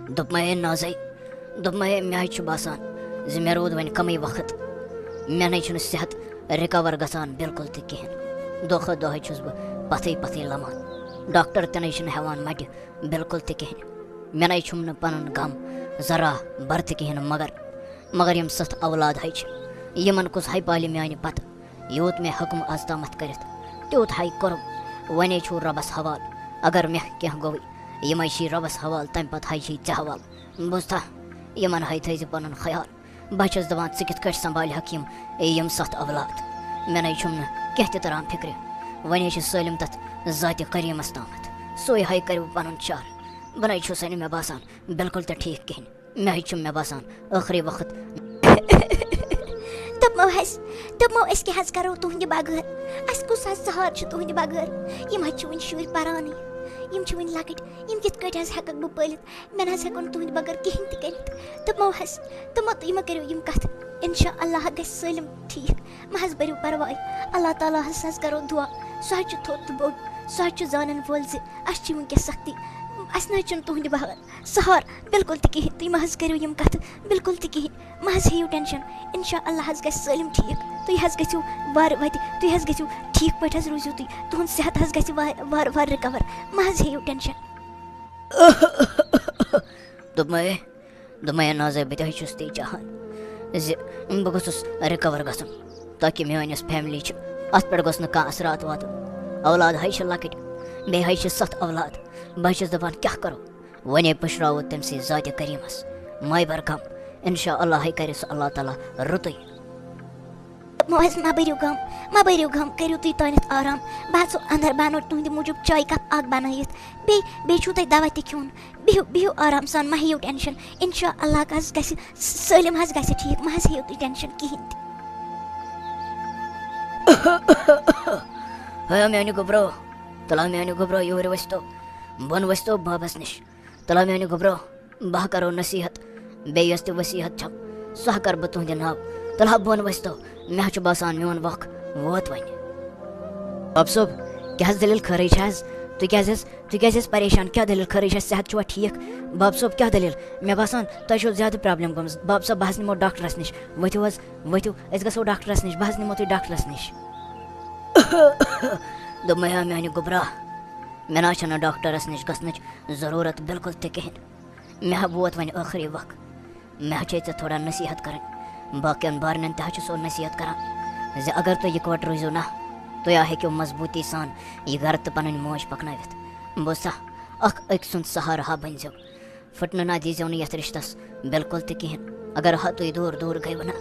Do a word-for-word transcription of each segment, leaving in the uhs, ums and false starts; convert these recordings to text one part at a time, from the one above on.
دوٚپمَے نازَے، دوٚپمَے مےٚ حظ چھُ باسان زِ مےٚ روٗد وۄنۍ کَمٕے وقت۔ مےٚ نَے چھُنہٕ صحت recover گژھان بِلکُل تہِ کِہیٖنۍ۔ دۄہ کھۄتہٕ دۄہ حظ چھُس بہٕ پَتھٕے پَتھٕے لَمان۔ ڈاکٹر تہِ نَے چھُنہٕ ہٮ۪وان مَٹہِ بِلکُل تہِ کِہیٖنۍ۔ مےٚ نَے چھُم نہٕ پَنُن غم ذرا بَرتہٕ کِہیٖنۍ، مگر، مگر یِم سَتھ اولاد حظ چھِ، یِمَن کُس حظ پالہِ میٛانہِ پَتہٕ؟ یوٗت مےٚ حُکُم آز تامَتھ کٔرِتھ، تیوٗت ہَے کوٚرُم۔ وۄنۍ چھُو رۄبَس حوال، اگر مےٚ کینٛہہ گوٚوٕے، یِمَے چھی رۄبَس حوال، تَمہِ پَتہٕ ہَے چھی ژےٚ حوال۔ بوٗزتھا، یِمَن ہَے تھٲیزِ پَنُن خیال۔ بہٕ چھَس دَپان، ژٕ کِتھ کٲٹھۍ سنبھالہِ ہَکھ یِم، یِم سَتھ اولاد؟ مےٚ نَے چھُم نہٕ کینٛہہ تہِ تَران فِکرِ۔ وۄنۍ چھِ سٲلِم تَتھ ذاتِ کریٖمَس تامَتھ۔ سُے ہَے کَرِ پَنُن چارٕ۔ بہٕ نَے چھُسَے نہٕ مےٚ باسان بِلکُل تہِ ٹھیٖک کِہیٖنۍ۔ مےٚ حظ چھُ مےٚ باسان ٲخری وقت۔ دوٚپمو حظ، دوٚپمو أسۍ کیٛاہ حظ کَرو تُہٕنٛدِ بغٲر؟ اَسہِ کُس حظ سہارٕ چھُ تُہٕنٛدِ بغٲر؟ یِم حظ چھِ وٕنہِ شُرۍ پَرانٕے، یِم چھِ وٕنہِ لۄکٕٹۍ، یِم کِتھ کٲٹھۍ حظ ہٮ۪کَکھ بہٕ پٲلِتھ؟ مےٚ نہ حظ ہٮ۪کو نہٕ تُہٕنٛدِ بغٲر کِہیٖنۍ تہِ کٔرِتھ۔ دوٚپمو حظ، دوٚپمو تُہۍ مہ کٔرِو یِم کَتھٕ، اِنشاء اللہ گژھِ سٲلِم ٹھیٖک، مہ حظ بٔرِو پَرواے، اللہ تعالیٰ ہَس حظ کَرو دُعا، سُہ حظ چھُ تھوٚد تہٕ بوٚڑ، سُہ حظ چھُ زانَن وول زِ اَسہِ چھِ وٕنکٮ۪س سختی، اَسہِ نہ حظ چھُنہٕ تُہٕنٛدِ بغٲر سہار، بِلکُل تہِ کِہیٖنۍ۔ تُہۍ مہ حظ کٔرِو یِم کَتھٕ، بِلکُل تہِ کِہیٖنۍ۔ مہ حظ ہیٚیِو ٹٮ۪نشَن، اِنشاء اللہ حظ گژھِ سٲلِم ٹھیٖک۔ تُہۍ حظ گٔژھِو وارٕ وَتہِ، تُہۍ حظ گٔژھِو ٹھیٖک پٲٹھۍ حظ روٗزِو تُہۍ۔ تُہُنٛد صحت حظ گژھِ وارٕ وارٕ وارٕ رِکَوَر۔ مہ حظ ہیٚیِو ٹٮ۪نشَن۔ دوٚپمَے، دوٚپمَے نازَے، بہٕ تہِ حظ چھُس تی چاہان زِ بہٕ گوٚژھُس رِکَوَر گژھُن، تاکہِ میٛٲنِس فیملی چھِ، اَتھ پٮ۪ٹھ گوٚژھ نہٕ کانٛہہ اثرات واتُن۔ اولاد حظ چھِ لۄکٕٹۍ، بیٚیہِ حظ چھِ سَتھ اولاد۔ بہٕ حظ چھُس دَپان، کیٛاہ کَرو؟ وۄنۍ پُشراوو تٔمۍ سٕے ذاتِ کریٖمَس۔ مَے بَر غم، اِنشاء اللہ ہَے کَرِ سُہ اللہ تعالیٰ رُتُے۔ مہ حظ، مہ بٔرِو غم، مہ بٔرِو غم، کٔرِو تُہۍ تانٮ۪تھ آرام۔ بہٕ اَژو اَندَر، بہٕ اَنو تُہٕنٛدِ موٗجوٗب چایہِ کَپ اَکھ بَنٲیِتھ۔ بیٚیہِ، بیٚیہِ چھُو تۄہہِ دَوا تہِ کھیوٚن۔ بِہِو، بِہِو آرام سان، مہ ہیٚیِو ٹٮ۪نشَن۔ اِنشاء اللہ حظ گژھِ، سٲلِم حظ گژھِ ٹھیٖک، مہ حظ ہیٚیِو تُہۍ ٹٮ۪نشَن کِہیٖنۍ تہِ۔ ہے میٛانہِ گوٚبرو، تُلہ میٛانہِ گوٚبرو، یوٗرۍ ؤسۍتو، بۄن ؤسۍتو بابَس نِش۔ تُلہ میٛانہِ گوٚبرو، بہٕ ہا کَرو نصیٖحت، بیٚیہِ یۄس تہِ وصیٖحت چھَم، سۄ ہا کَرٕ بہٕ تُہٕنٛدِ ناو۔ تُلہ بۄن ؤسۍتو، مےٚ حظ چھُ باسان میون وق ووت وۄنۍ۔ باب صٲب، کیٛاہ حظ دٔلیٖل خٲرٕے چھِ حظ؟ تُہۍ کیٛازِ حظ، تُہۍ کیٛازِ حظ پریشان؟ کیٛاہ دٔلیٖل خٲرٕے چھِ؟ صحت چھُوا ٹھیٖک؟ باب صٲب، کیٛاہ دٔلیٖل؟ مےٚ باسان تۄہہِ چھو زیادٕ پرابلم گٔمٕژ۔ باب صٲب، بہٕ حظ نِمو ڈاکٹرَس نِش۔ ؤتھِو حظ، ؤتھِو، أسۍ گژھو ڈاکٹرَس نِش، بہٕ حظ نِمو تُہۍ ڈاکٹرَس نِش۔ دوٚپمَے ہا میٛانہِ گوٚبرا، مےٚ نہ حظ چھَنہٕ ڈاکٹرَس نِش گژھنٕچ ضروٗرت بِلکُل تہِ کِہیٖنۍ۔ مےٚ ہا ووت وۄنۍ ٲخری وق۔ مےٚ ہا چھے ژےٚ تھوڑا نصیٖحت کَرٕنۍ۔ باقیَن بارنٮ۪ن تہِ ہا چھُسو نصیٖحت کَران زِ اگر تُہۍ یِکوَٹہٕ روٗزِو نا، تُہۍ ہا ہیٚکِو مضبوٗطی سان یہِ گَرٕ تہٕ پَنٕنۍ موج پَکنٲوِتھ۔ بوٗزتھا، اَکھ أکۍ سُنٛد سہارٕ ہا بٔنۍزیو۔ پھٕٹنہٕ نہ دیٖزیو نہٕ یَتھ رِشتَس بِلکُل تہِ کِہیٖنۍ۔ اگر ہا تُہۍ دوٗر دوٗر گٔیوٕ نا،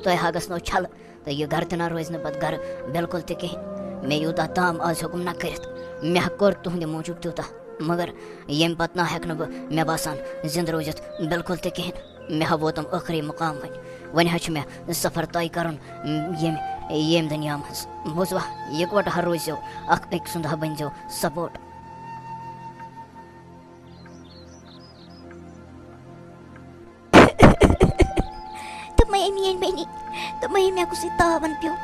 تۄہہِ ہا گژھنو چھَلہٕ۔ تہٕ یہِ گَرٕ تہِ نہ روزِ نہٕ پَتہٕ گَرٕ بِلکُل تہِ کِہیٖنۍ۔ مےٚ یوٗتاہ تام آز ہیوٚکُم نہ کٔرِتھ، مےٚ ہا کوٚر تُہٕنٛدِ موٗجوٗب تیوٗتاہ، مگر ییٚمہِ پَتہٕ نہ ہٮ۪کہٕ نہٕ بہٕ، مےٚ باسان، زِندٕ روٗزِتھ بِلکُل تہِ کِہیٖنۍ۔ مےٚ ہا ووتُم ٲخری مُقام وۄنۍ۔ وۄنۍ ہا چھُ مےٚ سفر طے کَرُن، ییٚمہِ، ییٚمہِ دُنیا منٛز۔ بوٗزوا، یِکوَٹہٕ ہا روٗزِو، اَکھ أکۍ سُنٛد ہا بٔنۍزیو سپورٹ۔ دوٚپمَے میٛٲنۍ بیٚنہِ، دوٚپمَے مےٚ کُس یہِ تاوَن پیوٚو،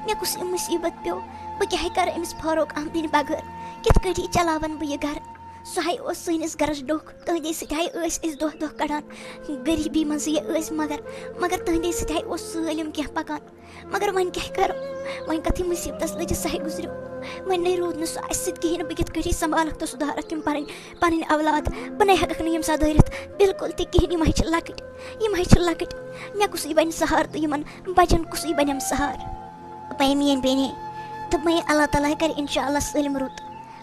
مےٚ کُس یہِ مُصیٖبت پیوٚو، بہٕ کیٛاہ ہے کَرٕ أمِس فاروق احمدٕنۍ بغٲر؟ کِتھ کٲٹھۍ یہِ چلاوَن بہٕ یہِ گَرٕ؟ سُہ ہے اوس سٲنِس گَرَس ڈوٚکھ، تُہٕنٛدے سۭتۍ ہے ٲسۍ أسۍ دۄہ دۄہ کَڑان، غریٖبی منٛزٕے ٲسۍ، مگر، مگر تُہٕنٛدے سۭتۍ ہے اوس سٲلِم کینٛہہ پَکان۔ مگر وۄنۍ کیٛاہ کَرو؟ وۄنۍ کَتھٕے مُصیٖبتَس لٔجِس سۄے گُزریو۔ وۄنۍ نَے روٗد نہٕ سُہ اَسہِ سۭتۍ کِہیٖنۍ، بہٕ کِتھ کٲٹھۍ سنبھالَکھ تہٕ سُدھارَکھ یِم پَنٕنۍ، پَنٕنۍ اولاد؟ بہٕ نَے ہٮ۪کَکھ نہٕ یِم سدھٲرِتھ بِلکُل تہِ کِہیٖنۍ، یِم ہے چھِ لۄکٕٹۍ، یِم ہے چھِ لۄکٕٹۍ۔ مےٚ کُسٕے بَنہِ سہارٕ تہٕ یِمَن بَچَن کُسٕے بَنٮ۪م سہارٕ؟ پَے میٛٲنۍ بیٚنے، دوٚپمَے اللہ تعالیٰ ہَے کَرِ اِنشاء اللہ سٲلِم رُت۔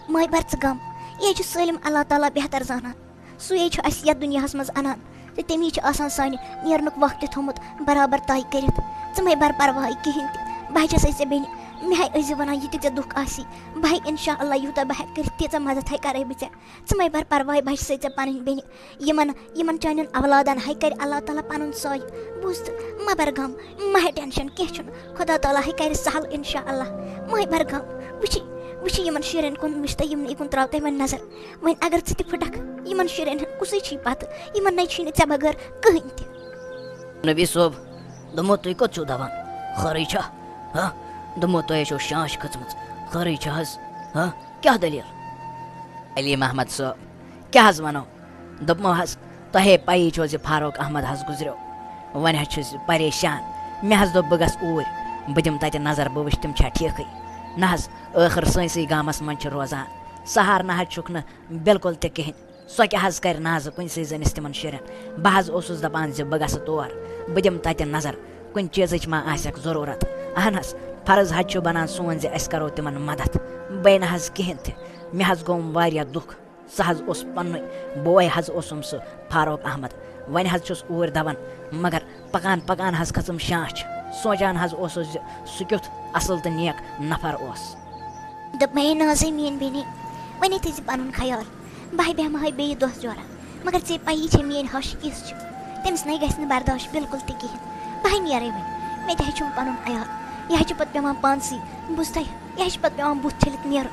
مَے بَر ژٕ غم، یہِ ہے چھُ سٲلِم اللہ تعالیٰ بہتر زانان۔ سُے چھُ اَسہِ یَتھ دُنیاہَس منٛز اَنان، تہٕ تَمی چھُ آسان سانہِ نیرنُک وقت تہِ تھوٚمُت برابر طے کٔرِتھ۔ ژٕ مَے بَر پَرواے کِہیٖنۍ تہِ، بہٕ ہَے چھَسَے ژےٚ بیٚنہِ، مےٚ ہَے ٲسۍ زِ وَنان یہِ تہِ ژےٚ دُکھ آسی، بہٕ ہَے اِنشاء اللہ یوٗتاہ بہٕ ہٮ۪کہٕ کٔرِتھ تیٖژاہ مَدَد ہَے کَرَے بہٕ ژےٚ۔ ژٕ مَے بَر پَرواے، بہٕ ہَے چھَسَے ژےٚ پَنٕنۍ بیٚنہِ، یِمَن، یِمَن چانٮ۪ن اولادَن ہَے کَرِ اللہ تعالیٰ پَنُن سایہِ۔ بوٗز تہٕ، مہ بَر غم، مہ ہےٚ ٹٮ۪نشَن، کینٛہہ چھُنہٕ، خۄدا تعالیٰ ہَے کَرِ سہل اِنشاء اللہ۔ مہ ہَے بَر غم، وٕچھی، وٕچھی یِمَن شُرٮ۪ن کُن وٕچھ تہٕ یِمنٕے کُن ترٛاو تہٕ وۄنۍ نظر۔ وۄنۍ اگر ژٕ تہِ پھٕٹکھ، یِمن شُرٮ۪ن ہُنٛد کُسٕے چھُے پتہٕ، یِمن نَے چھُے نہٕ ژےٚ بغٲر کٕہٕنۍ تہِ۔ نبی صٲب، دوٚپمو تُہۍ کوٚت چھِو دَوان؟ خٲرٕے چھا؟ ہا؟ دوٚپمو تۄہہِ چھو شانٛش کھٔژمٕژ، خٲرٕے چھا حظ؟ ہا؟ کیٛاہ دٔلیٖل؟ علی محمد صٲب، کیٛاہ حظ وَنو؟ دوٚپمو حظ، تۄہے پَیی چھو زِ فاروق احمد حظ گُزریو۔ وۄنۍ حظ چھُس پریشان۔ مےٚ حظ دوٚپ، بہٕ گژھٕ اوٗرۍ، بہٕ دِمہٕ تَتہِ نظر، بہٕ وٕچھٕ تِم چھا ٹھیٖکھٕے۔ نہ حظ، ٲخٕر سٲنۍسٕے گامَس منٛز چھِ روزان۔ سہارٕ نہ حظ چھُکھ نہٕ بِلکُل تہِ کِہیٖنۍ۔ سۄ کیٛاہ حظ کَرِ نازٕ کُنہِ سٕے زٔنِس تِمَن شُرٮ۪ن؟ بہٕ حظ اوسُس دَپان زِ بہٕ گژھٕ تور، بہٕ دِمہٕ تَتہِ نظر، کُنہِ چیٖزٕچ ما آسٮ۪کھ ضروٗرت۔ اہن حظ، فرض حظ چھُ بَنان سون زِ أسۍ کَرو تِمَن مدد۔ بیٚیہِ نہ حظ کِہیٖنۍ تہِ۔ مےٚ حظ گوٚوم واریاہ دُکھ۔ سُہ حظ اوس پننُے بوے حظ اوسُم سُہ فاروق احمد۔ وۄنۍ حظ چھُس اوٗرۍ دَوان، مگر پکان پکان حظ کھٔژٕم شانٛچھ۔ سونٛچان حظ اوسُس زِ سُہ کیُتھ اصل تہٕ نیک نفر اوس۔ دوٚپمَے، نازٕے میٛٲنۍ بیٚنہِ، وۄنۍ تھٲیزِ پنُن خیال۔ بہٕ ہَے بیٚہمہٕ ہَے بیٚیہِ دۄہ جورا، مگر ژےٚ پَیی چھےٚ میٛٲنۍ ہَش کِژھ چھِ۔ تٔمِس نَے گژھِ نہٕ برداش بِلکُل تہِ کِہیٖنۍ۔ بہٕ ہَے نیرَے وۄنۍ، مےٚ تہِ ہَے چھُم پنُن عیال۔ یہِ ہَے چھُ پَتہٕ پٮ۪وان پانسٕے، بوٗزتھَے، یہِ ہَے چھُ پَتہٕ پٮ۪وان بُتھ چھٔلِتھ نیرُن۔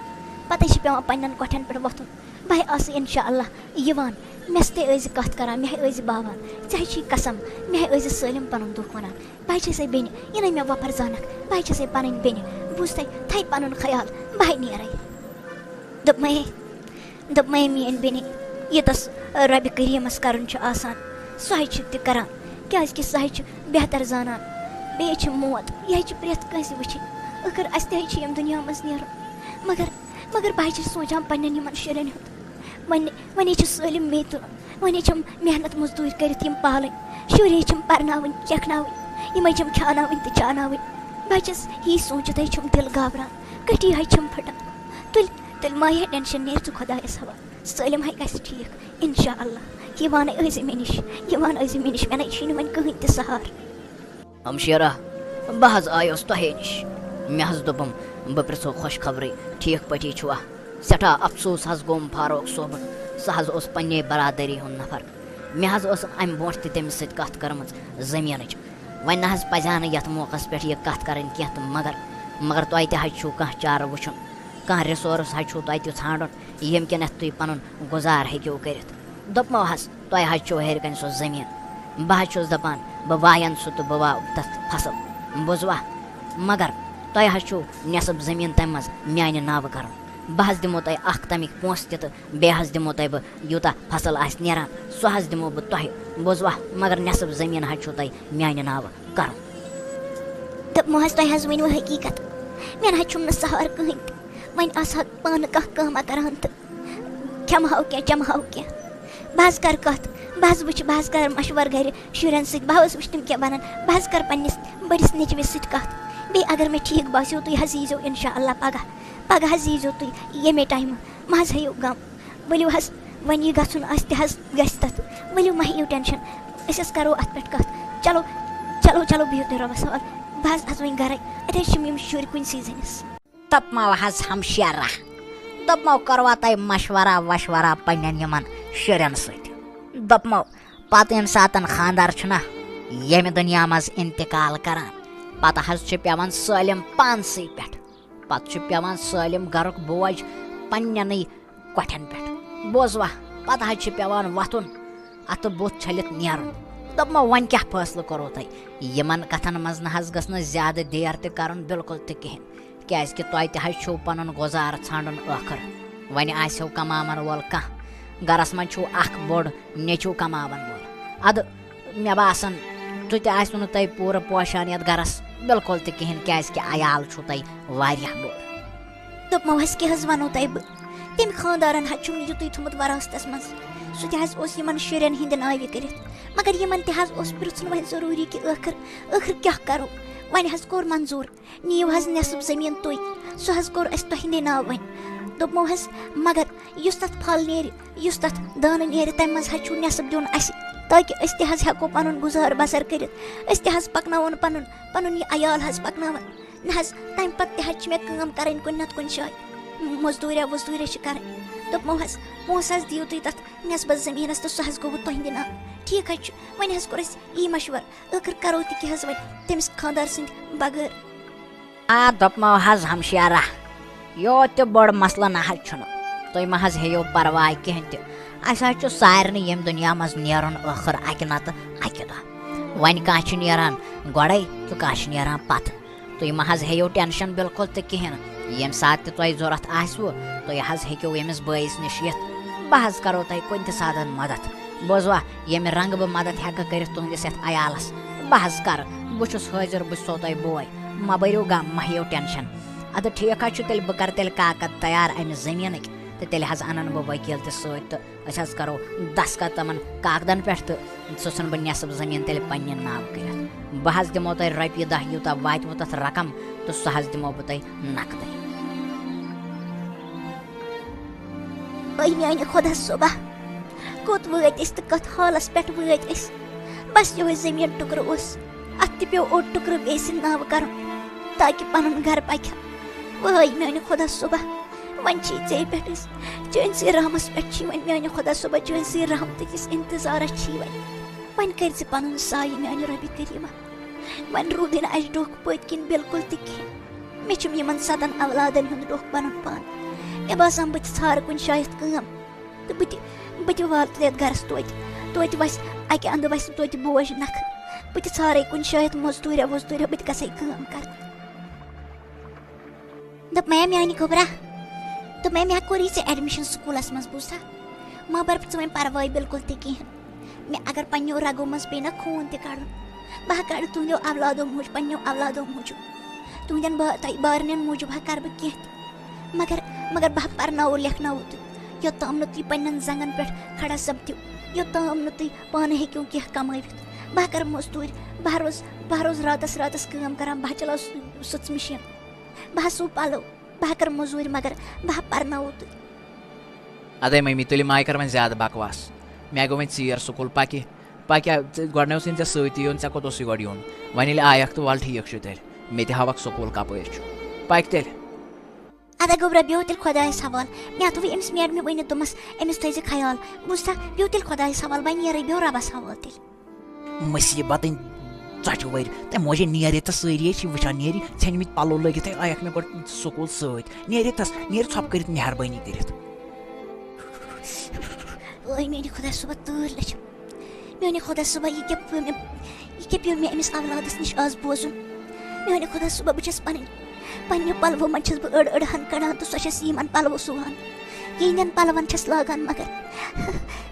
پَتہٕ ہَے چھِ پٮ۪وان پنٛنٮ۪ن کۄٹھٮ۪ن پٮ۪ٹھ وۄتھُن۔ بہٕ ہَے آسہٕ اِنشاء اللہ یِوان، مےٚ سۭتۍ ٲسۍ زِ کَتھ کَران، مےٚ ہَے ٲسۍ زِ باوان۔ ژےٚ ہَے چھی قسم، مےٚ ہَے ٲسۍ زِ سٲلِم پَنُن دُکھ وَنان۔ بہٕ ہَے چھَسَے بیٚنہِ، یہِ نَے مےٚ وۄپَر زانَکھ، بہٕ ہَے چھَسَے پَنٕنۍ بیٚنہِ۔ بوٗزتھَے، تھَے پَنُن خیال، بہٕ ہَے نیرَے۔ دوٚپمَے، دوٚپمَے میٛٲنۍ بیٚنہِ، یہِ تَس رۄبِ کریٖمَس کَرُن چھُ آسان، سُہ ہَے چھُ تہِ کَران، کیٛازِکہِ سُہ ہَے چھُ بہتر زانان۔ بیٚیہِ چھِ موت، یہِ ہَے چھِ پرٛٮ۪تھ کٲنٛسہِ وٕچھِنۍ۔ ٲخٕر اَسہِ تہِ ہَے چھِ ییٚمہِ دُنیا منٛز نیرُن۔ مگر، مگر بہٕ ہَے چھَس سونٛچان پنٛنٮ۪ن یِمَن شُرٮ۪ن ہُنٛد۔ وۄنۍ، وۄنۍ چھِ سٲلِم مے تُلُن۔ وۄنۍ چھِم محنت مزدوٗرۍ کٔرِتھ یِم پالٕنۍ۔ شُرۍ چھِم پرناوٕنۍ، لیکھناوٕنۍ۔ یِمَے چھِم کھیٛاناوٕنۍ تہٕ چاناوٕنۍ۔ بہٕ چھَس یی سونٛچِتھ چھِم دِل گابران۔ کٔٹھی حظ چھِم پھٕٹان۔ تُلۍ، تُلۍ مہ ہے ٹٮ۪نشَن، نیر ژٕ خۄدایَس حوالہٕ۔ سٲلِم ہے گژھِ ٹھیٖک، اِنشاء اللہ۔ یِوانَے ٲسۍ زِ مےٚ نِش، یِوان ٲسۍ زِ مےٚ نِش، مےٚ نَے چھُے نہٕ وۄنۍ کٕہٕنۍ تہِ سہارٕ۔ ہمشیرہ، بہٕ حظ آیوس تۄہے نِش۔ مےٚ حظ دوٚپُم، بہٕ پرٛژھو خوش خبرٕے، ٹھیٖک پٲٹھی چھُوا؟ سٮ۪ٹھاہ افسوٗس حظ گوٚوُم فاروق صٲبُن۔ سُہ حظ اوس پنٛنے برادٔری ہُنٛد نفر۔ مےٚ حظ ٲس اَمہِ برونٛٹھ تہِ تٔمِس سۭتۍ کَتھ کٔرمٕژ زٔمیٖنٕچ۔ وۄنۍ نہ حظ پَزِ ہا نہٕ یَتھ موقعَس پٮ۪ٹھ یہِ کَتھ کَرٕنۍ کینٛہہ تہٕ مگر، مگر تۄہہِ تہِ حظ چھُو کانٛہہ چارٕ وٕچھُن، کانٛہہ resource حظ چھُو تۄہہِ تہِ ژھانٛڈُن، ییٚمہِ کِنٮ۪تھ تُہۍ پَنُن گُزار ہیٚکِو کٔرِتھ۔ دوٚپمو حظ، تۄہہِ حظ چھُو ہیٚرِ کَنہِ سُہ زٔمیٖن۔ بہٕ حظ چھُس دَپان، بہٕ وایَن سُہ تہٕ بہٕ واو تَتھ فصل۔ بوٗزوا؟ مگر تۄہہِ حظ چھُو نٮ۪صٕف زٔمیٖن تَمہِ منٛز میٛانہِ ناوٕ کَرُن۔ بہٕ حظ دِمو تۄہہِ اَکھ تَمِکۍ پونٛسہٕ تہِ تہٕ بیٚیہِ حظ دِمو تۄہہِ بہٕ یوٗتاہ فصل آسہِ نیران، سُہ حظ دِمو بہٕ تۄہہِ۔ بوٗزوا؟ مگر نٮ۪صٕف زٔمیٖن حظ چھُو تۄہہِ میٛانہِ ناوٕ کَرُن۔ دوٚپمو حظ، تۄہہِ حظ ؤنِو حقیٖقت، مےٚ نہ حظ چھُم نہٕ سہارٕ کٕہٕنۍ تہِ۔ وۄنۍ آسہٕ ہا پانہٕ کانٛہہ کٲمہ کَران تہٕ کھٮ۪مہٕ ہاو کینٛہہ، چٮ۪مہٕ ہاو کینٛہہ۔ بہٕ حظ کَرٕ کَتھ، بہٕ حظ وٕچھِ، بہٕ حظ کَرٕ مَشوَرٕ گَرِ شُرٮ۪ن سۭتۍ، بہٕ حظ وٕچھِ تِم کیٛاہ وَنَن۔ بہٕ حظ کَرٕ پنٛنِس بٔڑِس نیٚچوِس سۭتۍ کَتھ۔ بیٚیہِ اگر مےٚ ٹھیٖک باسیو، تُہۍ حظ ییٖزیو اِنشاء اللہ پَگاہ۔ پَگاہ حظ ییٖزیو تُہۍ ییٚمے ٹایمہٕ، مہ حظ ہیٚیِو غم۔ ؤلِو حظ، وۄنۍ یہِ گژھُن آسہِ تہِ حظ گژھِ تَتھ۔ ؤلِو مہ ہیٚیِو ٹٮ۪نشَن، أسۍ حظ کَرو اَتھ پٮ۪ٹھ کَتھ۔ چلو، چلو، چلو، بِہِو تُہۍ رۄبَس حوالہٕ۔ بہٕ حظ اَژٕ وۄنۍ گَرَے، اَتہِ حظ چھِم یِم شُرۍ کُنہِ سٕے زٔنِس۔ تپمو حظ ہمشیرہ۔ دوٚپمو، کوٚروا تۄہہِ مشورہ وشورہ پننٮ۪ن یِمن شُرٮ۪ن سۭتۍ؟ دوٚپمو، پتہٕ ییٚمہِ ساتن خانٛدر چھُنہ ییٚمہِ دُنیا منٛز انتقال کران، پتہٕ حظ چھُ پٮ۪وان سٲلِم پانسٕے پٮ۪ٹھ۔ پتہٕ چھُ پٮ۪وان سٲلِم گرُک بوج پننٮ۪نٕے کۄٹھٮ۪ن پٮ۪ٹھ۔ بوزوا، پتہٕ حظ چھُ پٮ۪وان وۄتھُن، اتھٕ بُتھ چھٔلِتھ نیرُن۔ دوٚپمو، وۄنۍ کیٛاہ فٲصلہٕ کوٚروٕ تۄہہِ؟ یِمن کتھن منٛز نہ حظ گٔژھ نہٕ زیادٕ دیر تہِ کرُن، بالکل تہِ کِہینۍ۔ کیازِ کہِ تۄہہِ تہِ حظ چھُو پنُن گُزارٕ ژھانڈُن ٲخٕر۔ وۄنۍ آسیو کماون وول کانٛہہ۔ گرس منٛز چھُو اکھ بوٚڑ نیٚچو کماون وول۔ ادٕ مےٚ باسان، تُہۍ تہِ آسِوٕ نہٕ تۄہہِ پوٗرٕ پوشان یتھ گرس بالکل تہِ کِہینۍ، کیازِ کہِ عیال چھُو تۄہہِ واریاہ بوٚڑ۔ دوٚپمو حظ، کیٛاہ حظ ونو تۄہہِ بہٕ؟ تٔمۍ خانٛدارن حظ چھُم یُتُے تھوٚمُت وراثتس منٛز۔ سُہ تہِ حظ اوس یِمن شُرٮ۪ن ہٕنٛدِ ناوِ کٔرِتھ۔ مگر یِمن تہِ حظ اوس پرٛژھُن وۄنۍ ضروٗری کہِ ٲخٕر، ٲخٕر کیٛاہ کرو؟ وۄنۍ حظ کوٚر منظوٗر۔ نِیِو حظ نٮ۪صٕب زٔمیٖن تُہۍ، سُہ حظ کوٚر اَسہِ تۄہہِ نِناو وۄنۍ۔ دوٚپمو حظ، مگر یُس تَتھ پھل نیرِ، یُس تَتھ دانہٕ نیرِ، تَمہِ منٛز حظ چھُو نٮ۪صٕب دیُن اَسہِ، تاکہِ أسۍ تہِ حظ ہٮ۪کو پَنُن گُزار بَسر کٔرِتھ، أسۍ تہِ حظ پَکناوون پَنُن، پَنُن یہِ عیال حظ پَکناوان۔ نہ حظ، تَمہِ پَتہٕ تہِ حظ چھِ مےٚ کٲم کَرٕنۍ کُنہِ نَتہٕ کُنہِ جایہِ، مٔزدوٗریا ؤزدوٗریا چھِ کَرٕنۍ۔ دوٚپمو حظ، پونٛسہٕ حظ دِیِو تُہۍ تَتھ نٮ۪صبَس زٔمیٖنَس تہٕ سُہ حظ گوٚوٕ تۄہہِ نِناو۔ ٹھیٖک حظ چھُ، وۄنۍ حظ کوٚر اَسہِ یی مَشوَرٕ۔ ٲخٕر کرو تہِ کیٛاہ حظ وۄنۍ تٔمِس خانٛدار سٕنٛدِ بغٲر؟ آ، دوٚپمو حظ ہمشیرہ، یوٗت تہِ بوٚڑ مسلہٕ نہ حظ چھُنہٕ۔ تُہۍ مہ حظ ہیٚیِو پرواے کِہیٖنۍ تہِ۔ اَسہِ حظ چھُ سارنٕے ییٚمہِ دُنیا منٛز نیرُن ٲخٕر اَکہِ نتہٕ اَکہِ دۄہ۔ وۄنۍ کانٛہہ چھُ نیران گۄڈَے تہٕ کانٛہہ چھُ نیران پتہٕ۔ تُہۍ مہ حظ ہیٚیِو ٹٮ۪نشن بِلکُل تہِ کِہیٖنۍ۔ ییٚمہِ ساتہٕ تہِ تۄہہِ ضوٚرَتھ آسِوٕ، تُہۍ حظ ہیٚکِو ییٚمِس بٲیِس نِش یِتھ۔ بہٕ حظ کرو تۄہہِ کُنہِ تہِ ساتہٕ مدد۔ بوزوا، ییٚمہِ رنگہٕ بہٕ مدد ہٮ۪کہٕ کٔرِتھ تُہنٛدِس یتھ عیالس، بہٕ حظ کرٕ۔ بہٕ چھُس حٲضِر، بہٕ چھُسو تۄہہِ بوے۔ مہ بٔرِو غم، مہ ہیٚیِو ٹینشن۔ ادٕ ٹھیٖک حظ چھُ، تیٚلہِ بہٕ کرٕ تیٚلہِ کاکد تیار امہِ زٔمیٖنٕکۍ، تہٕ تیٚلہِ حظ انن بہٕ وکیل تہِ سۭتۍ، تہٕ أسۍ حظ کرو دستخط تِمن کاکدن پٮ۪ٹھ، تہٕ ژٕ ژھٕن بہٕ نٮ۪صٕف زٔمیٖن تیٚلہِ پننہِ ناوٕ کٔرِتھ۔ بہٕ حظ دِمو تۄہہِ رۄپیہِ دَہ، یوٗتاہ واتِوٕ تتھ رقم، تہٕ سُہ حظ دِمو بہٕ تۄہہِ نقدٕے۔ اے میانہِ خۄدا صٲبا، کوٚت وٲتۍ أسۍ تہٕ کتھ حالس پٮ۪ٹھ وٲتۍ أسۍ؟ بس یِہوٚے زٔمیٖن ٹُکرٕ اوس، اتھ تہِ پیوٚو اوٚڑ ٹُکرٕ بیٚیہِ سٕنٛدِ ناوٕ کرُن، تاکہِ پنُن گرٕ پکہِ ہا۔ وٲے میانہِ خۄدا صٲبا، وۄنۍ چھِ ژےٚ پٮ۪ٹھ أسۍ، چٲنۍ سٕے رحمس پٮ۪ٹھ چھِ وۄنۍ میانہِ خۄدا صٲبا، چٲنۍ سٕے رحمتہٕ کِس انتظارس چھِ وۄنۍ۔ وۄنۍ کٔرۍ زِ پنُن سایہِ میانہِ رۄبِ کریٖمہ۔ وۄنۍ روٗدٕے نہٕ اَسہِ ڈوکھ پٔتۍ کِنۍ بِلکُل تہِ کِہیٖنۍ۔ مےٚ چھُم یِمن سَتَن اولادن ہُنٛد ڈوکھ پَنُن پان۔ مےٚ باسان بہٕ تہِ ژھارٕ کُنہِ شایَتھ کٲم تہٕ بہٕ تہِ، بہٕ تہِ والہٕ تَتھ گَرَس توتہِ۔ توتہِ وَسہِ اَکہِ اَندٕ وَسہِ توتہِ بوج نَکھٕ۔ بہٕ تہِ ژھارَے کُنہِ شایَتھ مٔزدوٗریا ووزدوٗریا، بہٕ تہِ گژھَے کٲم کَرنہِ۔ دوٚپمَے میٛانہِ گوٚبرا، دوٚپمَے مےٚ کوٚرُے ژےٚ admission سکوٗلَس منٛز، بوٗزتھا؟ مہ بَر ژٕ وۄنۍ پَرواے بِلکُل تہِ کِہیٖنۍ۔ مےٚ اگر پننیو رگو منٛز پیٚیہِ نا خوٗن تہِ کڑُن، بہٕ ہا کڑٕ تُہنٛدیو اولادو موٗجوٗب، پننیو اولادو موٗجوٗب، تُہنٛدٮ۪ن با-، تۄہہِ بارنٮ۪ن موٗجوٗب ہا کڑٕ بہٕ کینٛہہ تہِ۔ مگر، مگر بہٕ ہا پرناوو لیکھناوو تُہۍ، یوٚتام نہٕ تُہۍ پننٮ۪ن زنٛگن پٮ۪ٹھ کھڑا سپدِو، یوٚتام نہٕ تُہۍ پانہٕ ہیٚکِو کینٛہہ کمٲوِتھ۔ بہٕ ہا کرٕ مزدوٗرۍ، بہٕ ہا روزٕ، بہٕ ہا روزٕ راتس راتس کٲم کران، بہٕ ہا چلاوٕ سُہ، سٕژ مِشیٖن، بہٕ ہا سُوٕ پلو، بہٕ ہا کرٕ مزوٗرۍ، مگر بہٕ ہا پرناوو تُہۍ۔ ادے ممی، تُلہِ مایہِ کر وۄنۍ زیادٕ بکواس۔ مےٚ گوٚو وۄنۍ ژیر سکوٗل، پکہِ، پکہِ، ژٕ گۄڈٕنیتھ اوس نہٕ ژےٚ سۭتی یُن، ژےٚ کوٚت اوسُے گۄڈٕ یُن؟ وۄنۍ ییٚلہِ آیکھ تہٕ وَل ٹھیٖک چھُ تیٚلہِ، مےٚ تہِ ہاوَکھ سکوٗل کَپٲرۍ چھُ۔ پَکہِ تیٚلہِ۔ اَدٕ گوٚبرا، بیٚہو تیٚلہِ خۄدایَس حوالہٕ۔ مےٚ ہا تھوٚو أمِس میڈمہِ ؤنِتھ، دوٚپمَس، أمِس تھٲیزِ خیال۔ بوٗزتھا، بیٚہو تیٚلہِ خۄدایَس حوالہٕ، وۄنۍ نیرَے، بیٚہو رۄبَس حوالہٕ تیٚلہِ۔ مُصیٖبتٕنۍ ژۄچہِ ؤرۍ تہٕ موجہِ نیرِ تہٕ سٲری چھِ وٕچھان، نیرِ ژھیٚنمٕتۍ پَلو لٲگِتھ، ہے آیَکھ مےٚ گۄڈٕ سکوٗل سۭتۍ، نیرِ تَس، نیرِ ژھۄپہٕ کٔرِتھ مہربٲنی کٔرِتھ۔ اوے میانہِ خۄدا صٲبہ، تۭر لٔج۔ میانہِ خۄدا صٲبہ، یہِ کیٛاہ پیوٚو مےٚ، یہِ کیٛاہ پیوٚو مےٚ أمِس اولادس نِش آز بوزُن؟ میانہِ خۄدا صٲبہ، بہٕ چھَس پنٕنۍ، پننہِ پلوو منٛز چھَس بہٕ أڑ أڑ ہن کڑان تہٕ سۄ چھَس یِمن پلوو سُوان۔ یِہنٛدٮ۪ن پلون چھَس لاگان، مگر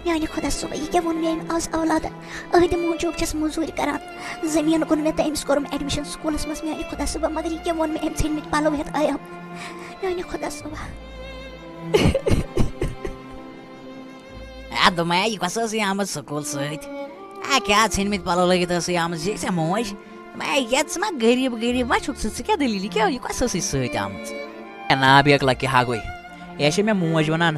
میانہِ خۄدا صٲبہ، یہِ کیٛاہ ووٚن مےٚ أمۍ آز اولادن؟ أہدِ موٗجوٗب چھَس موٚزوٗرۍ کران۔ زٔمیٖن کُن مےٚ تہٕ أمِس کوٚرُم admission سکوٗلس منٛز۔ میانہِ خۄدا صٲبہ، مگر یہِ کیٛاہ ووٚن مےٚ أمۍ ژھیٚنمٕتۍ پلو ہٮ۪تھ آیام؟ میانہِ خۄدا صٲبہ۔ اے، دوٚپمَے، یہِ کۄس ٲسٕے آمٕژ سکوٗل سۭتۍ؟ اے، کیٛاہ ژھیٚنمٕتۍ پَلو لٲگِتھ ٲسٕے آمٕژ؟ یہِ ژےٚ موج؟ دوٚپمَے، یَتھ ژٕ ما غریٖب غریٖب ما چھُکھ ژٕ؟ ژٕ کیٛاہ دٔلیٖل؟ یہِ کیٛاہ، یہِ کۄس ٲسٕے سۭتۍ آمٕژ؟ اے، نا، بیکلا کیٛاہ ہا گوٚے؟ یہِ چھےٚ مےٚ موج وَنان،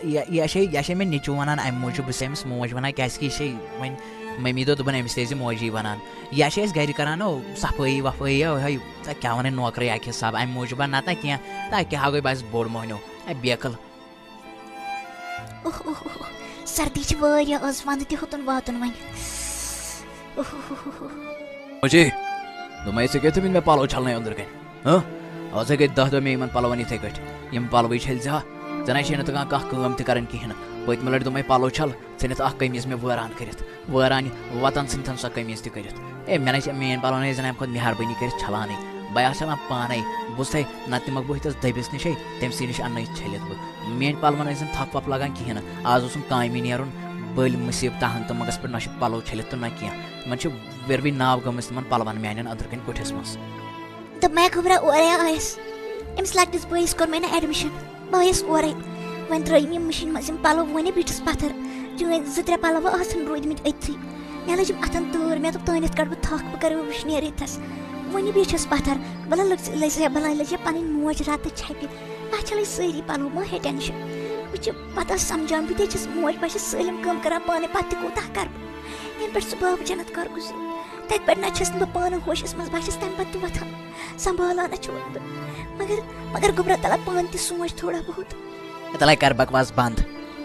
یہِ، یہِ چھےٚ، یہِ چھےٚ مےٚ نیٚچوٗ وَنان اَمہِ موٗجوٗب، بہٕ چھُس أمِس موج وَنان، کیٛازِکہِ یہِ چھےٚ وۄنۍ مٔمی دوٚپ، دوٚپُن، أمِس تہِ ٲسۍ زِ موجی وَنان۔ یہِ چھےٚ أسۍ گَرِ کَران، او، صفٲیی وفٲیی، او، ہے، ژےٚ کیٛاہ وَنَے نوکرٕے اَکہِ حِساب، اَمہِ موٗجوٗب نَتہٕ کینٛہہ، تہٕ کیٛاہ ہا گوٚے، بہٕ آسہٕ بوٚڑ مۄہنیو۔ اے بیکل۔ اوہ، اوہ، اوہ، اوہ، سردی چھِ واریاہ، آز ونٛدٕ تہِ ہیوٚتُن واتُن وۄنۍ۔ اوہ، اوہ، اوہ، اوہ، اوہ۔ مجھے، دوٚپمَے، ژےٚ کیٛاہ تھٲومٕتۍ مےٚ پَلو چھَلنَے أنٛدرٕ کَنہِ؟ ہہ؟ آز ہے گٔے دَہ دۄہ مےٚ یِمَن پَلوَن یِتھَے کٲٹھۍ۔ یِم پَلوٕے چھٔلۍ زِ ہا۔ ژےٚ نَے چھے نہٕ تَگان کانٛہہ کٲم تہِ کَرٕنۍ کِہیٖنۍ نہٕ۔ پٔتمہِ لَٹہِ دوٚپمَے پَلو چھَل، ژےٚ نِتھ اَکھ قمیٖض مےٚ وٲران کٔرِتھ۔ وٲرانہِ وَتَن ژھٕنتھَن سۄ قمیٖض تہِ کٔرِتھ۔ اے، مےٚ نَے چھِ میٛٲنۍ پَلو نَے زَن اَمہِ کھۄتہٕ مہربٲنی کٔرِتھ چھَلانٕے۔ بہٕ آسہٕ چھَلان پانَے۔ بوٗزتھَے، نَتہٕ نِمَکھ بہٕ ہُتھَس دٔبِس نِشَے، تٔمۍ سٕے نِش اَننٲیِتھ چھٔلِتھ بہٕ۔ میٛٲنۍ پَلوَن ٲسۍ زَن تھَپھ وَپھ لَگان کِہیٖنۍ نہٕ۔ آز اوسُم کامہِ نیرُن، بٔلۍ مُصیٖبتَن تہٕ مَگَس پٮ۪ٹھ نہ چھُ پَلو چھٔلِتھ تہٕ نہ کینٛہہ۔ یِمَن چھِ وِروٕے ناو گٔمٕژ تِمَن پَلوَن میٛانٮ۪ن أنٛدرٕ کَنہِ کُٹھِس منٛز۔ دوٚپمَے گوٚبرا، اورَے آیَس۔ أمِس لۄکٹِس بٲیِس کوٚر مےٚ نہ admission۔ بہٕ آیَس اورَے۔ وۄنۍ ترٛٲیِم یِم مِشیٖن منٛز یِم پَلو، وۄنۍ بیٖٹھٕس پَتھَر۔ چٲنۍ زٕ ترٛےٚ پَلو آسَن روٗدۍمٕتۍ أتھی۔ مےٚ لٔجِم اَتھَن تۭر، مےٚ دوٚپ، تانٮ۪تھ کَڑٕ بہٕ تھَکھ، بہٕ کَرٕ وٕشنیر ییٚتھَس۔ وۄنۍ بیٖٹھٕس پَتھَر۔ بَلاے لٔج، لٔج یا، بَلاے لٔج یا پَنٕنۍ موج راتہٕ چھَپہِ۔ اَتھ چھَلٕے سٲری پَلو، مہ ہے tension۔ وۄنۍ چھِ پَتہٕ سَمجھان، بہٕ تہِ چھَس موج، بہٕ چھَس سٲلِم کٲم کَران پانَے، پَتہٕ تہِ کوٗتاہ کَرٕ بہٕ؟ یَنہٕ پٮ۪ٹھ سُہ باب جنت کَر گُزریو، تَتہِ پٮ۪ٹھ نہ چھَس نہٕ بہٕ پانہٕ ہوشَس منٛز، بہٕ چھَس تَمہِ پَتہٕ تہِ وۄتھان، سنٛبھالان نہ چھُ وۄنۍ بہٕ۔ مگر، مگر گوٚبرا تَلہ پانہٕ تہِ سونٛچ تھوڑا بہت۔ تَلے کَر بکواس بنٛد۔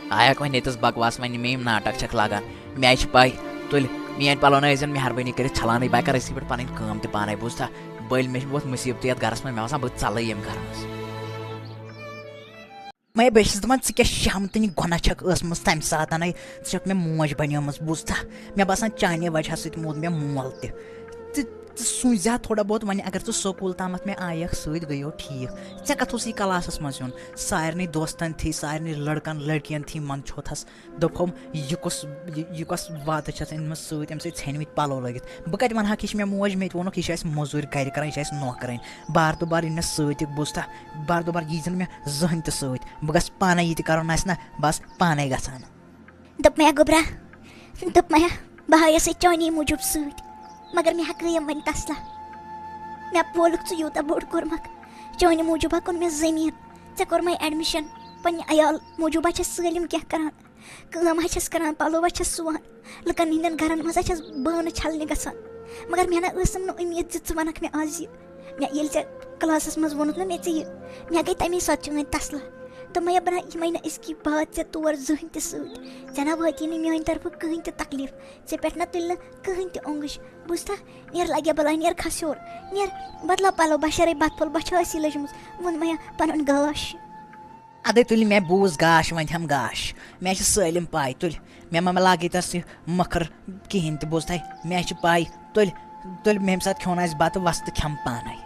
آیکھ وۄنۍ ییٚتَس بکواس، وۄنۍ مےٚ یِم ناٹک چھَکھ لاگان۔ مےٚ چھِ پَے، تُلۍ میٛٲنۍ پَلو نہ ٲسۍزٮ۪ن مہربٲنی کٔرِتھ چھَلانٕے، بہٕ کَرٕ أزی پٮ۪ٹھ پَنٕنۍ کٲم تہِ پانَے، بوٗزتھا؟ بٔلۍ مےٚ چھِ ووت مُصیٖبتٕے یَتھ گَرَس منٛز، مےٚ باسان بہٕ ژَلَے ییٚمہِ گَرٕ منٛز۔ مے بہٕ چھَس دَپان، ژٕ کیٛاہ شہمتٕنۍ گۄناہ چھَکھ ٲسمٕژ تَمہِ ساتَنَے؟ ژٕ چھَکھ مےٚ موج بَنیمٕژ، بوٗزتھا؟ مےٚ باسان، چانے وجہ سۭتۍ موٗد مےٚ مول تہِ۔ ژٕ ژٕ سوٗنٛچ زِ ہا تھوڑا بہت، وۄنۍ اگر ژٕ سکوٗل تامَتھ مےٚ آیَکھ سۭتۍ، گٔیو ٹھیٖک۔ ژےٚ کَتھ اوسُے کلاسَس منٛز یُن؟ سارنٕے دوستَن تھی، سارنٕے لٔڑکَن لٔڑکِیَن تھی منٛدچھوتھَس۔ دوٚپہوم، یہِ کۄس، یہِ، یہِ کۄس واتہٕ چھَس أنمٕژ سۭتۍ، أمۍ سۭتۍ ژھیٚنمٕتۍ پَلو لٲگِتھ؟ بہٕ کَتہِ وَنہٕ ہاکھ، یہِ چھِ مےٚ موج، مےٚ تہِ ووٚنُکھ، یہِ چھِ اَسہِ مٔزوٗرۍ گَرِ کَران، یہِ چھِ اَسہِ نوکرٲنۍ۔ بار تہٕ بار یہِ مےٚ سۭتۍ یہِ، بوٗزتھا؟ بار تہٕ بار یی زَن مےٚ زٕہٕنۍ تہِ سۭتۍ۔ بہٕ گژھٕ پانَے، یہِ تہِ کَرُن آسہِ نہ، بہٕ آسہٕ پانَے گژھان۔ دوٚپ مےٚ، گوٚبرا، دوٚپ مےٚ، بہٕ آیس ہے چانی موٗجوٗب سۭتۍ، مگر مےٚ ہا گٔیم وۄنۍ تسلا۔ مےٚ بولُکھ ژٕ یوٗتاہ بوٚڑ کوٚرمکھ، چانہِ موٗجوٗب ہا کوٚر مےٚ زٔمیٖن، ژےٚ کوٚرمَے ایڈمِشن، پننہِ عیال موٗجوٗب ہا چھَس سٲلِم کینٛہہ کران، کٲم ہا چھَس کران، پلو ہا چھَس سُوان، لُکن ہٕنٛدٮ۪ن گرن منٛز ہا چھَس بانہٕ چھلنہِ گژھان، مگر مےٚ نہ ٲسٕم نہٕ اُمید زِ ژٕ وَنکھ مےٚ آز یہِ۔ مےٚ ییٚلہِ ژےٚ کلاسس منٛز ووٚنُتھ نہ مےٚ ژےٚ یہِ، مےٚ گٔے تَمے ساتہٕ چٲنۍ تسلا۔ دوٚپمَے، بہٕ نہ یِمَے نہٕ أزکی باد ژےٚ تور زٕہٕنۍ تہِ سۭتۍ۔ ژےٚ نہ واتی نہٕ میٛانہِ طرفہٕ کٕہٕنۍ تہِ تکلیٖف۔ ژےٚ پٮ۪ٹھ نہ تُلہِ نہٕ کٕہٕنۍ تہِ اوٚنٛگٕج۔ بوٗزتھا؟ نیر لگے بلاے، نیر کھس ہیوٚر۔ نیر بدلاو پلو، بشرے بتہٕ پھوٚل، بۄچھِ ٲسی لٔجمٕژ۔ ووٚن مےٚ پنُن گاش۔ ادے تُلہِ مےٚ بوٗز گاش، وۄنۍ ہٮ۪م گاش۔ مےٚ چھِ سٲلِم پاے، تُلہِ۔ مےٚ ما لاگے تس یہِ مۄکھر کِہیٖنۍ تہِ، بوٗزتھا؟ مےٚ چھِ پاے، تُلہِ، تُلہِ، مےٚ ییٚمہِ ساتہٕ کھیوٚن آسہِ بتہٕ، وۄستہٕ کھٮ۪م پانے۔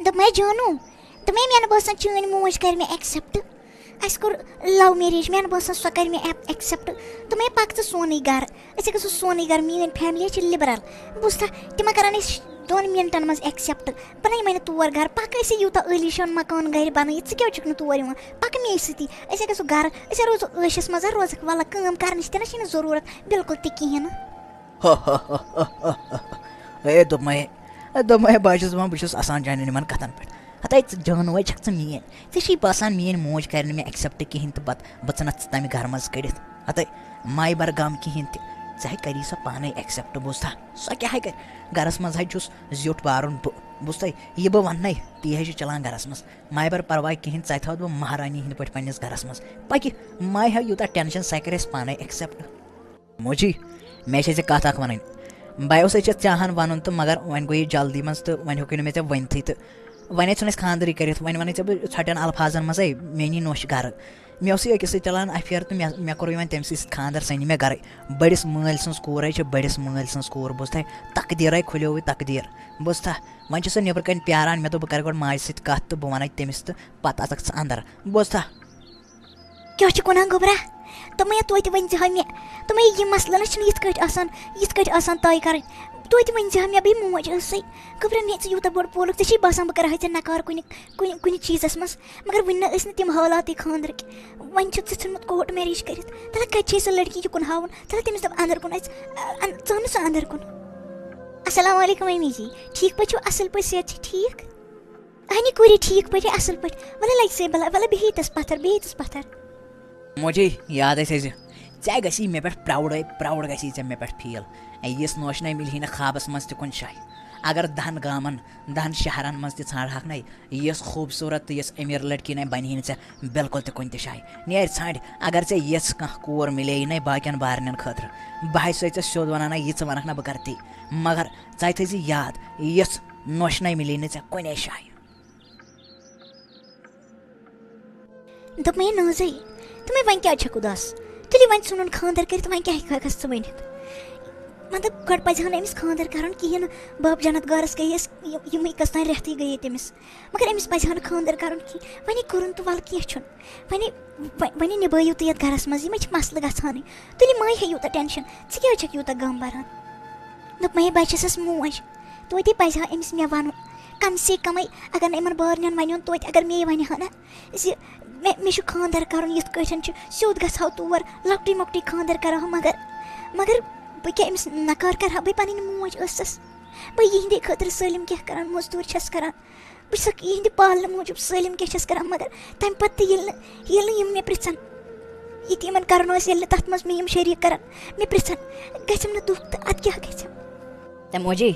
دوٚپمَے، جانو، دوٚپمَے، مےٚ نہٕ باسان چٲنۍ موج کَرِ مےٚ accept۔ اَسہِ کوٚر love marriage، مےٚ نہٕ باسان سۄ کَرِ مےٚ ایپ-، accept۔ دوٚپمَے، پَکھ ژٕ سونُے گَرٕ، أسۍ ہا گژھو سونُے گَرٕ، میٛٲنۍ family چھِ liberal۔ بوٗزتھا، تِم ہا کَرَن أسۍ دۄن مِنٹَن منٛز accept۔ بہٕ نَے یِمَے نہٕ تور گَرٕ، پَکھ أسۍ یوٗتاہ عٲلیٖشان مکان گَرِ بَنٲیِتھ، ژٕ کیٛازِ چھُکھ نہٕ تور یِوان؟ پَکھ مے سۭتی، أسۍ ہا گژھو گَرٕ، أسۍ ہا روزو عٲشَس منٛز، ہا روزَکھ وَلہٕ کٲم کَرنٕچ تہِ نہ چھِنہٕ ضروٗرت بِلکُل تہِ کِہیٖنۍ نہٕ۔ اے دوٚپمَے، اے دوٚپمَے، بہٕ ہا چھُس دَپان، بہٕ چھُس اَسان جانٮ۪ن یِمَن کَتھَن پٮ۪ٹھ۔ ہَتَے ژٕ جانوَے چھَکھ ژٕ میٛٲنۍ۔ ژےٚ چھِی باسان میٛٲنۍ موج کَرِ نہٕ مےٚ accept کِہیٖنۍ تہٕ پَتہٕ بہٕ ژھٕنَتھ ژٕ تَمہِ گَرٕ منٛز کٔڑِتھ؟ ہَتَے مَے بَر غم کِہیٖنۍ تہِ، ژےٚ ہے کَری سۄ پانَے accept، بوٗزتھا؟ سۄ کیٛاہ ہے کَرِ؟ گَرَس منٛز ہے چھُس زیُٹھ بارُن بہٕ، بوٗزتھَے؟ یہِ بہٕ وَننَے، تی ہے چھُ چَلان گَرَس منٛز۔ مَے بَر پَرواے کِہیٖنۍ، ژَے تھاوَتھ بہٕ مہرٲنی ہِنٛدۍ پٲٹھۍ پنٛنِس گَرَس منٛز۔ پَکہِ، مَے ہا یوٗتاہ tension، سۄ کَرِ اَسہِ پانَے accept۔ موجی، مےٚ چھےٚ ژےٚ کَتھ اَکھ وَنٕنۍ۔ بہٕ اوسَے ژےٚ چاہان وَنُن تہٕ مگر وۄنۍ گوٚو یہِ جلدی منٛز تہٕ وۄنۍ ہیوٚکُے نہٕ مےٚ ژےٚ ؤنۍتھٕے تہٕ وۄنۍ ہے ژھٕنُس خانٛدرٕے کٔرِتھ۔ وۄنۍ وَنَے ژےٚ بہٕ ژھۄٹٮ۪ن الفاظَن منٛز، ہے، مےٚ نی نوٚش گَرٕ۔ مےٚ اوسُے أکِس سۭتۍ چَلان affair تہٕ مےٚ، مےٚ کوٚرُے وۄنۍ تٔمۍ سٕے سۭتۍ خانٛدَر، سۄ نی مےٚ گَرَے۔ بٔڑِس مٲلۍ سٕنٛز کوٗر ہے چھِ، بٔڑِس مٲلۍ سٕنٛز کوٗر، بوٗزتھَے؟ تقدیٖرَے کھُلیووُے تقدیٖر، بوٗزتھا؟ وۄنۍ چھِ سۄ نیٚبرٕ کَنۍ پیاران، مےٚ دوٚپ بہٕ کَرٕ گۄڈٕ ماجہِ سۭتۍ کَتھ تہٕ بہٕ وَنَے تٔمِس تہٕ پَتہٕ اَژَکھ ژٕ اَندَر، بوٗزتھا؟ کیٛاہ چھُکھ وَنان گوٚبرا؟ تِمَے توتہِ ؤنۍ زِ ہا مےٚ، تِمَے یہِ مسلہٕ نہ چھُنہٕ یِتھ کٲٹھۍ آسان، یِتھ کٲٹھۍ آسان طے کَرٕنۍ۔ توتہِ ؤنۍ زِ ہا مےٚ، بہٕ موج ٲسٕے۔ گوٚبرا، مےٚ ژٕ یوٗتاہ بوٚڑ پولُکھ، ژےٚ چھُے باسان بہٕ کَرٕ ہا ژےٚ نکار کُنہِ، کُنہِ، کُنہِ چیٖزَس منٛز؟ مگر وٕنہِ نہ ٲسۍ نہٕ تِم حالاتٕے خانٛدرٕکۍ۔ وۄنۍ چھُتھ ژٕ ژھٕنمُت court marriage کٔرِتھ۔ تَلہ کَتہِ چھے سۄ لٔڑکی یُکُن ہاوُن؟ تَلہ تٔمِس دَپ اَندَر کُن اَژِ، اَ-، اَن-، ژٕ اَن نہٕ سُہ اَندَر کُن۔ السلام علیکم امی جی، ٹھیٖک پٲٹھۍ چھِو؟ اَصٕل پٲٹھۍ، صحت چھِ ٹھیٖک؟ اَہنہِ کوٗرِ ٹھیٖک پٲٹھۍ، اَصٕل پٲٹھۍ۔ وَلہٕ لَگہِ سۄے بَلاے، وَلہٕ بیٚہہِ ییٚتَس پَتھَر، بیٚہہِ ییٚتَس پَتھَر۔ موجی، یاد آسہِ زِ ژےٚ گژھی مےٚ پٮ۪ٹھ proud، proud گژھی ژےٚ مےٚ پٮ۪ٹھ feel۔ یِژھ نوشہِ نَے مِلہِ ہی نہٕ خوابَس منٛز تہِ کُنہِ جایہِ۔ اگر دَہَن گامَن، دَہَن شہرَن منٛز تہِ ژھانٛڈہَکھ نَے، یِژھ خوٗبصوٗرت تہٕ یِژھ أمیٖر لٔڑکی نَے بَنہِ ہی نہٕ ژےٚ بِلکُل تہِ کُنہِ تہِ جایہِ۔ نیر ژھانٛڈِ، اگر ژےٚ یِژھ کانٛہہ کوٗر مِلے یی نَے باقیَن بارنٮ۪ن خٲطرٕ، بہٕ ہَے چھُسَے ژےٚ سیوٚد وَنان نَے، یہِ ژٕ وَنَکھ نہ بہٕ کَرٕ تی۔ مگر ژےٚ تھٲیزِ یاد، یِژھ نوشہِ نَے مِلے نہٕ ژےٚ کُنے جایہِ۔ دوٚپمَے، نازٕے، دوٚپمَے، وۄنۍ کیٛازِ چھَکھ اُداس؟ تُلِو وۄنۍ ژھٕنُن خانٛدَر کٔرِتھ، وۄنۍ کیٛاہ ہٮ۪کَس ژٕ ؤنِتھ؟ مطلب، گۄڈٕ پَزِ ہا نہٕ أمِس خانٛدَر کَرُن کِہیٖنۍ نہٕ۔ بَب جنت گارَس گٔیَس، یہِ-، یِمَے کٔژ تام رٮ۪تھٕے گٔیے تٔمِس۔ مگر أمِس پَزِ ہا نہٕ خانٛدَر کَرُن کِہیٖنۍ۔ وۄنۍ ہے کوٚرُن تہٕ وَلہٕ کینٛہہ چھُنہٕ۔ وۄنۍ ہے، وۄنۍ، وۄنۍ ہے نِبٲیِو تُہۍ یَتھ گَرَس منٛز، یِمَے چھِ مسلہٕ گژھانٕے۔ تُلِو مَے ہے یوٗتاہ tension، ژٕ کیٛازِ چھَکھ یوٗتاہ غم بَران؟ دوٚپمَے، بہٕ چھَسَس موج۔ توتہِ پَزِ ہا أمِس مےٚ وَنُن۔ کم سے کمٕے اگر نہٕ یِمَن بارنٮ۪ن وَنیون، توتہِ اگر مے وَنہِ ہا نہ زِ مےٚ، مےٚ چھُ خانٛدَر کَرُن، یِتھ کٲٹھۍ چھُ سیوٚد گژھٕ ہاو تور، لۄکٹُے مۄکٹُے خانٛدَر کَرٕ ہاو، مگر، مگر بہٕ کیٛاہ أمِس نکار کَرٕ ہا؟ بہٕ پَنٕنۍ موج ٲسٕس، بہٕ یِہِنٛدے خٲطرٕ سٲلِم کینٛہہ کَران، مٔزدوٗرۍ چھَس کَران، بہٕ چھَسَکھ یِہِنٛدِ پالنہٕ موٗجوٗب سٲلِم کینٛہہ چھَس کَران، مگر تَمہِ پَتہٕ تہِ ییٚلہِ نہٕ، ییٚلہِ نہٕ یِم مےٚ پِرٛژھَن، یہِ تہِ یِمَن کَرُن اوس، ییٚلہِ نہٕ تَتھ منٛز مےٚ یِم شریٖک کَرَن، مےٚ پِرٛژھَن، گژھٮ۪م نہٕ دُکھ تہٕ اَدٕ کیٛاہ گژھٮ۪م؟ تہٕ موجی،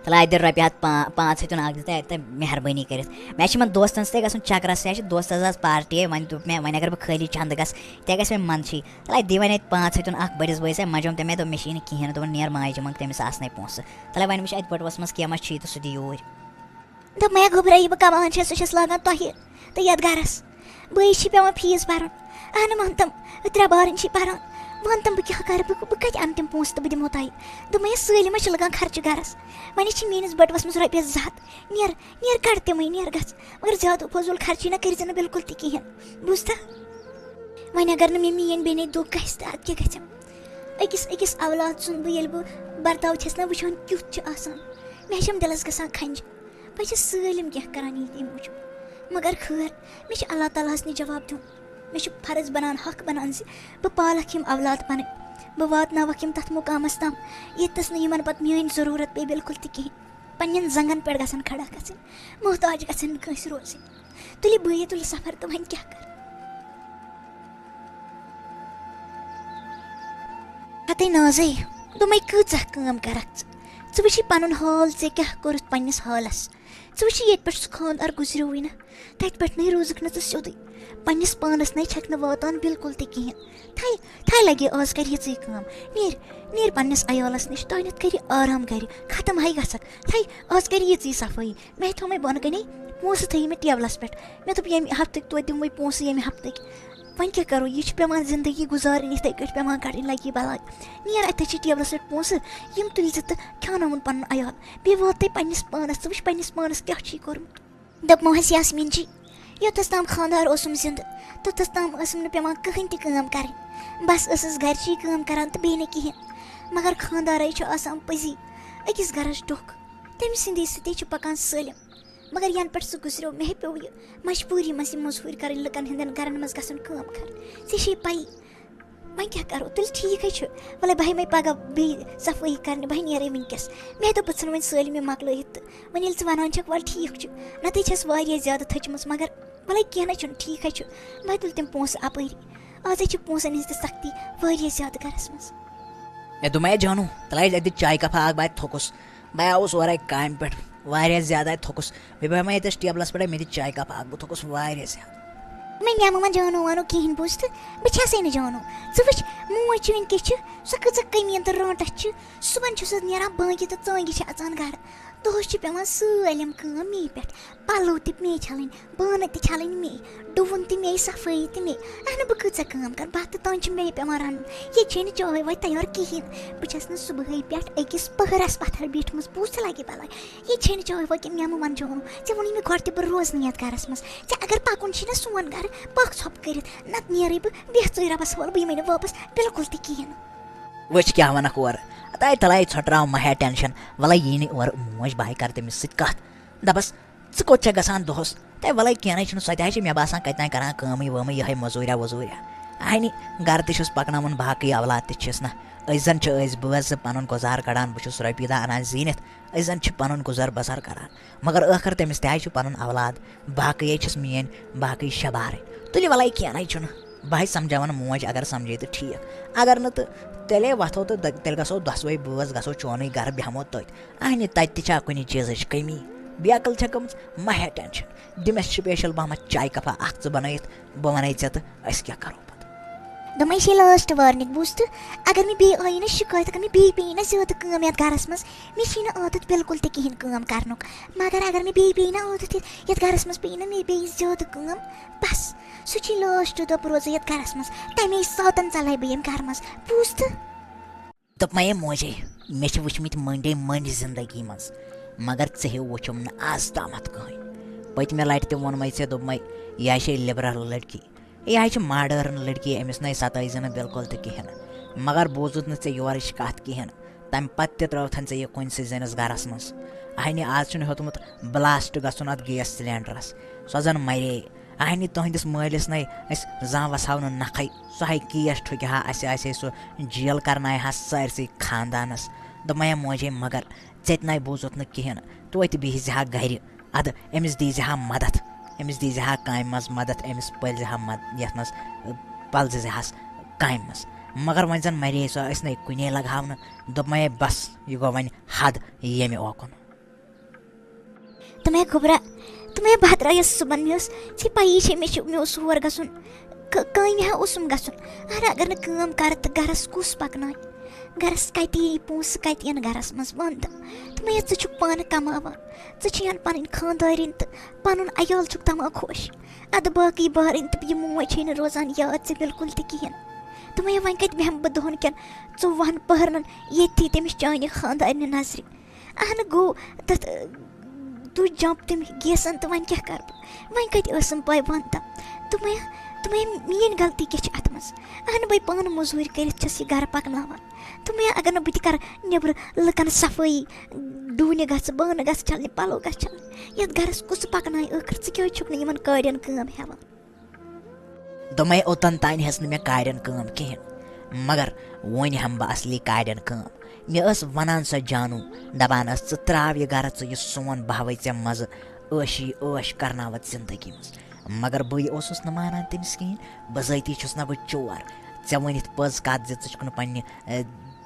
تہٕ لایہِ دِ رۄپیہِ ہَتھ پا-، پانٛژھ ہَتھ تہٕ اَکھ دِ تہٕ، تہٕ مہربٲنی کٔرِتھ۔ مےٚ چھِ یِمَن دوستَن سۭتۍ گژھُن چَکرَس، مےٚ چھِ دوستَس آز party، وۄنۍ دوٚپ مےٚ، وۄنۍ اگر بہٕ خٲلی چَندٕ گژھٕ، تہِ گژھِ مےٚ منٛدچھٕے۔ تہٕ لایہِ دِ وۄنۍ اَتہِ پانٛژھ ہَتھ تہٕ اَکھ بٔڑِس بٲیِس، مےٚ جوٚم تَمہِ دۄہ، مےٚ چھِ یہِ نہٕ کِہیٖنۍ نہٕ، دوٚپُن، "نیر ماجہِ منٛگ، تٔمِس آسنَے پونٛسہٕ۔" تہٕ لایہِ وۄنۍ وٕچھ اَتہِ بٔٹوَس منٛز کیمَس چھُ یہِ تہٕ سُہ دِ یوٗرۍ۔ دوٚپمَے، گوٚبرا، یہِ بہٕ کَماوان چھَس، سُہ چھَس لاگان تۄہہِ تہٕ یَتھ گَرَس۔ بٲیِس چھِ پٮ۪وان fees بَرُن۔ اَہنہٕ، وَن تِم، ترٛےٚ بارٕنۍ چھِ پَران۔ وَن تَم، بہٕ کیٛاہ کَرٕ؟ بہٕ، بہٕ کَتہِ اَنہٕ تِم پونٛسہٕ تہٕ بہٕ دِمو تۄہہِ؟ دوٚپمَے، یہِ سٲلِم ما چھِ لَگان خرچہٕ گَرَس؟ وۄنۍ چھِ میٛٲنِس بٔٹوَس منٛز رۄپیَس زٕ ہَتھ۔ نیر، نیر، کَڑ تِمَے، نیر گژھ۔ مگر زیادٕ فضوٗل خرچی نہ کٔرۍ زِ نہٕ بِلکُل تہِ کِہیٖنۍ، بوٗزتھا؟ وۄنۍ اگر نہٕ مےٚ میٛٲنۍ بیٚنے دُکھ گژھِ تہٕ اَدٕ کیٛاہ گژھٮ۪م؟ أکِس، أکِس اولاد سُنٛد بہٕ ییٚلہِ بہٕ برتاو چھَس نہ وٕچھان کیُتھ چھُ آسان، مےٚ چھَم دِلَس گژھان کھَنٛجہِ۔ بہٕ چھَس سٲلِم کینٛہہ کَران ییٚتہِ اَمہِ موٗجوٗب۔ مگر خٲر، مےٚ چھُ اللہ تعالیٰ ہَس نِش جواب دیُن۔ مےٚ چھُ فرض بَنان، حق بَنان زِ بہٕ پالَکھ یِم اولاد پَنٕنۍ۔ بہٕ واتناوَکھ یِم تَتھ مُقامَس تام، ییٚتَس نہٕ یِمَن پَتہٕ میٛٲنۍ ضروٗرت پیٚیہِ بِلکُل تہِ کِہیٖنۍ۔ پنٛنٮ۪ن زنٛگَن پٮ۪ٹھ گژھن کھڑا گژھٕنۍ، محتاج گژھن نہٕ کٲنٛسہِ روزٕنۍ۔ تُلہِ بٲیہِ، تُلہِ سفر، تہٕ وۄنۍ کیٛاہ کَرٕ؟ ہتے نازے، دوٚپمَے، کۭژاہ کٲم کَرَکھ ژٕ؟ ژٕ وٕچھی پَنُن حال، ژےٚ کیٛاہ کوٚرُتھ پنٛنِس حالَس؟ ژٕ وٕچھی ییٚتہِ پٮ۪ٹھ سُہ خانٛدار گُزریووٕے نہ، تَتہِ پٮ۪ٹھ نَے روٗزٕکھ نہٕ ژٕ سیوٚدُے۔ پنٛنِس پانَس نَے چھَکھ نہٕ واتان بِلکُل تہِ کِہیٖنۍ۔ تھَے، تھَے لَگے آز کَرِ یِژٕے کٲم۔ نیر، نیر پنٛنِس عیالَس نِش، تانٮ۪تھ کَرِ آرام گَرِ، ختم ہَے گژھَکھ۔ تھَے، آز کَرِ یِژٕے صفٲیی۔ مےٚ تھوٚومَے بۄنہٕ کَنے پونٛسہٕ تھٲیِو مےٚ ٹیبلَس پٮ۪ٹھ۔ مےٚ دوٚپ، ییٚمہِ ہفتٕکۍ توتہِ دِموٕے پونٛسہٕ ییٚمہِ ہفتٕکۍ۔ وۄنۍ کیٛاہ کَرو، یہِ چھِ پٮ۪وان زِندگی گُزارٕنۍ، یِتھَے کٲٹھۍ پٮ۪وان کَڑٕنۍ لَگی بَلاے۔ نیر اَتہِ چھِ ٹیبلَس پٮ۪ٹھ پونٛسہٕ، یِم تُلۍ زِ تہٕ کھیٛاوناوُن پَنُن عیال۔ بیٚیہِ وٲژ تۄہہِ پنٛنِس پانَس، ژٕ وٕچھ پنٛنِس پانَس کیٛاہ چھُے کوٚرمُت۔ دوٚپمَوہَس، یاسمیٖن جی، یوٚتَس تام خانٛدار اوسُم زِندٕ، توٚتَس تام ٲسٕم نہٕ پٮ۪وان کٕہٕنۍ تہِ کٲم کَرٕنۍ۔ بَس ٲسٕس گَرِچی کٲم کَران تہٕ بیٚیہِ نہٕ کِہیٖنۍ۔ مگر خانٛدارَے چھُ آسان پٔزی أکِس گَرَس ڈوٚکھ۔ تٔمۍ سٕنٛدی سۭتی چھُ پَکان سٲلِم۔ مگر یَنہٕ پٮ۪ٹھ سُہ گُزریو، مےٚ پیوٚو یہِ مجبوٗری منٛز یہِ مٔزوٗرۍ کَرٕنۍ، لُکَن ہٕنٛدٮ۪ن گَرَن منٛز گژھُن کٲم کَرٕنۍ۔ ژےٚ چھے پَیی۔ وۄنۍ کیٛاہ کَرو؟ تیٚلہِ ٹھیٖک ہے چھُ۔ وَلَے بہٕ ہٮ۪مَے پَگاہ بیٚیہِ صفٲیی کَرنہِ، بہٕ ہے نیرَے وٕنۍکٮ۪س۔ مےٚ دوٚپ، بہٕ ژھٕنہٕ وۄنۍ سٲلِم یہِ مۄکلٲیِتھ تہٕ وۄنۍ ییٚلہِ ژٕ وَنان چھَکھ، وَلہٕ ٹھیٖک چھُ، نَتہٕ ہے چھَس واریاہ زیادٕ تھٔچمٕژ، مگر وَلَے کینٛہہ نہ چھُنہٕ، ٹھیٖک ہے چھُ۔ بہٕ ہے تُلہٕ تِم پونٛسہٕ اَپٲری۔ آز ہے چھِ پونٛسَن ہِنٛز تہِ سختی واریاہ زیادٕ گَرَس منٛز۔ ہے دوٚپمَے جانو، تَلہٕ ہے اَتہِ چایہِ کَپھا اَکھ، بہٕ اَتہِ تھوٚکُس۔ بہٕ آوُس اورَے کامہِ پٮ۪ٹھ، واریاہ زیادٕ اَتہِ تھوٚکُس۔ بیٚیہِ بہمَے ییٚتٮ۪س ٹیبلَس پٮ۪ٹھ، مےٚ دِ چایہِ کَپ اَکھ، بہٕ تھوٚکُس واریاہ زیادٕ۔ مےٚ نِمہٕ وۄنۍ جانو وانو کِہیٖنۍ، بوٗزتھٕ؟ بہٕ چھَسٕے نہٕ جانو۔ ژٕ وٕچھ، موج چٲنۍ کِژھ چھِ، سۄ کۭژاہ کٔمیٖن تہٕ رٲنٛٹَس چھِ۔ صُبحَن چھُ سُہ نیران بانٛگہِ تہٕ ژٲنٛگہِ چھِ اَژان گَرٕ۔ دۄہَس چھِ پٮ۪وان سٲلِم کٲم مے پٮ۪ٹھ۔ پَلو تہِ مے چھَلٕنۍ، بانہٕ تہِ چھَلٕنۍ مے، ڈُوُن تہِ مے، صفٲیی تہِ مے۔ اہنُو، بہٕ کۭژاہ کٲم کَرٕ؟ بَتہٕ تام چھِ مے پٮ۪وان رَنُن۔ ییٚتہِ چھے نہٕ چاے واے تیار کِہیٖنۍ۔ بہٕ چھَس نہٕ صُبحٲے پٮ۪ٹھ أکِس پٔہرَس پَتھَر بیٖٹھمٕژ، بوٗز ژٕ لَگہِ بَلاے۔ ییٚتہِ چھے نہٕ چاے واے کینٛہہ، مےٚ مہٕ وَن جانو۔ ژےٚ ووٚنُے مےٚ گۄڈٕ تہِ بہٕ روزٕ نہٕ یَتھ گَرَس منٛز۔ ژےٚ اگر پَکُن چھُے نہ سون گَرٕ، پَکھ ژھۄپہٕ کٔرِتھ، نَتہٕ نیرَے بہٕ بیٚہہ ژٕے رۄبَس حوالہٕ، بہٕ یِمَے نہٕ واپَس بِلکُل تہِ کِہیٖنۍ نہٕ۔ وٕچھ کیٛاہ وَنَکھ اورٕ۔ تَے تَلَے ژھۄٹراو، مہ ہےٚ ٹٮ۪نشَن، وَلَے یی نہٕ اورٕ موج، بہٕ ہَے کَرٕ تٔمِس سۭتۍ کَتھ۔ دَپَس، ژٕ کوٚت چھَکھ گژھان دۄہَس؟ تَے وَلَے کینٛہہ نہ چھُنہٕ، سۄ تہِ ہا چھِ مےٚ باسان کَتہِ تام کَران کٲمٕے وٲمٕے، یِہوٚے مٔزوٗریا ؤزوٗریا۔ اَہنہِ، گَرٕ تہِ چھُس پَکناوُن باقٕے اولاد تہِ چھِس نہ۔ أسۍ زَن چھِ أسۍ بٲژ زٕ پَنُن گُزار کَڑان، بہٕ چھُس رۄپیہِ دَہ اَنان زیٖنِتھ، أسۍ زَن چھِ پَنُن گُزار بَسَر کَران۔ مگر ٲخٕر تٔمِس تہِ حظ چھُ پَنُن اولاد، باقٕے حظ چھِس میٛٲنۍ باقٕے شےٚ بارٕنۍ۔ تُلِو وَلَے کینٛہہ نَے چھُنہٕ، بہٕ حظ سَمجھاوَن موج، اگر سَمجھے تہٕ ٹھیٖک، اگر نہٕ تہٕ تیٚلے وۄتھو تہٕ دَ-، تیٚلہِ گژھو دۄسوَے بٲژ، گژھو چونُے گَرٕ، بیٚہمو تٔتھۍ۔ اَہنہِ، تَتہِ تہِ چھا کُنہِ چیٖزٕچ کٔمی؟ بیکٕل چھےٚ گٔمٕژ، مہ ہےٚ ٹٮ۪نشَن، دِ مےٚ سٕپیشَل پَہمَتھ چایہِ کَپا اَکھ ژٕ بَنٲیِتھ، بہٕ وَنَے ژےٚ تہٕ أسۍ کیٛاہ کَرو پَتہٕ۔ دوٚپمَے، یہِ چھے لاسٹ وارنِنٛگ، بوٗز تہٕ؟ اگر مےٚ بیٚیہِ آیی نہ شِکایت، اگر مےٚ بیٚیہِ پیٚیہِ نہ زیادٕ کٲم یَتھ گَرَس منٛز، مےٚ چھِی نہٕ عادت بِلکُل تہِ کِہیٖنۍ کٲم کَرنُک۔ مگر اگر مےٚ بیٚیہِ پیٚیہِ نہ عادت یَتھ، یَتھ گَرَس منٛز پیٚیہِ نہ مےٚ بیٚیہِ زیادٕ کٲم، بَس، سُہ چھُے لاسٹ دۄہ بہٕ روزٕ یَتھ گَرَس منٛز۔ تَمے ساتَن ژَلَے بہٕ ییٚمہِ گَرٕ منٛز، بوٗز تہٕ؟ دوٚپمَے، ہے موجے، مےٚ چھِ وٕچھمٕتۍ مٔنٛڈے مٔنٛڈۍ زِندگی منٛز، مگر ژےٚ ہیوٗ وٕچھُم نہٕ آز تامَتھ کٕہٕنۍ۔ پٔتمہِ لَٹہِ تہِ ووٚنمَے ژےٚ، دوٚپمَے، یہِ ہا چھے لِبرَل لٔڑکی، یہِ ہا چھِ ماڈٲرٕن لٔڑکی، أمِس نَے سَتٲیزِ نہٕ بِلکُل تہِ کِہیٖنۍ نہٕ۔ مگر بوٗزُتھ نہٕ ژےٚ یورٕچ کَتھ کِہیٖنۍ نہٕ۔ تَمہِ پَتہٕ تہِ ترٛٲوتھَن ژےٚ یہِ کُنسٕے زٔنِس گَرَس منٛز۔ اَہنہِ، آز چھُنہٕ ہیوٚتمُت بٕلاسٹ گژھُن اَتھ گیس سِلینڈرَس۔ سۄ زَن مَرے۔ اَہنہِ، تُہٕنٛدِس مٲلِس نَے أسۍ زانٛہہ وَسہاو نہٕ نَکھَے۔ سُہ ہَے کیس ٹھُکہِ ہا اَسہِ، اَسہِ ہے سُہ جیل کَرنایہِ ہا سٲرسٕے خاندانَس۔ دوٚپمَے، موجے، مگر ژےٚ تہِ نَے بوٗزُتھ نہٕ کِہیٖنۍ۔ توتہِ بِہزِ ہا گَرِ۔ اَدٕ أمِس دیٖزِ ہا مَدَتھ، أمِس دیٖزِ ہا کامہِ منٛز مَدَتھ، أمِس پٔلزِ ہا مَد-، یَتھ منٛز، پَلزِ ہَس کامہِ منٛز۔ مگر وۄنۍ زَن مَرے سۄ، أسۍ نَے کُنے لَگہٕ ہاو نہٕ۔ دوٚپمَے، بَس، یہِ گوٚو وۄنۍ حد ییٚمہِ اوکُن۔ تہٕ مےٚ گوٚبرا، تہٕ مےٚ بہٕ درٛایَس صُبحن، مےٚ ٲس ژےٚ پَیی چھے، مےٚ چھُ، مےٚ اوس ہور گژھُن، ک-، کامہِ ہا اوسُم گژھُن۔ اَہَن، اگر نہٕ کٲم کَرٕ تہٕ گَرَس کُس پَکناوِ؟ گَرَس کَتہِ یی پونٛسہٕ، کَتہِ یِن گَرَس منٛز؟ وَن تہٕ۔ تہٕ مےٚ یَتھ ژٕ چھُکھ پانہٕ کَماوان، ژٕ چھِ یَن پَنٕنۍ خانٛدارِنۍ تہٕ پَنُن عیال چھُکھ تھاوان خۄش۔ اَدٕ باقٕے بارٕنۍ تہٕ یہِ موج چھے نہٕ روزان یاد ژےٚ بِلکُل تہِ کِہیٖنۍ۔ دوٚپمَے، وۄنۍ کَتہِ بیٚہمہٕ بہٕ دۄہَن کٮ۪ن ژۄوُہَن پٔہرَن ییٚتھی تٔمِس چانہِ خانٛدارنہِ نظرِ؟ اہنہٕ گوٚو تَتھ، ٲ، تُج جمپ تٔمۍ گیسَن، تہٕ وۄنۍ کیٛاہ کَرٕ بہٕ؟ وۄنۍ کَتہِ ٲسٕم پَے وَن تہٕ؟ دوٚپمَے، دوٚپمَے، میٛٲنۍ غلطی کیٛاہ چھِ اَتھ منٛز؟ اہنہٕ بَے، پانہٕ مٔزوٗرۍ کٔرِتھ چھَس یہِ گَرٕ پَکناوان۔ دوٚپمَے، اگر نہٕ بہٕ تہِ کَرٕ نیٚبرٕ لُکَن صفٲیی، ڈوٗنہِ گژھٕ، بانہٕ گژھٕ چھَلنہِ، پَلو گژھٕ چھَلنہِ، یَتھ گَرَس کُس پَکنایہِ ٲخٕر؟ ژٕ کیٛازِ چھُکھ نہٕ یِمَن کارٮ۪ن کٲم ہٮ۪وان؟ دوٚپمَے، اوٚتَن تانۍ ہیٚژ نہٕ مےٚ کارٮ۪ن کٲم کِہیٖنۍ، مگر وۄنۍ ہٮ۪مہٕ بہٕ اَصلی کارٮ۪ن کٲم۔ مےٚ ٲس وَنان سۄ جانو، دَپان ٲس، "ژٕ ترٛاو یہِ گَرٕ، ژٕ یہِ سون، بہٕ ہاوَے ژےٚ مَزٕ، عٲشی عٲش کَرناوَتھ زِندگی منٛز۔" مگر بٕے اوسُس نہٕ مانان تٔمِس کِہیٖنۍ۔ بِذٲتی چھُس نہ بہٕ چور۔ ژےٚ ؤنِتھ پٔز کَتھ زِ ژٕ چھُکھ نہٕ پنٛنہِ، اے،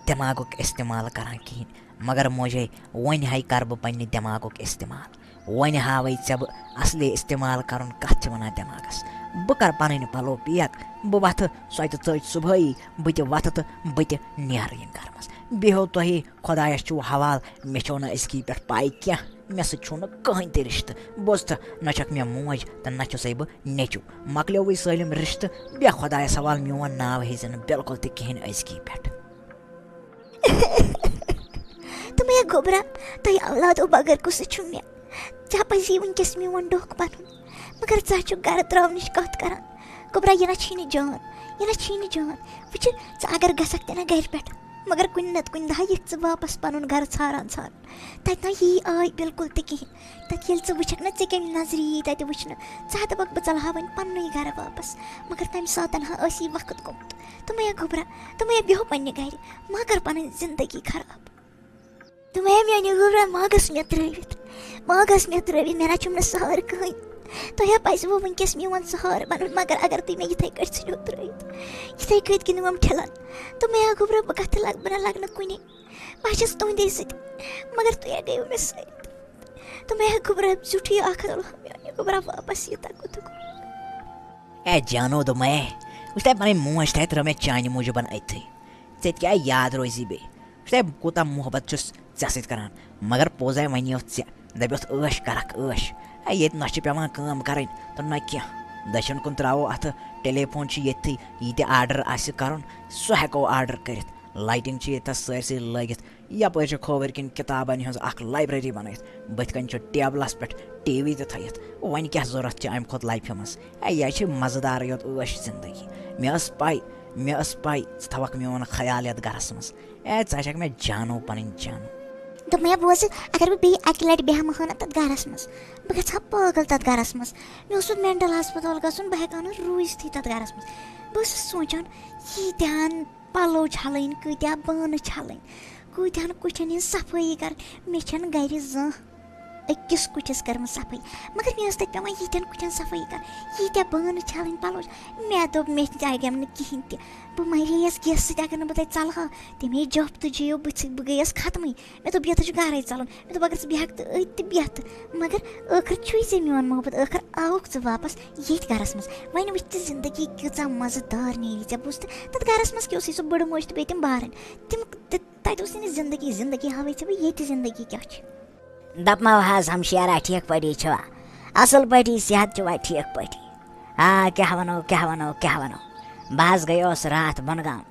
دٮ۪ماغُک استعمال کَران کِہیٖنۍ۔ مگر موجے، وۄنۍ ہَے کَرٕ بہٕ پنٛنہِ دٮ۪ماغُک استعمال۔ وۄنۍ ہاوَے ژےٚ بہٕ اَصلی استعمال کَرُن کَتھ چھِ وَنان دٮ۪ماغَس۔ بہٕ کَرٕ پَنٕنۍ پَلو پیک، بہٕ وۄتھٕ سۄ تہِ ژٔج صُبحٲیی، بہٕ تہِ وۄتھٕ تہٕ بہٕ تہِ نیرٕ ییٚمہِ گَرٕ منٛز۔ بیٚہو تۄہے خۄدایَس چھُو حوال، مےٚ چھو نہٕ أزکی پٮ۪ٹھ پَے کینٛہہ، مےٚ سۭتۍ چھُو نہٕ کٕہٕنۍ تہِ رِشتہٕ۔ بوز تہٕ، نہ چھَکھ مےٚ موج تہٕ نہ چھُسَے بہٕ نیٚچوٗ۔ مۄکلیووٕے سٲلِم رِشتہٕ، بیٚہہ خۄدایَس حوال، میون ناو ہیٚزِ نہٕ بِلکُل تہِ کِہیٖنۍ أزکی پٮ۪ٹھ۔ دوٚپمَے، گوٚبرا، تۄہہِ اولادو بغٲر کُس چھُ مےٚ؟ ژےٚ پَزی وٕنکیٚس میون ڈوٚکھ بَنُن، مگر ژٕ ہا چھُکھ گَرٕ ترٛاونٕچ کَتھ کَران۔ گوٚبرا، یہِ نہ چھی نہٕ جان، یہِ نہ چھی نہٕ جان۔ وٕچھِ، ژٕ اگر گژھکھ تہِ نہ گَرِ پٮ۪ٹھ، مگر کُنہِ نَتہٕ کُنہِ دۄہ یِکھ ژٕ واپَس پَنُن گَرٕ ژھاران ژھاران۔ تَتہِ نہ یی آے بِلکُل تہِ کِہیٖنۍ۔ تَتہِ ییٚلہِ ژٕ وٕچھکھ نہ، ژےٚ کَمہِ نظرِ یی تَتہِ وٕچھنہٕ، ژٕ ہا دَپَکھ، بہٕ ژَلہٕ ہا وۄنۍ پَننُے گَرٕ واپَس۔ مگر تَمہِ ساتَن ہا ٲسی وقت گوٚمُت۔ دوٚپمَے، گوٚبرا، دوٚپمَے، بیٚہو پنٛنہِ گَرِ، مہ کَر پَنٕنۍ زِندگی خراب۔ دوٚپمَے، میٛانہِ گوٚبرا، مہ گژھ مےٚ ترٛٲوِتھ، مہ گژھ مےٚ ترٛٲوِتھ، مےٚ نہ چھُم نہٕ سہارٕ کٕہٕنۍ۔ تۄہہِ ہا پَزِوٕ وٕنکیٚس میون سہارٕ بَنُن، مگر اگر تُہۍ مےٚ یِتھَے کٲٹھۍ ژھٕنِو ترٛٲوِتھ، یِتھَے کٲٹھۍ گِنٛدِو یِم ٹھِلَن۔ دوٚپمَے، ہا گوٚبرا، بہٕ کَتھٕ لَگہٕ، بہٕ نہ لَگہٕ نہٕ کُنے، بہٕ ہا چھَس تُہٕنٛدے سۭتۍ، مگر تُہۍ ہا گٔیِو مےٚ سۭتۍ۔ دوٚپمَے، ہا گوٚبرا، زیُٹھٕے اَکھ ہَتھ، میٛانہِ گوٚبرا، واپَس یہِ تَکُتُک۔ اے جانو، دوٚپمَے، وٕچھ تۄہہِ پَنٕنۍ موج تہِ ترٛٲو مےٚ چانہِ موٗجوٗبَن أتھی۔ ژےٚ تہِ کیٛاہ یاد روزی بیٚیہِ؟ وٕچھ تۄہہِ کوٗتاہ محبت چھُس ژےٚ سۭتۍ کَران، مگر پوٚز ہے وَنیو ژےٚ، دَپیوتھ عٲش کَرَکھ عٲش۔ اے، ییٚتہِ نہ چھِ پٮ۪وان کٲم کَرٕنۍ تہٕ نہ کینٛہہ۔ دٔچھُن کُن ترٛاوو اَتھٕ، ٹیلی فون چھُ ییٚتھی، یہِ تہِ آرڈر آسہِ کَرُن، سُہ ہٮ۪کو آرڈر کٔرِتھ۔ لایٹِنٛگ چھِ ییٚتہِ تھَس سٲرسٕے لٲگِتھ۔ یَپٲرۍ چھِ کھووٕرۍ کِنۍ کِتابَن ہٕنٛز اَکھ لایبرٔری بَنٲیِتھ۔ بٕتھِ کَنۍ چھُ ٹیبلَس پٮ۪ٹھ ٹی وی تہِ تھٲیِتھ۔ وۄنۍ کیٛاہ ضوٚرَتھ چھِ اَمہِ کھۄتہٕ لایفہِ منٛز؟ اے، یہِ چھِ مَزٕدارٕے یوت عٲش زِندگی۔ مےٚ ٲس پَے، مےٚ ٲس پَے ژٕ تھاوَکھ میون خیال یَتھ گَرَس منٛز۔ اے، ژٕ ہا چھَکھ مےٚ جانو، پَنٕنۍ جانو۔ دوٚپمَے، بوزٕ، اگر بہٕ بیٚیہِ اَکہِ لَٹہِ بیٚہمہٕ ہا نہ تَتھ گَرَس منٛز، بہٕ گژھٕ ہا پٲگل تَتھ گَرَس منٛز۔ مےٚ اوس سُہ مٮ۪نٹَل ہَسپَتال گژھُن، بہٕ ہٮ۪کہٕ ہا نہٕ روٗزتھٕے تَتھ گَرَس منٛز۔ بہٕ ٲسٕس سونٛچان، ییٖتیٛاہَن پَلو چھَلٕنۍ، کۭتیٛاہ بانہٕ چھَلٕنۍ، کۭتیٛاہَن کُٹھٮ۪ن ہِنٛز صفٲیی کَرٕنۍ۔ مےٚ چھَنہٕ گَرِ زانٛہہ أکِس کُٹھِس کٔرمٕژ صفٲیی، مگر مےٚ ٲس تَتہِ پٮ۪وان ییٖتیٛاہَن کُٹھٮ۪ن صفٲیی کَرٕنۍ، ییٖتیٛاہ بانہٕ چھَلٕنۍ، پَلو چھَ-، مےٚ دوٚپ، مےٚ تہِ تَگٮ۪م نہٕ کِہیٖنۍ تہِ۔ بہٕ مَرییَس گیسہٕ سۭتۍ، اگر نہٕ بہٕ تَتہِ ژَلہٕ ہا، تَمے جَپھ تہٕ جیو بٕتھِ، بہٕ گٔیَس ختمٕے۔ مےٚ دوٚپ، یَتھ چھُ گَرَے ژَلُن۔ مےٚ دوٚپ، اگر ژٕ بیٚہَکھ تہٕ أتھۍ تہٕ بیٚہہ تہٕ، مگر ٲخٕر چھُے ژےٚ میون محبت، ٲخٕر آوُکھ ژٕ واپَس ییٚتھۍ گَرَس منٛز۔ وۄنۍ وٕچھ ژٕ زِندگی کۭژاہ مَزٕ دار نیری ژےٚ، بوٗز تہٕ؟ تَتھ گَرَس منٛز کیٛاہ اوسُے سُہ بٕڑٕ موج تہٕ بیٚیہِ تِم بارٕنۍ؟ تِم تہٕ تَتہِ اوس نہٕ زِندگی، زِندگی ہاوٕے ژےٚ بہٕ ییٚتہِ زِندگی کیٛاہ چھِ۔ دَپمو حظ ہمشیرا، ٹھیٖک پٲٹھی چھِوا؟ اَصٕل پٲٹھی، صحت چھُوا ٹھیٖک پٲٹھی؟ آ، کیٛاہ وَنو، کیٛاہ وَنو، کیٛاہ وَنو؟ بہٕ حظ گٔیوس راتھ بۄنہٕ گام۔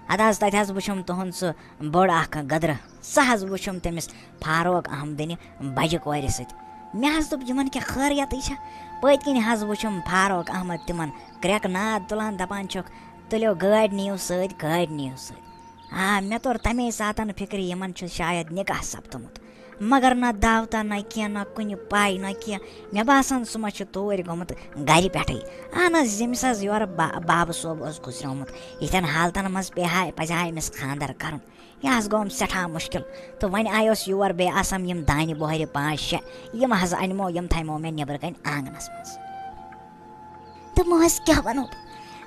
اَدٕ حظ، تَتہِ حظ وٕچھُم تُہُنٛد سُہ بوٚڑ اَکھ گٔدرٕ۔ سُہ حظ وٕچھُم تٔمِس فاروق احمدٕنہِ بَجہِ کورِ سۭتۍ۔ مےٚ حظ دوٚپ، یِمَن کیٛاہ خٲریَتٕے چھےٚ؟ پٔتۍ کِنۍ حظ وٕچھُم فاروق احمد تِمَن کرٛٮ۪کہٕ ناد تُلان، دَپان چھُکھ، "تُلِو گٲڑۍ نِیِو سۭتۍ، گٲڑۍ نِیِو سۭتۍ۔" آ، مےٚ توٚر تَمے ساتَن فِکرِ، یِمَن چھُ شاید نِکاح سَپدُمُت۔ مگر نہ دعوتہ، نہ کینٛہہ، نہ کُنہِ پَے، نہ کینٛہہ۔ مےٚ باسان، سُہ ما چھُ توٗرۍ گوٚمُت گَرِ پٮ۪ٹھٕے۔ اہن حظ، ییٚمِس حظ یورٕ با-، بابہٕ صٲب اوس گُزریومُت، یِتھٮ۪ن حالتَن منٛز پیٚیہِ ہا، پَزِ ہا أمِس خانٛدر کَرُن۔ یہِ حظ گوٚوُم سٮ۪ٹھاہ مُشکِل۔ تہٕ وۄنۍ آیوس یور، بیٚیہِ آسَم یِم دانہِ بۄہرِ پانٛژھ شےٚ، یِم حظ اَنِمو، یِم تھایمو مےٚ نیٚبرٕ کَنۍ آنٛگنَس منٛز۔ دوٚپمو حظ، کیٛاہ وَنو بہٕ؟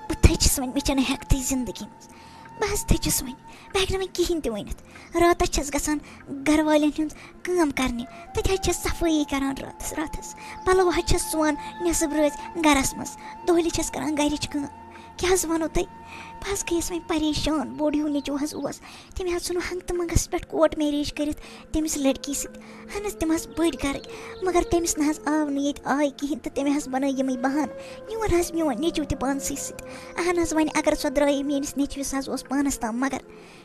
بہٕ تھٔچِس وۄنۍ، مےٚ چھَنہٕ ہٮ۪کتھٕے زِندگی منٛز۔ بہٕ حظ تھٔچِس وۄنۍ، بہٕ ہٮ۪کہٕ نہٕ وۄنۍ کِہیٖنۍ تہِ ؤنِتھ۔ راتَس چھَس گژھان گَرٕ والٮ۪ن ہُنٛد کٲم کَرنہِ، تَتہِ حظ چھَس صفٲیی کَران راتَس راتَس۔ پَلو حظ چھَس سُوان نٮ۪صٕب رٲژ گَرَس منٛز، دۄہلہِ چھَس کَران گَرِچ کٲم۔ کیٛاہ حظ وَنو تۄہہِ؟ بہٕ حظ گٔیَس وۄنۍ پریشان۔ بوٚڑ ہیوٗ نیٚچوٗ حظ اوس، تٔمۍ حظ ژھُنُن ہنٛگتہٕ منٛگَس پٮ۪ٹھ کوٹ میریج کٔرِتھ تٔمِس لٔڑکی سۭتۍ۔ اہن حظ، تِم حظ بٔڑۍ گَرٕکۍ، مگر تٔمِس نہ حظ آو نہٕ ییٚتہِ آے کِہیٖنۍ تہٕ تٔمۍ حظ بَنٲے یِمَے بہانہٕ۔ نیوٗن حظ میون نیٚچوٗ تہِ پانسٕے سۭتۍ۔ اہن حظ، وۄنۍ اگر سۄ درٛایے، میٲنِس نیٚچوِس حظ اوس پانَس تام، مگر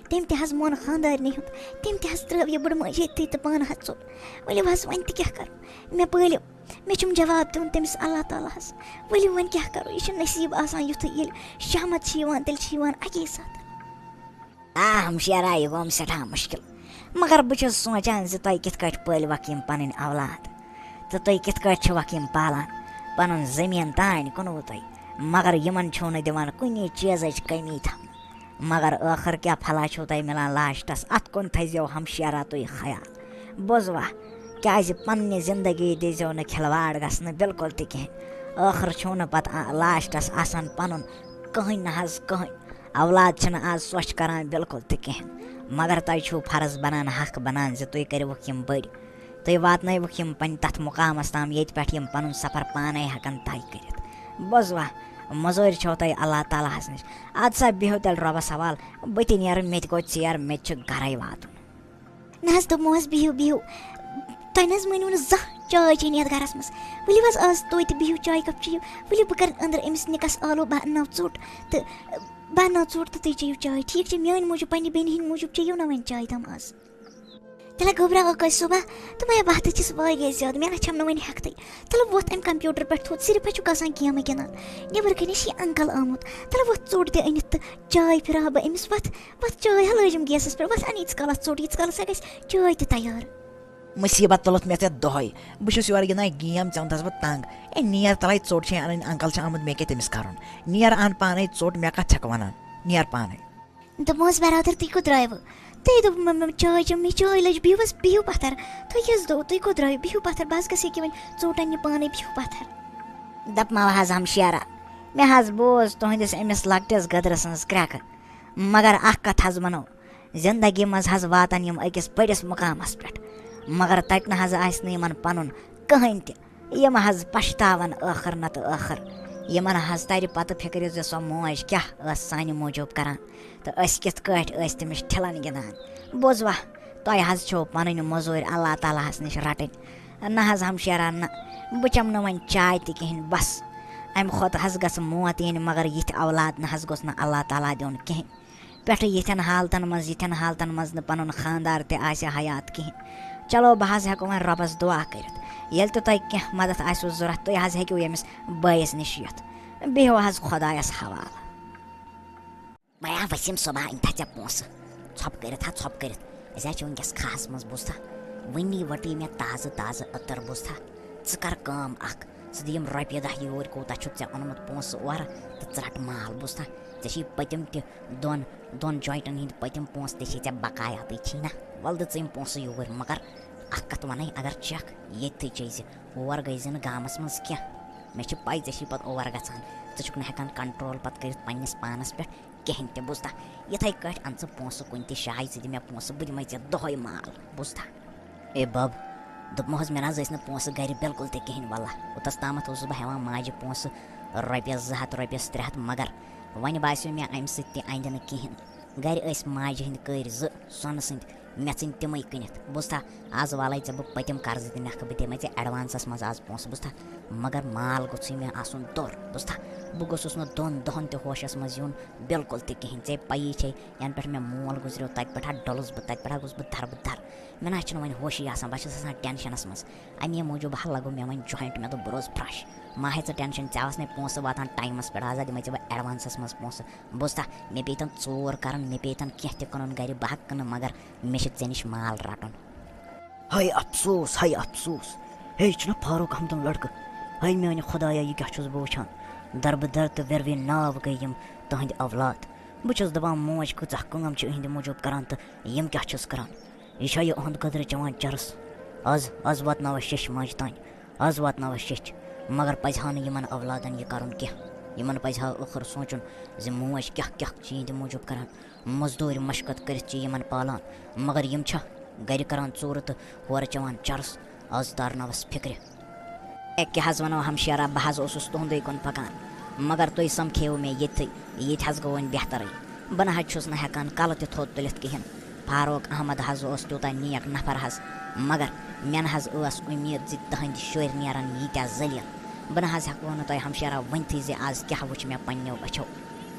تٔمۍ تہِ حظ مون خانٛدارنہِ ہُنٛد۔ تٔمۍ تہِ حظ ترٛٲو یہِ بٕڑٕ مٲج ییٚتھی تہٕ پانہٕ حظ ژوٚل۔ ؤلِو حظ، وۄنۍ تہِ کیٛاہ کَرو؟ مےٚ پٲلِو، مےٚ چھُم جواب دیُن تٔمِس اللہ تعالیٰ ہَس۔ ؤلِو وۄنۍ کیٛاہ کَرو؟ یہِ چھُ نصیٖب آسان یُتھُے، ییٚلہِ شہمت چھِ یِوان، تیٚلہِ چھِ یِوان اَکی ساتہٕ۔ آ، ہمشیرا، یہِ گوٚم سٮ۪ٹھاہ مُشکِل۔ مگر بہٕ چھُس سونٛچان زِ تۄہہِ کِتھ کٲٹھۍ پٲلۍوکھ یِم پَنٕنۍ اولاد؟ تہٕ تُہۍ کِتھ کٲٹھۍ چھِوکھ یِم پالان؟ پَنُن زٔمیٖن تانۍ کُنوُ تۄہہِ، مگر یِمَن چھُو نہٕ دِوان کُنی چیٖزٕچ کٔمی تھاونہٕ۔ مگر ٲخٕر کیٛاہ پھلا چھُو تۄہہِ مِلان لاسٹَس؟ اَتھ کُن تھٲیزیو ہمشیرا تُہۍ خیال۔ بوزوا، کیٛازِ پننہِ زندگی دیٖزیو نہٕ کھلواڑ گژھنہٕ بلکل تہِ کِہیٖنۍ۔ ٲخٕر چھُو نہٕ پتہٕ آ-، لاسٹس آسان پنُن کٕہٕنۍ نہ حظ کٕہٕنۍ۔ اولاد چھِنہٕ آز سۄچھ کران بلکل تہِ کِہیٖنۍ۔ مگر تۄہہِ چھُو فرض بنان، حق بنان زِ تُہۍ کٔرِوُکھ یِم بٔڑۍ۔ تُہۍ واتنٲیوُکھ یِم پننہِ تتھ مقامس تام، ییٚتہِ پٮ۪ٹھ یِم پنُن سفر پانے ہٮ۪کن طے کٔرِتھ۔ بوزوا، مٔزوٗرۍ چھو تۄہہِ اللہ تعالیٰ ہس نِش۔ ادٕ سا بِہِو تیٚلہِ رۄبس حوال، بہٕ تہِ نیرٕ، مےٚ تہِ گوٚو ژیر، مےٚ تہِ چھُ گرے واتُن۔ نہ حظ، دوٚپمو حظ، بِہِو، بِہِو۔ تۄہہِ نہ حظ مٲنِو نہٕ زانٛہہ چاے چیٚنۍ یَتھ گَرَس منٛز۔ ؤلِو حظ، آز توتہِ بِہِو، چاے کَپ چیٚیِو۔ ؤلِو، بہٕ کَرٕ أنٛدرٕ أمِس نِکَس آلو، بہٕ اَنناو ژوٚٹ تہٕ، بہٕ اَنناو ژوٚٹ تہٕ تُہۍ چیٚیِو چاے۔ ٹھیٖک چھِ، میٛانہِ موٗجوٗب، پنٛنہِ بیٚنہِ ہِنٛدِ موٗجوٗب چیٚیِو نہ وۄنۍ چاے تام آز۔ تیٚلہِ ہا گوٚبرا ٲکٲے صُبح، تہٕ مےٚ بہٕ تہِ چھَس واریاہ زیادٕ، مےٚ نہ چھَم نہٕ وۄنۍ ہٮ۪کتھٕے۔ تَلہٕ وۄتھ اَمہِ کمپیوٗٹر پٮ۪ٹھ تھوٚد، صرف ہا چھُکھ آسان گیمہٕ گِنٛدان۔ نیٚبرٕ کَنہِ چھِ یہِ انکل آمُت، تَلہٕ وۄتھ ژوٚٹ دِ أنِتھ تہٕ چاے پھِراو بہٕ أمِس۔ وۄتھ، وۄتھ چاے ہا لٲجِم گیسَس پٮ۪ٹھ، وۄتھ اَن ییٖتِس کالَس ژوٚٹ، ییٖتِس کالَس ہا گژھِ چاے تہِ تیار۔ مُصیٖبت تُلُتھ مےٚ ژےٚ دۄہَے۔ بہٕ چھُس یورٕ گِنٛدان گیم، ژےٚ ووٚنتھَس بہٕ تنٛگ۔ اے نیر تَلَے، ژوٚٹ چھے اَنٕنۍ، انکل چھِ آمُت، مےٚ کیٛاہ تٔمِس کَرُن؟ نیر اَن پانَے ژوٚٹ، مےٚ کَتھ چھَکھ وَنان؟ نیر پانَے۔ دوٚپمَس، برادر، تُہۍ کوٚت درٛایوٕ؟ تُہۍ دوٚپ، "مےٚ، مےٚ چاے چیٚم، مےٚ چاے لٔج، بِہِو حظ، بِہِو پَتھر۔ تُہۍ کیٛاہ حظ دوٚپ، تُہۍ کوٚت درٛایِو؟ بِہِو پَتھر، بہٕ حظ گژھٕ ییٚکیٛاہ وۄنۍ ژوٚٹ اَننہِ پانَے، بِہِو پَتھر۔" دَپہٕ مو حظ ہمشیرا، مےٚ حظ بوز تُہٕنٛدِس أمِس لۄکٹِس گٔدرٕ سٕنٛز کرٛٮ۪کہٕ، مگر اَکھ کَتھ حظ وَنو، زِندگی منٛز حظ واتَن یِم أکِس بٔڑِس مُقامَس پٮ۪ٹھ، مگر تَتہِ نہ حظ آسہِ نہٕ یِمَن پَنُن کٕہٕنۍ تہِ۔ یِم حظ پَشتاوَن ٲخٕر نَتہٕ ٲخٕر۔ یِمَن حظ تَرِ پَتہٕ فِکرِ زِ سۄ موج کیٛاہ ٲس سانہِ موٗجوٗب کَران۔ تہٕ أسۍ کِتھ کٲٹھۍ ٲسۍ تٔمِس ٹھِلَن گِنٛدان۔ بوزوا، تۄہہِ حظ چھو پَنٕنۍ مٔزوٗرۍ اللہ تعالیٰ ہَس نِش رَٹٕنۍ۔ نہ حظ ہمشیرا، نہ، بہٕ چَمہٕ نہٕ وۄنۍ چاے تہِ کِہیٖنۍ، بَس۔ اَمہِ کھۄتہٕ حظ گٔژھ موت یِنۍ، مگر یِتھۍ اولاد نہ حظ گوٚژھ نہٕ اللہ تعالیٰ دیُن کِہیٖنۍ۔ پٮ۪ٹھٕ یِتھٮ۪ن حالتَن منٛز، یِتھٮ۪ن حالتَن منٛز نہٕ پَنُن خانٛدار تہِ آسہِ حیات کِہیٖنۍ۔ چلو، بہٕ حظ ہٮ۪کہٕ وۄنۍ رۄبَس دُعا کٔرِتھ۔ ییٚلہِ تہِ تۄہہِ کینٛہہ مَدَتھ آسِوٕ ضوٚرَتھ، تُہۍ حظ ہیٚکِو ییٚمِس بٲیِس نِش یِتھ۔ بِہِو حظ خۄدایَس حوالہٕ۔ بیا وسیم صٲبا، أنۍ تھا ژےٚ پونٛسہٕ۔ ژھۄپہٕ کٔرِتھ ہا، ژھۄپہٕ کٔرِتھ۔ أسۍ حظ چھِ وٕنکیٚس کھہَس منٛز، بوٗزتھا؟ وٕنی وَٹے مےٚ تازٕ تازٕ عطر، بوٗزتھا؟ ژٕ کر کٲم اکھ، ژٕ دِ یِم رۄپیہِ دَہ یوٗرۍ، کوٗتاہ چھُتھ ژےٚ اوٚنمُت پونٛسہٕ اورٕ، تہٕ ژٕ رَٹ مال، بوٗزتھا؟ ژےٚ چھی پٔتِم تہِ دۄن، دۄن jointن ہِنٛدۍ پٔتِم پونٛسہٕ تہِ چھی ژےٚ بقایا، تہِ چھی نہ؟ وَلہٕ دِ ژٕ یِم پونٛسہٕ یوٗرۍ، مگر اکھ کَتھ وَنَے، اگر چَکھ ییٚتہِ تھٕے چیٚیہِ زِ، اور گٔے زِ نہٕ گامَس منٛز کینٛہہ۔ مےٚ چھِ پَے ژےٚ چھی پَتہٕ اور گژھان، ژٕ چھُکھ نہٕ ہٮ۪کان control پَتہٕ کٔرِتھ پنٛنِس پانَس پٮ۪ٹھ کِہیٖنۍ تہِ، بوٗزتھا؟ یِتھَے کٲٹھۍ اَن ژٕ پونٛسہٕ کُنہِ تہِ جایہِ، ژٕ دِ مےٚ پونٛسہٕ، بہٕ دِمَے ژےٚ دۄہَے مال، بوٗزتھا؟ اے بَب، دوٚپمو حظ، مےٚ نہ حظ ٲسۍ نہٕ پونٛسہٕ گَرِ بِلکُل تہِ کِہیٖنۍ، وَلہ۔ اوٚتَس تامَتھ اوسُس بہٕ ہٮ۪وان ماجہِ پونٛسہٕ، رۄپیَس زٕ ہَتھ، رۄپیَس ترٛےٚ ہَتھ، مگر وۄنۍ باسیو مےٚ اَمہِ سۭتۍ تہِ اَندِ نہٕ کِہیٖنۍ۔ گَرِ ٲسۍ ماجہِ ہِنٛدۍ کٔرۍ زٕ سۄنہٕ سٕنٛدۍ، مےٚ ژھٕنۍ تِمَے کٕنِتھ، بوٗزتھا؟ آز والَے ژےٚ بہٕ پٔتِم قرضہٕ تہِ، نِکھٕ بہٕ دِمَے ژےٚ advanceس منٛز آز پونٛسہٕ، بوٗزتھا؟ مگر مال گوٚژھُے مےٚ آسُن دوٚر، بوٗزتھا؟ بہٕ گوٚژھُس نہٕ دۄن دۄہَن تہِ ہوشَس منٛز یُن بِلکُل تہِ کِہیٖنۍ۔ ژےٚ پَیی چھے، یَنہٕ پٮ۪ٹھ مےٚ مول گُزریو، تَتہِ پٮ۪ٹھ ہا ڈوٚلُس بہٕ، تَتہِ پٮ۪ٹھ ہا گوٚژھ بہٕ دَربٕدَر۔ مےٚ نہ حظ چھُنہٕ وۄنۍ ہوشٕے آسان، بہٕ چھُس آسان tensionس منٛز۔ اَمے موٗجوٗب ہا لَگوو مےٚ وۄنۍ joint، مےٚ دوٚپ بہٕ روزٕ fresh۔ مہ ہے ژٕ tension، ژےٚ آس نے پونٛسہٕ واتان timeس پٮ۪ٹھ، آز ہا دِمَے ژےٚ بہٕ advanceس منٛز پونٛسہٕ۔ بوٗزتھا، مےٚ پیٚیہِ تَن ژوٗر کَرُن، مےٚ پیٚیہِ تَن کینٛہہ تہِ کٕنُن گَرِ، بہٕ ہا کٕنہٕ، مگر مےٚ چھُ ژےٚ نِش مال رَٹُن۔ ہاے افسوس، ہاے افسوس۔ ہے، یہِ چھُنہ فاروق احمدُن لڑکہٕ؟ ہاے میانہِ خدایا، یہِ کیٛاہ چھُس بہٕ وٕچھان؟ دربہٕ در تہٕ ویروے ناو گٔے یِم تٕہٕنٛدِ اولاد۔ بہٕ چھُس دپان، موج کۭژاہ کٲم چھِ یِہِنٛدِ موٗجوٗب کران تہٕ یِم کیٛاہ چھِس کران؟ یہِ چھا یہِ اُہُنٛد قدرٕ چٮ۪وان چرس؟ از، از واتناوس شیٚش ماجہِ تانۍ، از واتناوس شیٚچھ۔ مگر پزِ ہا نہٕ یِمن اولادن یہِ کرُن کینٛہہ۔ یِمن پزِ ہا ٲخٕر سونٛچُن زِ موج کیٛاہ کیٛاہ چھِ یِہِنٛدِ موٗجوٗب کران۔ مزدوٗرۍ مشقت کٔرِتھ چھِ یِمن پالان، مگر یِم چھا گرِ کران ژوٗرٕ تہٕ ہورٕ چٮ۪وان چرس؟ از تارناوس فِکرِ۔ اے، کیٛاہ حظ ونو ہمشیرا، بہٕ حظ اوسُس تُہُنٛدُے کُن پکان، مگر تُہۍ سمکھیو مےٚ ییٚتھٕے، ییٚتہِ حظ گوٚو وۄنۍ بہترٕے۔ بہٕ نہ حظ چھُس نہٕ ہٮ۪کان کلہٕ تہِ تھوٚد تُلِتھ کِہیٖنۍ۔ فاروق احمد حظ اوس تیوٗتاہ نیک نفر حظ، مگر مےٚ نہ حظ ٲس اُمید زِ تٕہٕنٛدۍ شُرۍ نیرن ییٖتیٛاہ ذلیل۔ بہٕ نہ حظ ہٮ۪کو نہٕ تۄہہِ ہمشیرا ؤنتھٕے زِ آز کیٛاہ وٕچھ مےٚ پنٛنیو أچھو۔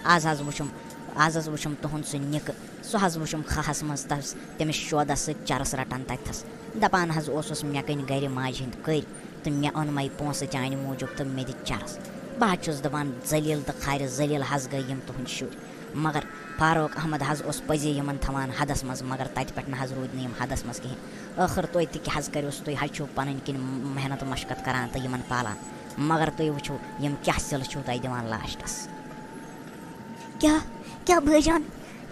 آز حظ وٕچھُم، آز حظ وٕچھُم تُہُنٛد سُہ نِکہٕ، سُہ حظ وٕچھُم کھہَس منٛز تَس، تٔمِس شودَس سۭتۍ چرس رَٹان تَتھَس۔ دَپان حظ اوسُس، مےٚ کٕنۍ گَرِ ماجہِ ہِنٛدۍ کٔرۍ تہٕ مےٚ اوٚن مَے پونٛسہٕ چانہِ موٗجوٗب تہٕ مےٚ دِ چرس۔ بہٕ حظ چھُس دَپان، ذلیل تہٕ خارِ ذلیل حظ گٔے یِم تُہٕنٛدۍ شُرۍ۔ مگر فاروق احمد حظ اوس پٔزی یِمَن تھاوان حدَس منٛز، مگر تَتہِ پٮ۪ٹھ نہ حظ روٗدۍ نہٕ یِم حدَس منٛز کِہیٖنۍ۔ ٲخٕر تُہۍ تہِ کیٛاہ حظ کٔرِوس، تُہۍ حظ چھِو پَنٕنۍ کِنۍ محنت مشقت کَران تہٕ یِمَن پالان، مگر تُہۍ وٕچھِو یِم کیٛاہ صِلہٕ چھِو تۄہہِ دِوان لاسٹَس۔ کیٛاہ، کیٛاہ بٲے جان،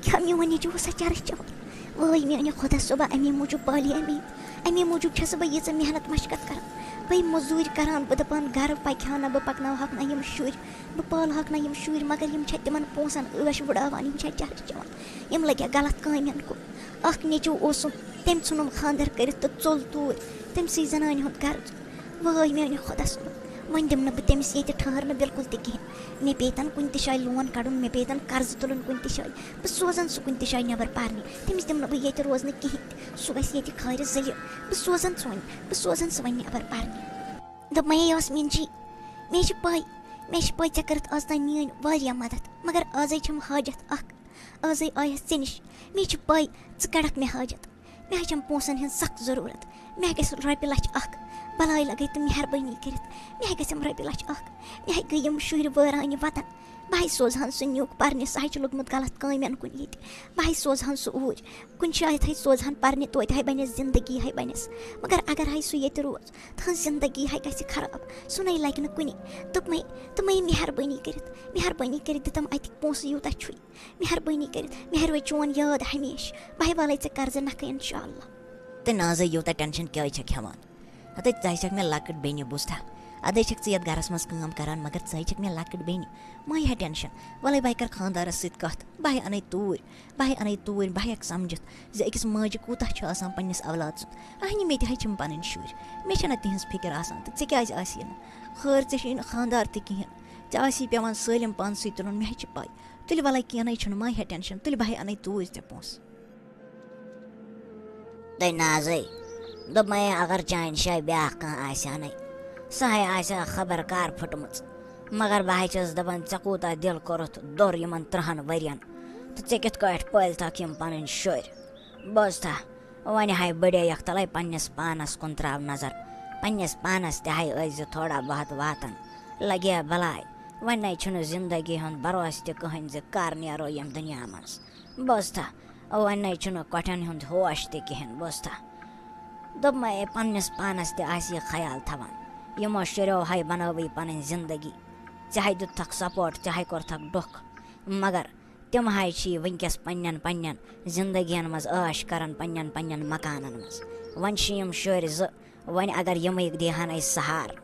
کیٛاہ میون نیٚچوٗ اوسا چرس چٮ۪وان؟ وٲے میانہِ خۄدا صٲبا، اَمی موٗجوٗب پالی اَمی، اَمی موٗجوٗب چھَس بہٕ ییٖژاہ محنت مشقت کران۔ بہٕ مٔزوٗرۍ کران، بہٕ دَپان گرٕ پَکہِ ہا نہ، بہٕ پَکناوہَکھ نہ یِم شُرۍ، بہٕ پالہٕ ہَکھ نہ یِم شُرۍ، مگر یِم چھےٚ تِمن پونٛسن عٲش وُڈاوان، یِم چھےٚ چرس چٮ۪وان، یِم لٔگۍ ہا غلط کامٮ۪ن کُن۔ اکھ نیٚچوٗ اوسُم، تٔمۍ ژھُنُم خانٛدر کٔرِتھ تہٕ ژوٚل توٗرۍ، تٔمۍ سٕے زنانہِ ہُنٛد گرٕ ژوٚل۔ وٲے میانہِ خۄدا صٲبا، وۄنۍ دِمہٕ نہٕ بہٕ تٔمِس ییٚتہِ ٹھہرنہٕ بِلکُل تہِ کِہیٖنۍ۔ مےٚ پیٚیہِ تَن کُنہِ تہِ جایہِ لون کَڑُن، مےٚ پیٚیہِ تَن قرضہٕ تُلُن کُنہِ تہِ جایہِ۔ بہٕ سوزَن سُہ کُنہِ تہِ جایہِ نٮ۪بر پَرنہِ۔ تٔمِس دِمہٕ نہٕ بہٕ ییٚتہِ روزنہٕ کِہیٖنۍ تہِ۔ سُہ گژھِ ییٚتہِ خٲرِ ذٔلیٖل۔ بہٕ سوزَن سُہ وۄنۍ، بہٕ سوزَن سُہ وۄنۍ نٮ۪بر پَرنہِ۔ دوٚپمَے، یاسمیٖن جی، مےٚ چھِ پَے، مےٚ چھِ پَے ژےٚ کٔرٕتھ آز تام میٛٲنۍ واریاہ مدد، مگر آزَے چھَم حاجت اَکھ۔ آزَے آیَس ژےٚ نِش۔ مےٚ چھِ پَے ژٕ کَڑَکھ مےٚ حاجت۔ مےٚ حظ چھَم پونٛسَن ہِنٛز سَخ ضروٗرت۔ مےٚ گژھِ رۄپیہِ لَچھ اَکھ۔ بَلاے لَگَے تہٕ مہربٲنی کٔرِتھ۔ مےٚ گژھٮ۪م رۄپیہِ لَچھ اَکھ۔ مےٚ گٔے یِم شُرۍ وٲران یہِ وطن۔ بہٕ ہَے سوزہَن سُہ نیُک پَرنہِ، سُہ حظ چھُ لوٚگمُت غلط کامٮ۪ن کُن ییٚتہِ۔ بہٕ حظ سوزہَن سُہ اوٗرۍ۔ کُنہِ جایہِ تھَے سوزہَن پَرنہِ، توتہِ ہَے بَنٮ۪س زِندگی ہَے بَنٮ۪س۔ مگر اگر ہَے سُہ ییٚتہِ روز، تٕہٕنٛز زِندگی ہَے گژھِ خراب۔ سُہ نَے لَگہِ نہٕ کُنہِ۔ دوٚپمَے، دوٚپمَے مہربٲنی کٔرِتھ، مہربٲنی کٔرِتھ دِتَم اَتِکۍ پونٛسہٕ یوٗتاہ چھُے۔ مہربٲنی کٔرِتھ، مےٚ روے چون یاد ہمیشہِ۔ بہٕ ہے والے ژےٚ قرضہٕ نکھٕ انشاءاللہ۔ تہٕ نازے یوٗتاہ ٹینشن کیٛازِ چھکھ ہٮ۪وان؟ ہتے ژے چھکھ مےٚ لۄکٕٹ بیٚنہِ، بوٗزتھا؟ ادے چھکھ ژٕ یتھ گرس منٛز کٲم کران، مگر ژے چھکھ مےٚ لۄکٕٹ بیٚنہِ۔ مہ ہے ٹینشن۔ ولے بہٕ ہے کرٕ خانٛدارس سۭتۍ کتھ، بہٕ ہے انے توٗرۍ، بہٕ ہے انے توٗرۍ، بہٕ ہٮ۪کہٕ سمجھتھ زِ أکِس ماجہِ کوٗتاہ چھُ آسان پننِس اولاد سُنٛد۔ اہنہِ مےٚ تہِ ہے چھِم پنٕنۍ شُرۍ، مےٚ چھنہ تِہنٛز فکر آسان، تہٕ ژےٚ کیٛازِ آسی نہٕ؟ خٲر، ژےٚ چھُے نہٕ خانٛدار تہِ کِہیٖنۍ، ژےٚ آسی پٮ۪وان سٲلِم پانسٕے تُلُن، مےٚ ہے چھِ پَے۔ تُلہِ وَلَے کینٛہہ نَے چھُنہٕ، ما ہےٚ ٹٮ۪نشَن، تُلہِ بہٕ ہے اَنَے توٗرۍ ژےٚ پونٛسہٕ۔ تہٕ نازٕے، دوٚپمَے اگر چانہِ جایہِ بیٛاکھ کانٛہہ آسہِ ہا نَے، سۄ ہے آسہِ ہا خبر کَر پھٕٹمٕژ۔ مگر بہٕ ہے چھَس دَپان، ژےٚ کوٗتاہ دِل کوٚرُتھ دوٚر یِمَن تٕرٛہَن ؤرِیَن، تہٕ ژےٚ کِتھ کٲٹھۍ پٲلۍتھَکھ یِم پَنٕنۍ شُرۍ؟ بوزتھا، وۄنۍ ہے بٔڑے یَکھ تَلَے پنٛنِس پانَس کُن ترٛاو نظر، پنٛنِس پانَس تہِ ہے ٲسۍ زِ تھوڑا بہت واتان، لَگے بَلاے۔ وۄنۍ نَے چھُنہٕ زِندگی ہُنٛد بروسہٕ تہِ کٕہٕنۍ زِ کَر نیرو ییٚمہِ دُنیا منٛز۔ بوزتھا، وۄنۍ نَے چھُنہٕ کۄٹھٮ۪ن ہُنٛد ہوش تہِ کِہیٖنۍ، بوزتھا۔ دوٚپمَے، پنٛنِس پانَس تہِ آسہِ یہِ خیال تھاوان، یِمو شُریو ہَے بنٲوٕے پنٕنۍ زِندگی۔ ژےٚ ہَے دیُتتھَکھ سپورٹ، ژےٚ ہَے کوٚرتھَکھ ڈوٚکھ، مگر تِم ہَے چھِ وٕنۍکٮ۪س پنٛنٮ۪ن پنٛنٮ۪ن زِندگیَن منٛز عٲش کَران، پنٛنٮ۪ن پنٛنٮ۪ن مکانَن منٛز۔ وۄنۍ چھِ یِم شُرۍ زٕ، وۄنۍ اگر یِمٕے دیٖہَن اَسہِ سہارٕ۔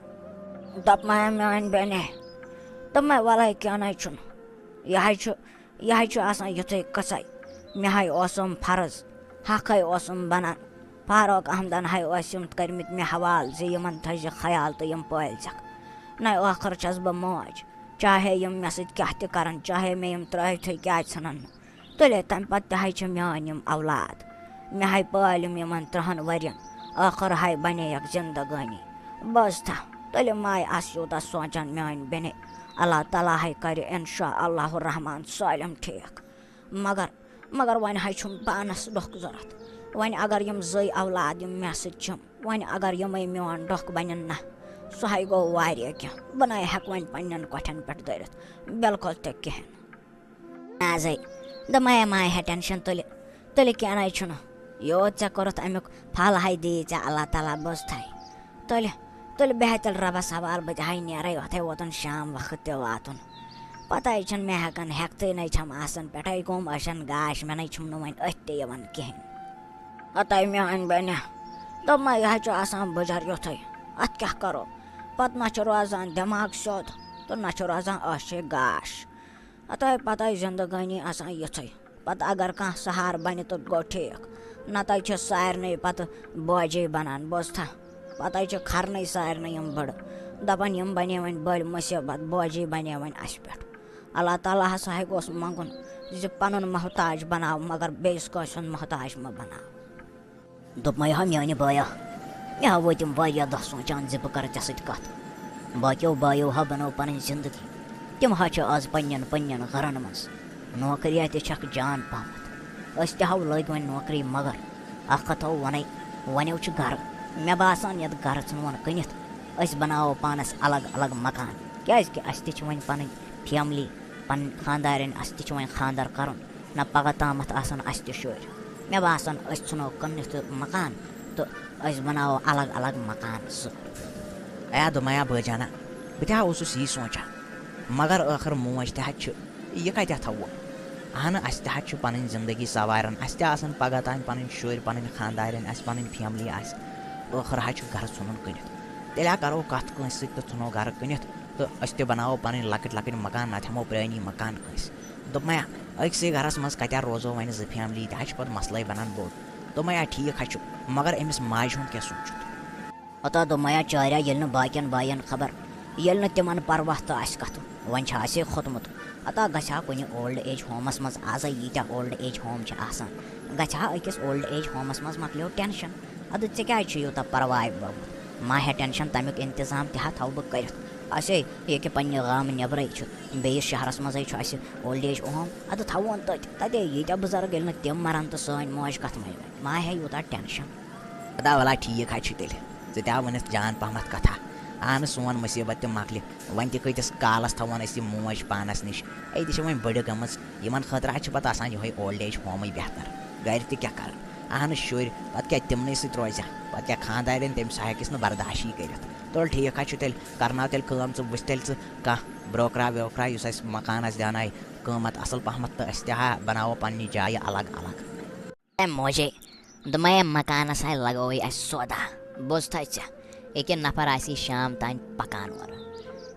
دوٚپمَے میٛانہِ بیٚنہِ، دوٚپمَے وَلَے کینٛہہ نَے چھُنہٕ، یہِ ہَے چھُ، یہِ ہَے چھُ آسان یُتھُے قٕصَے۔ مےٚ ہَے اوسُم فرض، حقَے اوسُم بَنان۔ فاروق احمدَن ہَے ٲسۍ یِم کٔرمٕتۍ مےٚ حوالہٕ زِ یِمَن تھٲیزِ خیال تہٕ یِم پٲلۍزٮ۪کھ۔ نَے ٲخٕر چھَس بہٕ موج، چاہے یِم مےٚ سۭتۍ کیٛاہ تہِ کَرَن، چاہے مےٚ یِم ترٛٲوتھٕے کیٛازِ ژھٕنَن نہٕ۔ تُلے تَمہِ پَتہٕ تہِ ہَے چھِ میٛٲنۍ یِم اولاد۔ مےٚ ہَے پٲلۍ یِم یِمَن تٕرٛہَن ؤرِین، ٲخٕر ہَے بَنے یَکھ زِندگٲنی۔ بوزتھا، تُلہِ مَے آس یوٗتاہ سونٛچان میٛانہِ بیٚنہِ۔ اللہ تعالیٰ ہَے کَرِ اِنشاء اللہ الرحمٰن سٲلِم ٹھیٖک۔ مگر، مگر وۄنۍ ہَے چھُم پانَس ڈوٚکھ ضوٚرَتھ۔ وۄنۍ اگر یِم زٕے اولاد یِم مےٚ سۭتۍ چھِم، وۄنۍ اگر یِمَے میون ڈوٚکھ بَنن نہ، سُہ ہَے گوٚو واریاہ کینٛہہ۔ بہٕ نَے ہٮ۪کہٕ وۄنۍ پنٛنٮ۪ن کۄٹھٮ۪ن پٮ۪ٹھ دٲرِتھ، بِلکُل تہِ کِہیٖنۍ۔ نازے، دوٚپمَے مَے ہےٚ ٹٮ۪نشَن، تُلہِ، تُلہِ کینٛہہ نَے چھُنہٕ۔ یوٗت ژےٚ کوٚرُتھ اَمیُک پھل ہَے دِیی ژےٚ اللہ تعالیٰ، بوزتھَے۔ تُلہِ، تُلہِ بیٚہہ تیٚلہِ رۄبَس حوالہٕ، بہٕ تہِ ہَے نیرَے یوٚتھَے ووتُن شام وقت تہِ واتُن۔ پَتہٕ ہَے چھَنہٕ مےٚ ہٮ۪کان ہٮ۪کتھٕے، نَے چھَم آسان پٮ۪ٹھَے گوٚم أچھَن گاش، مےٚ نَے چھُم نہٕ وۄنۍ أتھۍ تہِ یِوان کِہیٖنۍ۔ ہَتَے میٛٲنۍ بیٚنہِ، دوٚپمَے یہِ ہَے چھُ آسان بٕجَر یُتھُے، اَتھ کیٛاہ کَرو؟ پَتہٕ نہ چھُ روزان دٮ۪ماغ سیوٚد تہٕ نہ چھُ روزان أچھے گاش۔ ہَتَے پَتَے زِندگٲنی آسان یِژھٕے۔ پَتہٕ اگر کانٛہہ سہارٕ بَنہِ تہٕ گوٚو ٹھیٖک، نَتہٕ چھِ سارنٕے پَتہٕ بوجے بَنان، بوزتھا؟ پَتہٕ چھِ کھَرنٕے سارنٕے یِم بٔڑٕ۔ دَپان، یِم بَنے وۄنۍ بٔڑۍ مُصیٖبت، بوجی بَنے وۄنۍ اَسہِ پٮ۪ٹھ۔ اللہ تعالیٰ ہَس ہَے گوٚژھ منٛگُن زِ پَنُن محتاج بَناو، مگر بیٚیِس کٲنٛسہِ ہُنٛد محتاج مہٕ بَناو۔ دوٚپمَے ہا، میٛانہِ بایہ، مےٚ ہا وٲتۍ یِم واریاہ دۄہ سونٛچان زِ بہٕ کَرٕ ژےٚ سۭتۍ کَتھ۔ باقیو بایو ہا بَنٲو پَنٕنۍ زِندگی۔ تِم ہا چھِ آز پنٛنٮ۪ن پنٛنٮ۪ن گَرَن منٛز۔ نوکرِیا تہِ چھَکھ جان پَہمَتھ۔ أسۍ تہِ ہاو لٔگۍ وۄنۍ نوکری، مگر اَکھ کَتھ ہاو وَنَے، وَنیو چھُ گَرٕ۔ مےٚ باسان، یَتھ گَرٕ ژھٕنوون کٕنِتھ، أسۍ بَناوو پانَس الگ الگ مکان، کیٛازِکہِ اَسہِ تہِ چھِ وۄنۍ پَنٕنۍ فیملی، پَنٕنۍ خانٛدارِنۍ، اَسہِ تہِ چھُ وۄنۍ خانٛدَر کَرُن۔ نہ پَگاہ تامَتھ آسَن اَسہِ تہِ شُرۍ۔ مےٚ باسان، أسۍ ژھٕنو کٕنِتھ تہٕ مکان تہٕ أسۍ بَناوو الگ الگ مکان زٕ۔ اے دوٚپمَے ہا بٲجانہ، بہٕ تہِ ہا اوسُس یی سونٛچان، مگر ٲخٕر موج تہِ ہا چھِ، یہِ کَتہِ ہا تھاوو؟ اہنہٕ، اَسہِ تہِ ہا چھِ پَنٕنۍ زِندگی سَواران، اَسہِ تہِ آسَن پَگاہ تام پَنٕنۍ شُرۍ، پَنٕنۍ خانٛدارِنۍ آسہِ، پَنٕنۍ فیملی آسہِ، ٲخٕر ہا چھُ گَرٕ ژھٕنُن کٕنِتھ۔ تیٚلہِ ہا کَرو کَتھ کٲنٛسہِ سۭتۍ تہٕ ژھٕنو گَرٕ کٕنِتھ تہٕ أسۍ تہِ بَناوو پَنٕنۍ لۄکٕٹۍ لۄکٕٹۍ مکان، نَتہٕ ہٮ۪مو پرٛٲنی مکان کٲنٛسہِ۔ دوٚپمَے ہا، أکسٕے گَرَس منٛز کَتہِ ہا روزو وۄنۍ زٕ فیملی، یہِ تہِ ہا چھِ پَتہٕ مَسلَے بَنان بوٚڑ۔ دوٚپمَے ہا، ٹھیٖک ہا چھُ، مگر أمِس ماجہِ ہُنٛد کیٛاہ سوٗنٛچُتھ؟ ہتا دوٚپمَے ہا، چاریا ییٚلہِ نہٕ باقیَن بایَن خبر، ییٚلہِ نہٕ تِمَن پَرواہ تہٕ آسہِ کَتھٕ، وۄنۍ چھا اَسے کھوٚتمُت؟ ہتا گژھِ ہا کُنہِ اولڈ ایج ہومَس منٛز، آزَے ییٖتیٛاہ اولڈ ایج ہوم چھِ آسان، گژھِ ہا أکِس اولڈ ایج ہومَس منٛز، مۄکلیو ٹٮ۪نشَن۔ اَدٕ ژےٚ کیٛازِ چھُے یوٗتاہ پَرواے گوٚمُت؟ ما ہےٚ ٹٮ۪نشَن، تَمیُک اِنتظام تہِ ہا تھاوٕ بہٕ کٔرِتھ۔ اَسے ییٚکہِ پنٛنہِ گامہٕ نٮ۪برَے چھُ، بیٚیِس شہرَس منٛزٕے چھُ اَسہِ اولڈ ایج ہوم، اَدٕ تھاوون تٔتۍ۔ تَتے ییٖتیٛاہ بُزرگ، ییٚلہِ نہٕ تِم مَرَن تہٕ سٲنۍ موج کَتھ مَرِ وۄنۍ؟ ما ہےٚ یوٗتاہ ٹٮ۪نشَن۔ خۄدا وَلا ٹھیٖک حظ چھُ تیٚلہِ۔ ژٕ تہِ آو وٕنِتھ جان پَہمَتھ کَتھا۔ اہنہٕ، سون مُصیٖبت تہِ مۄکلہِ۔ وۄنۍ تہِ کۭتِس کالَس تھاوون أسۍ یہِ موج پانَس نِش؟ أتی چھِ وۄنۍ بٔڑٕ گٔمٕژ۔ یِمَن خٲطرٕ حظ چھِ پَتہٕ آسان یِہوٚے اولڈ ایج ہومٕے بہتر۔ گَرِ تہِ کیٛاہ کَرَن؟ اہنہٕ، شُرۍ، پَتہٕ کیٛاہ تِمنٕے سۭتۍ روزِ ہا؟ پَتہٕ کیٛاہ خانٛدارٮ۪ن، تٔمِس ہا ہیٚکہِ نہٕ برداشٕے کٔرِتھ۔ تُل، ٹھیٖک حظ چھُ تیٚلہِ، کَرناو تیٚلہِ کٲم، ژٕ وٕچھ تیٚلہِ ژٕ کانٛہہ بروکرا ویوکرا، یُس اَسہِ مکانَس دیٛانایہِ قۭمَتھ اَصٕل پَہمَتھ تہٕ أسۍ تہِ ہا بَناوو پنٛنہِ جایہِ الگ الگ۔ اے موجے، دوٚپمَے، مکانَس ہاے لگووٕے اَسہِ سودا۔ بوزتھا ژےٚ، ییٚکیٛاہ نفر آسی شام تام پکان اورٕ۔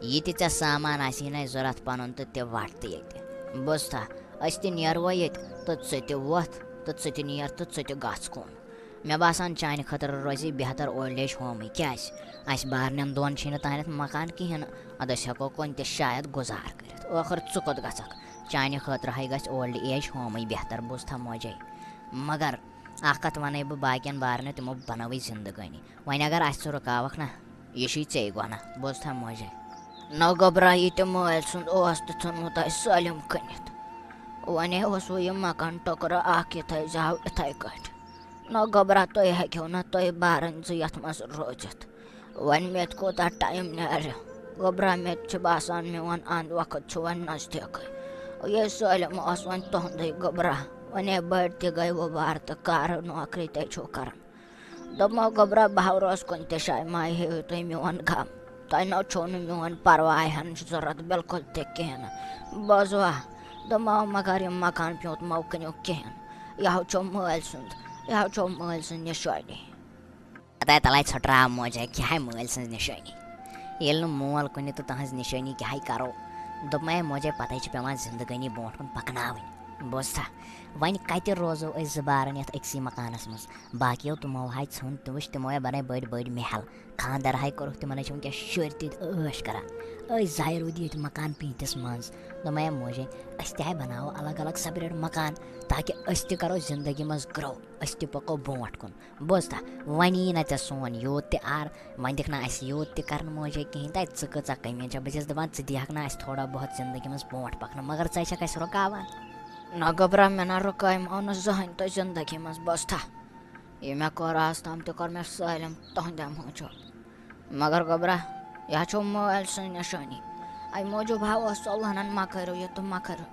یہِ تہِ ژےٚ سامان آسی نَے ضوٚرَتھ پَنُن تہٕ تہِ وَٹ تہِ ییٚتہِ۔ بوزتھا، أسۍ تہِ نیرو ییٚتہِ تہٕ ژٕ تہِ وۄتھ تہٕ ژٕ تہِ نیر تہٕ ژٕ تہِ گژھ کُن۔ مےٚ باسان، چانہِ خٲطرٕ روزِ بہتر اولڈ ایج ہومٕے۔ کیٛازِ؟ اَسہِ بارنٮ۪ن دۄن چھِنہٕ تانٮ۪تھ مکان کِہیٖنۍ نہٕ۔ اَدٕ أسۍ ہٮ۪کو کُنہِ تہِ شاید گُزار کٔرِتھ۔ ٲخٕر ژٕ کوٚت گژھکھ؟ چانہِ خٲطرٕ ہاے گژھِ اولڈ ایج ہومٕے بہتر، بوزتھا موجے۔ مگر اکھ کتھ ونَے بہٕ باقین بارنہِ، تِمو بنٲوٕے زندگٲنی۔ وۄنۍ اگر اسہِ ژٕ رُکاوکھ نا، یہِ چھُے ژےٚ گۄناہ، بوزتھا موجے۔ نہ گوٚبرا، یہِ تہِ مٲلۍ سُنٛد اوس تہٕ ژھُنمُت آسہِ سٲلِم کٕنِتھ۔ وۄنۍ اوس وۄنۍ یہِ مکان ٹُکرٕ اکھ، یہِ تھٲیزیو اِتھَے کٲٹھۍ۔ نہ گوٚبرا، تُہۍ ہیٚکِو نہٕ تُہۍ بارٕنۍ زٕ یَتھ منٛز روٗزِتھ۔ وۄنۍ مےٚ تہِ کوٗتاہ ٹایم نیرِ؟ گوٚبرا، مےٚ تہِ چھُ باسان، میون اَنٛد وقت چھُ وۄنۍ نزدیٖکٕے۔ یہِ سٲلِم اوس وۄنۍ تُہُنٛدُے گوٚبرا۔ وۄنۍ ہے بٔڑۍ تہِ گٔے وۄبار تہٕ کارٕ نوکری تے چھُو کران۔ دوٚپمو، گوٚبرا، بہٕ ہا روزٕ کُنہِ تہِ جایہِ، مہ ہیٚیِو تُہۍ میون غم۔ تۄہہِ نہ چھُو نہٕ میون پرواے ہن ضروٗرت بِلکُل تہِ کِہیٖنۍ نہٕ۔ بوزوا؟ دوٚپمو، مگر یہِ مکان پیوٗنٛت مہ کٕنِو کِہیٖنۍ۔ یہِ ہا چھو مٲلۍ سُنٛد، یہِ ہا چھو مٲلۍ سٕنٛز نِشٲنی۔ پتہ تلے ژھۄٹراو موجے، کیٛاہ ہے مٲلۍ سٕنٛز نِشٲنی۔ ییٚلہِ نہٕ مول کُنہِ تہٕ تہنٛز نِشٲنی کیٛاہ ہے کرو۔ دوٚپمَے موجے، پتہٕ چھِ پٮ۪وان زندگٲنی برونٛٹھ کُن پکناوٕنۍ۔ بوزتھا؟ وۄنۍ کتہِ روزو أسۍ زٕ بارٕنۍ یتھ أکسٕے مکانس منٛز؟ باقیو تِمو ہاے ژھُن تہٕ وٕچھ، تِمو ہے بنٲے بٔڑۍ بٔڑۍ محل۔ خانٛدر ہاے کوٚرُکھ تِمن، ہے چھِ وٕنکیٚس شُرۍ تہِ تہٕ عٲش کران۔ أسۍ زٕ ہاے روٗدۍ ییٚتہِ مکان پیٖنتِس منٛز۔ دوٚپمَے موجے، أسۍ تہِ ہاے بناوو الگ الگ separate مکان، تاکہِ أسۍ تہِ کرو زندگی منٛز grow، أسۍ تہِ پکو برونٛٹھ کُن۔ بوزتھا، وۄنۍ یی نہ ژےٚ سون یوٗت تہِ عار، وۄنۍ دِکھ نہ اَسہِ یوٗت تہِ کرنہٕ موجے کِہیٖنۍ۔ تَتہِ ژٕ کۭژاہ کٔمی چھےٚ؟ بہٕ چھَس دَپان، ژٕ دِہَکھ نہ اَسہِ تھوڑا بہت زندگی منٛز برونٛٹھ پَکنہٕ، مگر ژٕ ہے چھَکھ اَسہِ رُکاوان۔ نہ گوٚبرا، مےٚ نہ رُکٲیمو نہٕ زٕہٕنۍ تہِ زندگی منٛز، بوزتھا۔ یہِ مےٚ کوٚر آز تام، تہِ کوٚر مےٚ سٲلِم تُہٕنٛدِ موٗجوٗب۔ مگر گوٚبرا، یہِ ہا چھو مٲلۍ سٕنٛز نِشٲنی۔ اَمہِ موٗجوٗب ہا اوسو وَنان، مہ کٔرِو یہِ تہٕ مہ کٔرِو۔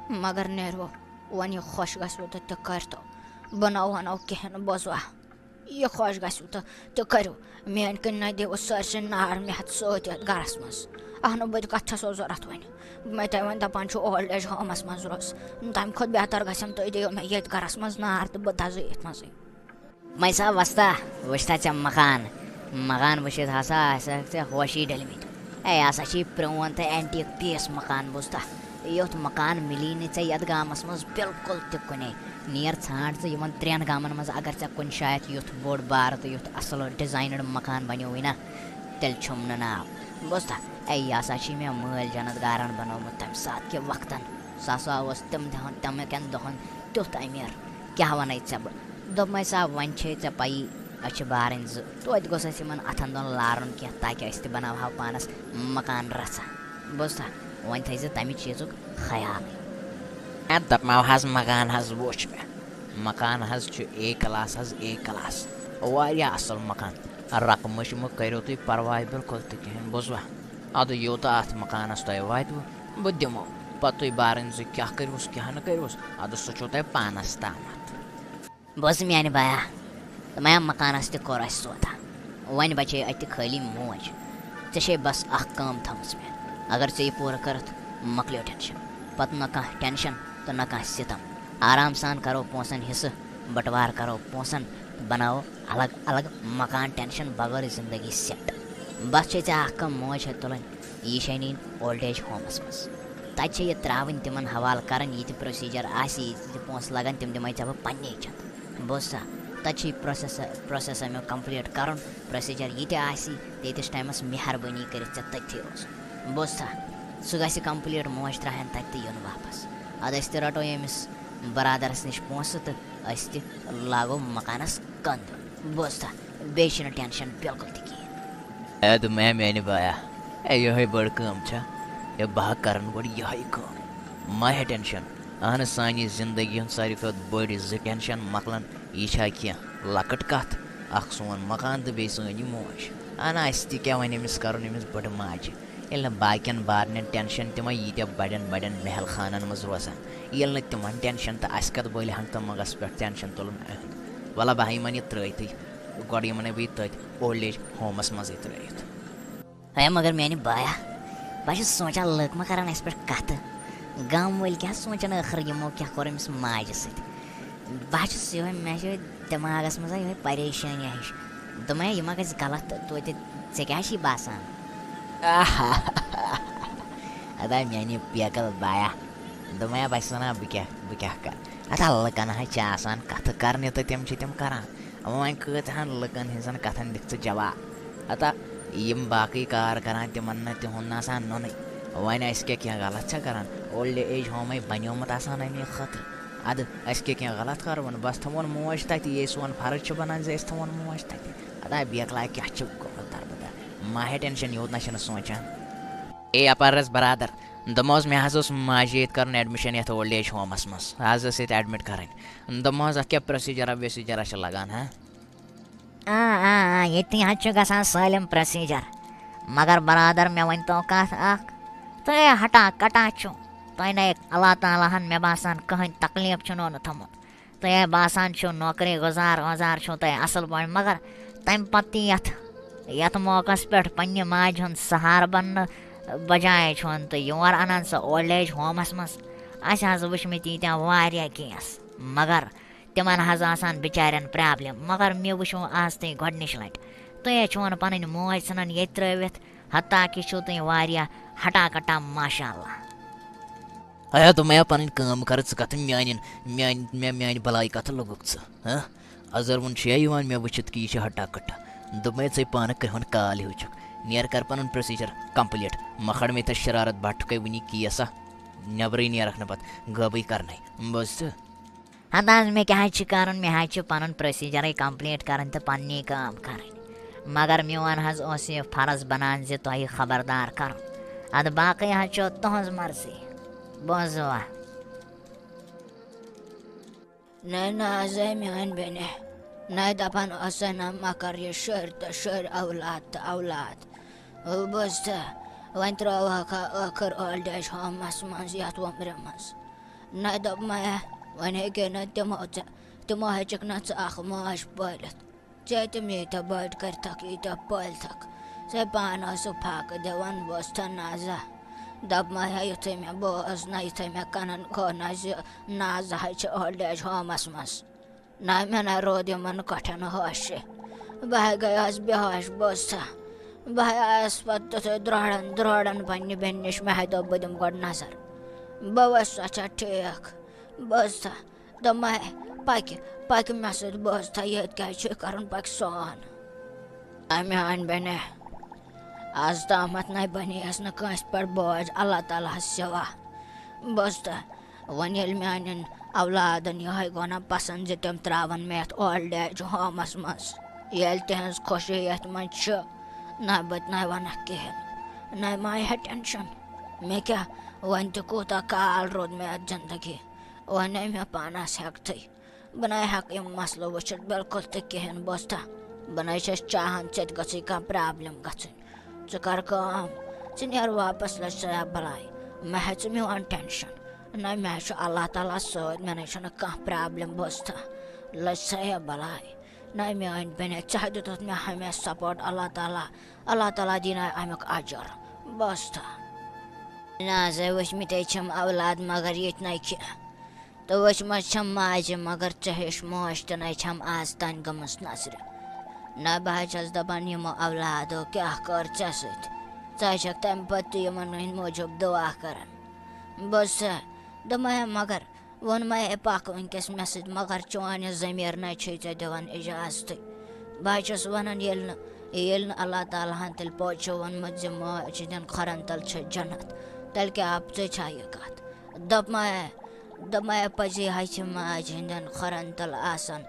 مگر نیرِوٕ، وۄنۍ یہِ خۄش گژھِوٕ تہٕ تہِ کٔرۍتو۔ بہٕ نہ وَنو کِہیٖنۍ، بوزوا؟ یہِ خۄش گژھِوٕ تہٕ تہِ کٔرِو۔ میٛانہِ کِنۍ نہ دِیِو سٲرسٕے نار مےٚ ہٮ۪تھ سۭتۍ یَتھ گَرَس منٛز۔ اَہنُو، بہٕ تہِ کَتھ چھَسو ضوٚرَتھ وۄنۍ؟ مےٚ تۄہہِ وۄنۍ دَپان چھُ اولڈ ایج ہومَس منٛز روز۔ تَمہِ کھۄتہٕ بہتر گژھٮ۪م تُہۍ دِیِو مےٚ ییٚتہِ گَرَس منٛز نار تہٕ بہٕ دَزٕ ییٚتھۍ منٛزٕے۔ مَے سا وۄستا، وٕچھتھا ژےٚ مکان؟ مکان وٕچھِتھ ہسا آسہِ ژےٚ ہوشی ڈٔلمٕتۍ۔ اے، یہِ ہسا چھِ پرٛون تہٕ antique piece مکان، بوٗزتھا؟ یُتھ مکان مِلی نہٕ ژےٚ یَتھ گامَس منٛز بِلکُل تہِ کُنے۔ نیر ژھانٛڈ ژٕ یِمَن ترٛٮ۪ن گامَن منٛز، اگر ژےٚ کُنہِ جایہِ یُتھ بوٚڑ بارٕ تہٕ یُتھ اَصٕل designer مکان بَنیووُے نا، تیٚلہِ چھُم نہٕ ناو۔ بوزتھا، اے، یہِ ہسا چھُے مےٚ مٲلۍ جنت گارن بنومُت تمہِ ساتہٕ کہِ وقتن۔ سُہ ہسا اوس تِم دۄہن، تِم کٮ۪ن دۄہن تیُتھ امیر۔ کیٛاہ ونے ژےٚ بہٕ؟ دوٚپمَے، صاحب، وۄنۍ چھے ژےٚ پَیی، أسۍ چھِ بارٕنۍ زٕ، توتہِ گوٚژھ اَسہِ یِمَن اَتھَن دۄن لارُن کینٛہہ، تاکہِ أسۍ تہِ بَناوہاو پانَس مکان رَژھا۔ بوٗزتھا؟ وۄنۍ تھٲیزِ تَمہِ چیٖزُک خیال۔ اے، دَپمَو حظ، مکان حظ وٕچھ مےٚ۔ مکان حظ چھُ اے کلاس حظ، اے کلاس۔ واریاہ اَصٕل مکان۔ رقمٕچ مہٕ کٔرِو تُہۍ پَرواے بِلکُل تہِ کِہیٖنۍ، بوٗزوا؟ اَدٕ یوٗتاہ اَتھ مکانَس تۄہہِ واتِوٕ، بہٕ دِمو۔ پَتہٕ تُہۍ بارٕنۍ زٕ کیٛاہ کٔرِوُس، کیٛاہ نہٕ کٔرِوُس، اَدٕ سُہ چھُو تۄہہِ پانَس تامَتھ۔ بوز میانہِ بایا، تہٕ میا مکانس تہِ کوٚر اسہِ سودا۔ وۄنۍ بچے اتہِ خٲلی موج۔ ژےٚ چھے بس اکھ کٲم تھٲومٕژ مےٚ۔ اگر ژےٚ یہِ پوٗرٕ کٔرٕتھ، مۄکلیو ٹینشن۔ پتہٕ نہ کانٛہہ ٹینشن تہٕ نہ کانٛہہ ستم۔ آرام سان کرو پونٛسن حصہٕ، بٹوار کرو پونٛسن تہٕ بناوو الگ الگ مکان، ٹینشن بغٲر زندگی سیٹ۔ بس چھے ژےٚ اکھ کٲم، موج چھے تُلٕنۍ، یہِ چھے نِنۍ اولڈ ایج ہومس منٛز۔ تتہِ چھے یہِ ترٛاوٕنۍ، تِمن حوالہٕ کرٕنۍ، یہِ تہِ پروسیجر آسہِ، یہِ تہِ پونٛسہٕ لگن، تِم دِمے ژےٚ بہٕ پننے چندٕ۔ بوزتھا؟ تتہِ چھُے پروسیس، پروسیس امیُک کمپلیٹ کرُن، پروسیجر یہِ تہِ آسہِ، تیٖتِس ٹایمس مہربٲنی کٔرِتھ ژےٚ تٔتھی روزُن۔ بوزتھا؟ سُہ گژھِ کمپلیٹ، موج ترٛاوہن تتہِ تہٕ یُن واپس۔ ادٕ أسۍ تہِ رٹو ییٚمِس برادرس نِش پونٛسہٕ تہٕ أسۍ تہِ لاگو مکانس کندٕ۔ بوزتھا؟ بیٚیہِ چھُنہٕ ٹینشن بِلکُل تہِ کِہیٖنۍ۔ اے دوٚپمَے میانہِ بایا، اے یِہوٚے بٔڑ کٲم چھا؟ اے بہٕ ہا کرن گۄڈٕ یِہوٚے کٲم۔ مہ ہےٚ ٹینشن۔ اہن سانہِ زندگی ہُنٛد ساروی کھۄتہٕ بٔڑ زٕ ٹینشن مۄکلن۔ یہِ چھا کینٛہہ لۄکٕٹ کتھ؟ اکھ سون مکان تہٕ بیٚیہِ سٲنۍ یہِ موج۔ اہن اسہِ تہِ کیٛاہ وۄنۍ أمِس کرُن، أمِس بٔڑٕ ماجہِ؟ ییٚلہِ نہٕ باقین بارنٮ۪ن ٹینشن تِمے ییٖتیٛاہ بڑٮ۪ن بڑٮ۪ن محل خانن منٛز روزان، ییٚلہِ نہٕ تِمن ٹینشن تہٕ اسہِ کتھ بٔلۍ ہنٛگتہٕ منٛگس پٮ۪ٹھ ٹینشن تُلُن اہنٛد۔ ولہ بہٕ ہا یِمن یہِ ترٲیتھٕے، گۄڈٕ یِمن ہے بہٕ یہِ تٔتھۍ اولڈ ایج ہومس منٛزٕے ترٲیِتھ۔ ہے مگر میانہِ بایا، بہٕ چھُس سونٛچان لُکھ ما کرن اَسہِ پٮ۪ٹھ کتھٕ؟ گام وٲلۍ کیٛاہ سونٛچن ٲخٕر یِمو کیٛاہ کوٚر أمِس ماجہِ سۭتۍ؟ بہٕ چھُس یِہوٚے، مےٚ چھُ دٮ۪ماغس منٛز یِہوٚے پریشٲنی ہِش۔ دوٚپمَے یہِ ما گژھِ غلط تہٕ توتہِ ژےٚ کیٛاہ چھُے باسان؟ ادا میانہِ پیکل بایا، دوٚپمَے بہٕ چھُس وَنان بہٕ کیٛاہ، بہٕ کیٛاہ کرٕ؟ ادا لُکن حظ چھِ آسان کتھٕ کرنہِ تہٕ تِم چھِ تِم کران۔ وۄنۍ کۭژہن لُکن ہٕنٛزن کتھن دِکھ ژٕ جواب؟ ہتا یِم باقٕے کار کران، تِمن نہٕ تِہُنٛد نہٕ آسان نوٚنُے۔ وۄنۍ أسۍ کیٛاہ کینٛہہ غلط چھا کران؟ اولڈ ایج ہومے بنیومُت آسان اَمے خٲطرٕ۔ ادٕ أسۍ کیٛاہ کینٛہہ غلط کروون؟ بس تھاوون موج تتہِ، یے سون فرض چھُ بنان زِ أسۍ تھاوون موج تتہِ۔ ادا بیکلا کیٛاہ چھُ گوٚمُت دربدر؟ مہ ہے ٹینشن، یوٗت نہ چھِنہٕ سونٛچان۔ اے اپارس برادر، دوٚپمس مےٚ حظ اوس ماجہِ ییٚتہِ کرُن ایڈمِشن یتھ اولڈ ایج ہومس منٛز، حظ ٲس ییٚتہِ ایڈمِٹ کرٕنۍ۔ دوٚپمس اتھ کیٛاہ پروسیجرا ویسیجرا چھِ لگان، ہا؟ آ، آ، آ، ییٚتہِ حظ چھُ گژھان سٲلِم پروسیجر۔ مگر برادر، مےٚ ؤنۍ تو کتھ اکھ۔ تُہۍ ہے ہٹا کٹا چھِو۔ تۄہہِ نے اللہ تعالیٰ ہن، مےٚ باسان، کٕہٕنۍ تکلیف چھُنو نہٕ تھوٚمُت۔ تۄہہِ ہے باسان چھُو نوکری گُزار وُزار چھُو تۄہہِ اصل پٲٹھۍ، مگر تمہِ پتہٕ تہِ یتھ، یتھ موقعس پٮ۪ٹھ پننہِ ماجہِ ہُنٛد سہارٕ بننہٕ بجایے چھُون تُہۍ یور انان سۄ اولڈ ایج ہومس منٛز۔ اسہِ حظ وٕچھمٕتۍ ییٖتیٛاہ واریاہ کیس، مگر تِمن حظ آسان بِچارٮ۪ن پرابلم، مگر مےٚ وٕچھو آز تُہۍ گۄڈٕنِچ لٹہِ۔ تُہۍ حظ چھِوَن پنٕنۍ موج ژھٕنان ییٚتہِ ترٲوِتھ، حتیٰ کہِ چھِو تُہۍ واریاہ ہٹا کٹا، ماشاء اللہ۔ ہیا دوٚپمَے پنٕنۍ کٲم کر ژٕ کتھ میانٮ۪ن، میانہِ، مےٚ میانہِ بلاے کتھ لوٚگُکھ ژٕ، ہہ؟ ازر وُن چھُیا یِوان مےٚ وٕچھِتھ کہِ یہِ چھِ ہٹا کٹا؟ دوٚپمَے ژَے پانہٕ کرِہُن کال ہیوٗ چھُکھ۔ نیر کر پنُن پروسیجر کمپلیٹ۔ مۄکھڑ مےٚ تہٕ شرارت بٹھ کَے وٕنی کیس اکھ۔ نیبرٕے نیرکھ نہٕ پتہٕ غٲبٕے کرنَے۔ بوٗزتھٕ؟ ہتہٕ حظ، مےٚ کیٛاہ حظ چھُ کرُن؟ مےٚ حظ چھُ پنُن پروسیجرٕے کمپلیٹ کرٕنۍ تہٕ پننی کٲم کرٕنۍ۔ مگر میون حظ اوس یہِ فرض بنان زِ تۄہہِ خبردار کرُن۔ ادٕ باقٕے حظ چھو تُہنٛز مرضی۔ بوزوا؟ نہ، نہ حظ، اے میٲنۍ بیٚنہِ۔ نہ دپان ٲسے نہ مہ کر یہِ شُرۍ تہٕ شُرۍ، اولاد تہٕ اولاد۔ بوز تہٕ، وۄنۍ ترٛٲوہکھا ٲخٕر اولڈ ایج ہومس منٛز یتھ وۄمرِ منٛز۔ نہ دوٚپمَے، وۄنۍ ہیٚکے نہٕ تِمو ژےٚ، تِمو ہیٚچکھ نہٕ ژٕ اکھ ماج پٲلِتھ۔ ژےٚ تِم ییٖتیٛاہ بٔڑۍ کٔرتھکھ، ییٖتیٛاہ پٲلتھکھ، ژےٚ پانہٕ ٲسٕکھ فاقہٕ دِوان، بوزتھا نازا؟ دوٚپمَے، یُتھُے مےٚ بوز نہ، یُتھُے مےٚ کَنَن گوٚو نہ زِ نازا حظ چھِ اولڈ ایج ہومَس منٛز۔ نہ، مےٚ نہ روٗد یِمن کۄٹھٮ۪ن ہوشے۔ بہٕ ہے گٔیس بے ہوش، بوزتھا؟ بہٕ ہے آیس پتہٕ تِتھُے درٛوڑان درٛوڑان پننہِ بیٚنہِ نِش۔ مےٚ ہے دوٚپ، بہٕ دِمہٕ گۄڈٕ نظر، بہٕ وٕچھٕ سۄ چھا ٹھیٖک۔ بوزتھا؟ دوٚپمَے، پکہِ، پکہِ مےٚ سۭتۍ، بوزتھا؟ ییٚتہِ کیٛازِ چھُے کرُن، پکہِ سون۔ اے میٛانہِ بیٚنہِ، آز تامَتھ نَے بَنے اَسہِ نہٕ کٲنٛسہِ پٮ۪ٹھ بوج اللہ تعالیٰ ہَس سِوا۔ بوزتھا، وۄنۍ ییٚلہِ میٛانٮ۪ن اولادَن یِہوٚے گوٚو نہ پَسنٛد زِ تِم ترٛاوَن مےٚ یَتھ اولڈ ایج ہومَس منٛز، ییٚلہِ تِہٕنٛز خوشی یَتھ منٛز چھِ، نہ بہٕ تہِ نَے وَنَکھ کِہیٖنۍ، نَے ما ہے ٹٮ۪نشَن۔ مےٚ کیٛاہ، وۄنۍ تہِ کوٗتاہ کال روٗد مےٚ اَتھ زِندگی، وۄنۍ نَے مےٚ پانَس ہٮ۪کتھٕے۔ بہٕ نَے ہٮ۪کہٕ یِم مسلہٕ وٕچھِتھ بِلکُل تہِ کِہیٖنۍ، بوزتھا۔ بہٕ نَے چھَس چاہان ژےٚ تہِ گٔژھٕے کانٛہہ پرٛابلِم گژھٕنۍ۔ ژٕ کَر کٲم، ژٕ نیر واپس، لٔج سا یا بَلاے۔ مہ ہے ژٕ میون ٹٮ۪نشَن۔ نَے مےٚ ہے چھُ اللہ تعالیٰ سۭتۍ، مےٚ نَے چھُنہٕ کانٛہہ پرٛابلِم، بوزتھا۔ لٔج سا یا بَلاے۔ نَے میٲنۍ بیٚنہِ، ژےٚ دیُتُتھ مےٚ ہمیشہِ سپورٹ، اللہ تعالیٰ، اللہ تعالیٰ دِنَے اَمیُک اجر، بوزتھا۔ نہ حظ، وٕچھمٕتۍ چھِم اولاد، مگر ییٚتہِ نَے کینٛہہ۔ تہٕ وٕچھمٕژ چھَم ماجہِ، مگر ژےٚ ہِش موج تہِ نَے چھَم آز تام گٔمٕژ نظرِ۔ نہ، بہٕ حظ چھَس دَپان، یِمو اولادو کیٛاہ کٔر ژےٚ سۭتۍ؟ ژٕ حظ چھَکھ تَمہِ پَتہٕ تہِ یِمَن ہٕنٛدۍ موٗجوٗب دُعا کَران۔ بہٕ سا دوٚپمَے، مگر ووٚنمَے، ہے پَکھ وٕنۍکٮ۪س مےٚ سۭتۍ، مگر چون یہِ ضمیٖر نَے چھُے ژےٚ دِوان اِجازتٕے۔ بہٕ حظ چھَس وَنان، ییٚلہِ نہٕ، ییٚلہِ نہٕ اللہ تعالیٰ ہَن تیٚلہِ پوٚز چھُ ووٚنمُت زِ ماجہِ ہِنٛدٮ۪ن کھۄرَن تَل چھےٚ جنت، تیٚلہِ کیٛاہ آو ژےٚ چھا یہِ کَتھ؟ دوٚپمَے، دوٚپمَے، پَزی ہا چھِ ماجہِ ہِنٛدٮ۪ن کھۄرَن تَل آسان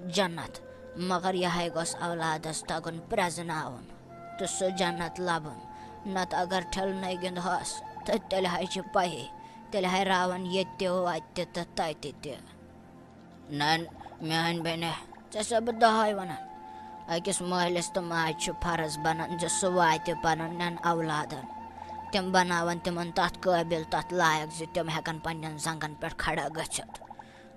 جنت، مگر یہِ ہَے گوٚژھ اولادَس تَگُن پرٛزناوُن تہٕ سُہ جنت لَبُن۔ نَتہٕ اگر ٹھِلنَے گِنٛدہوس، تہٕ تیٚلہِ ہَے چھِ پَیی، تیٚلہِ ہَے راوَن ییٚتہِ تہِ وَتہِ تہِ تہٕ تَتہِ تہِ۔ نہ، میٛانہِ بیٚنہِ، ژےٚ چھَسو بہٕ دۄہَے وَنان، أکِس مٲلِس تہٕ ماجہِ چھُ فرض بَنان زِ سُہ واتہِ پَنُن نٮ۪ن اولادَن۔ تِم بَناوَن تِمَن تَتھ قٲبِل، تَتھ لایق زِ تِم ہٮ۪کَن پنٛنٮ۪ن زنٛگَن پٮ۪ٹھ کھڑا گٔژھِتھ،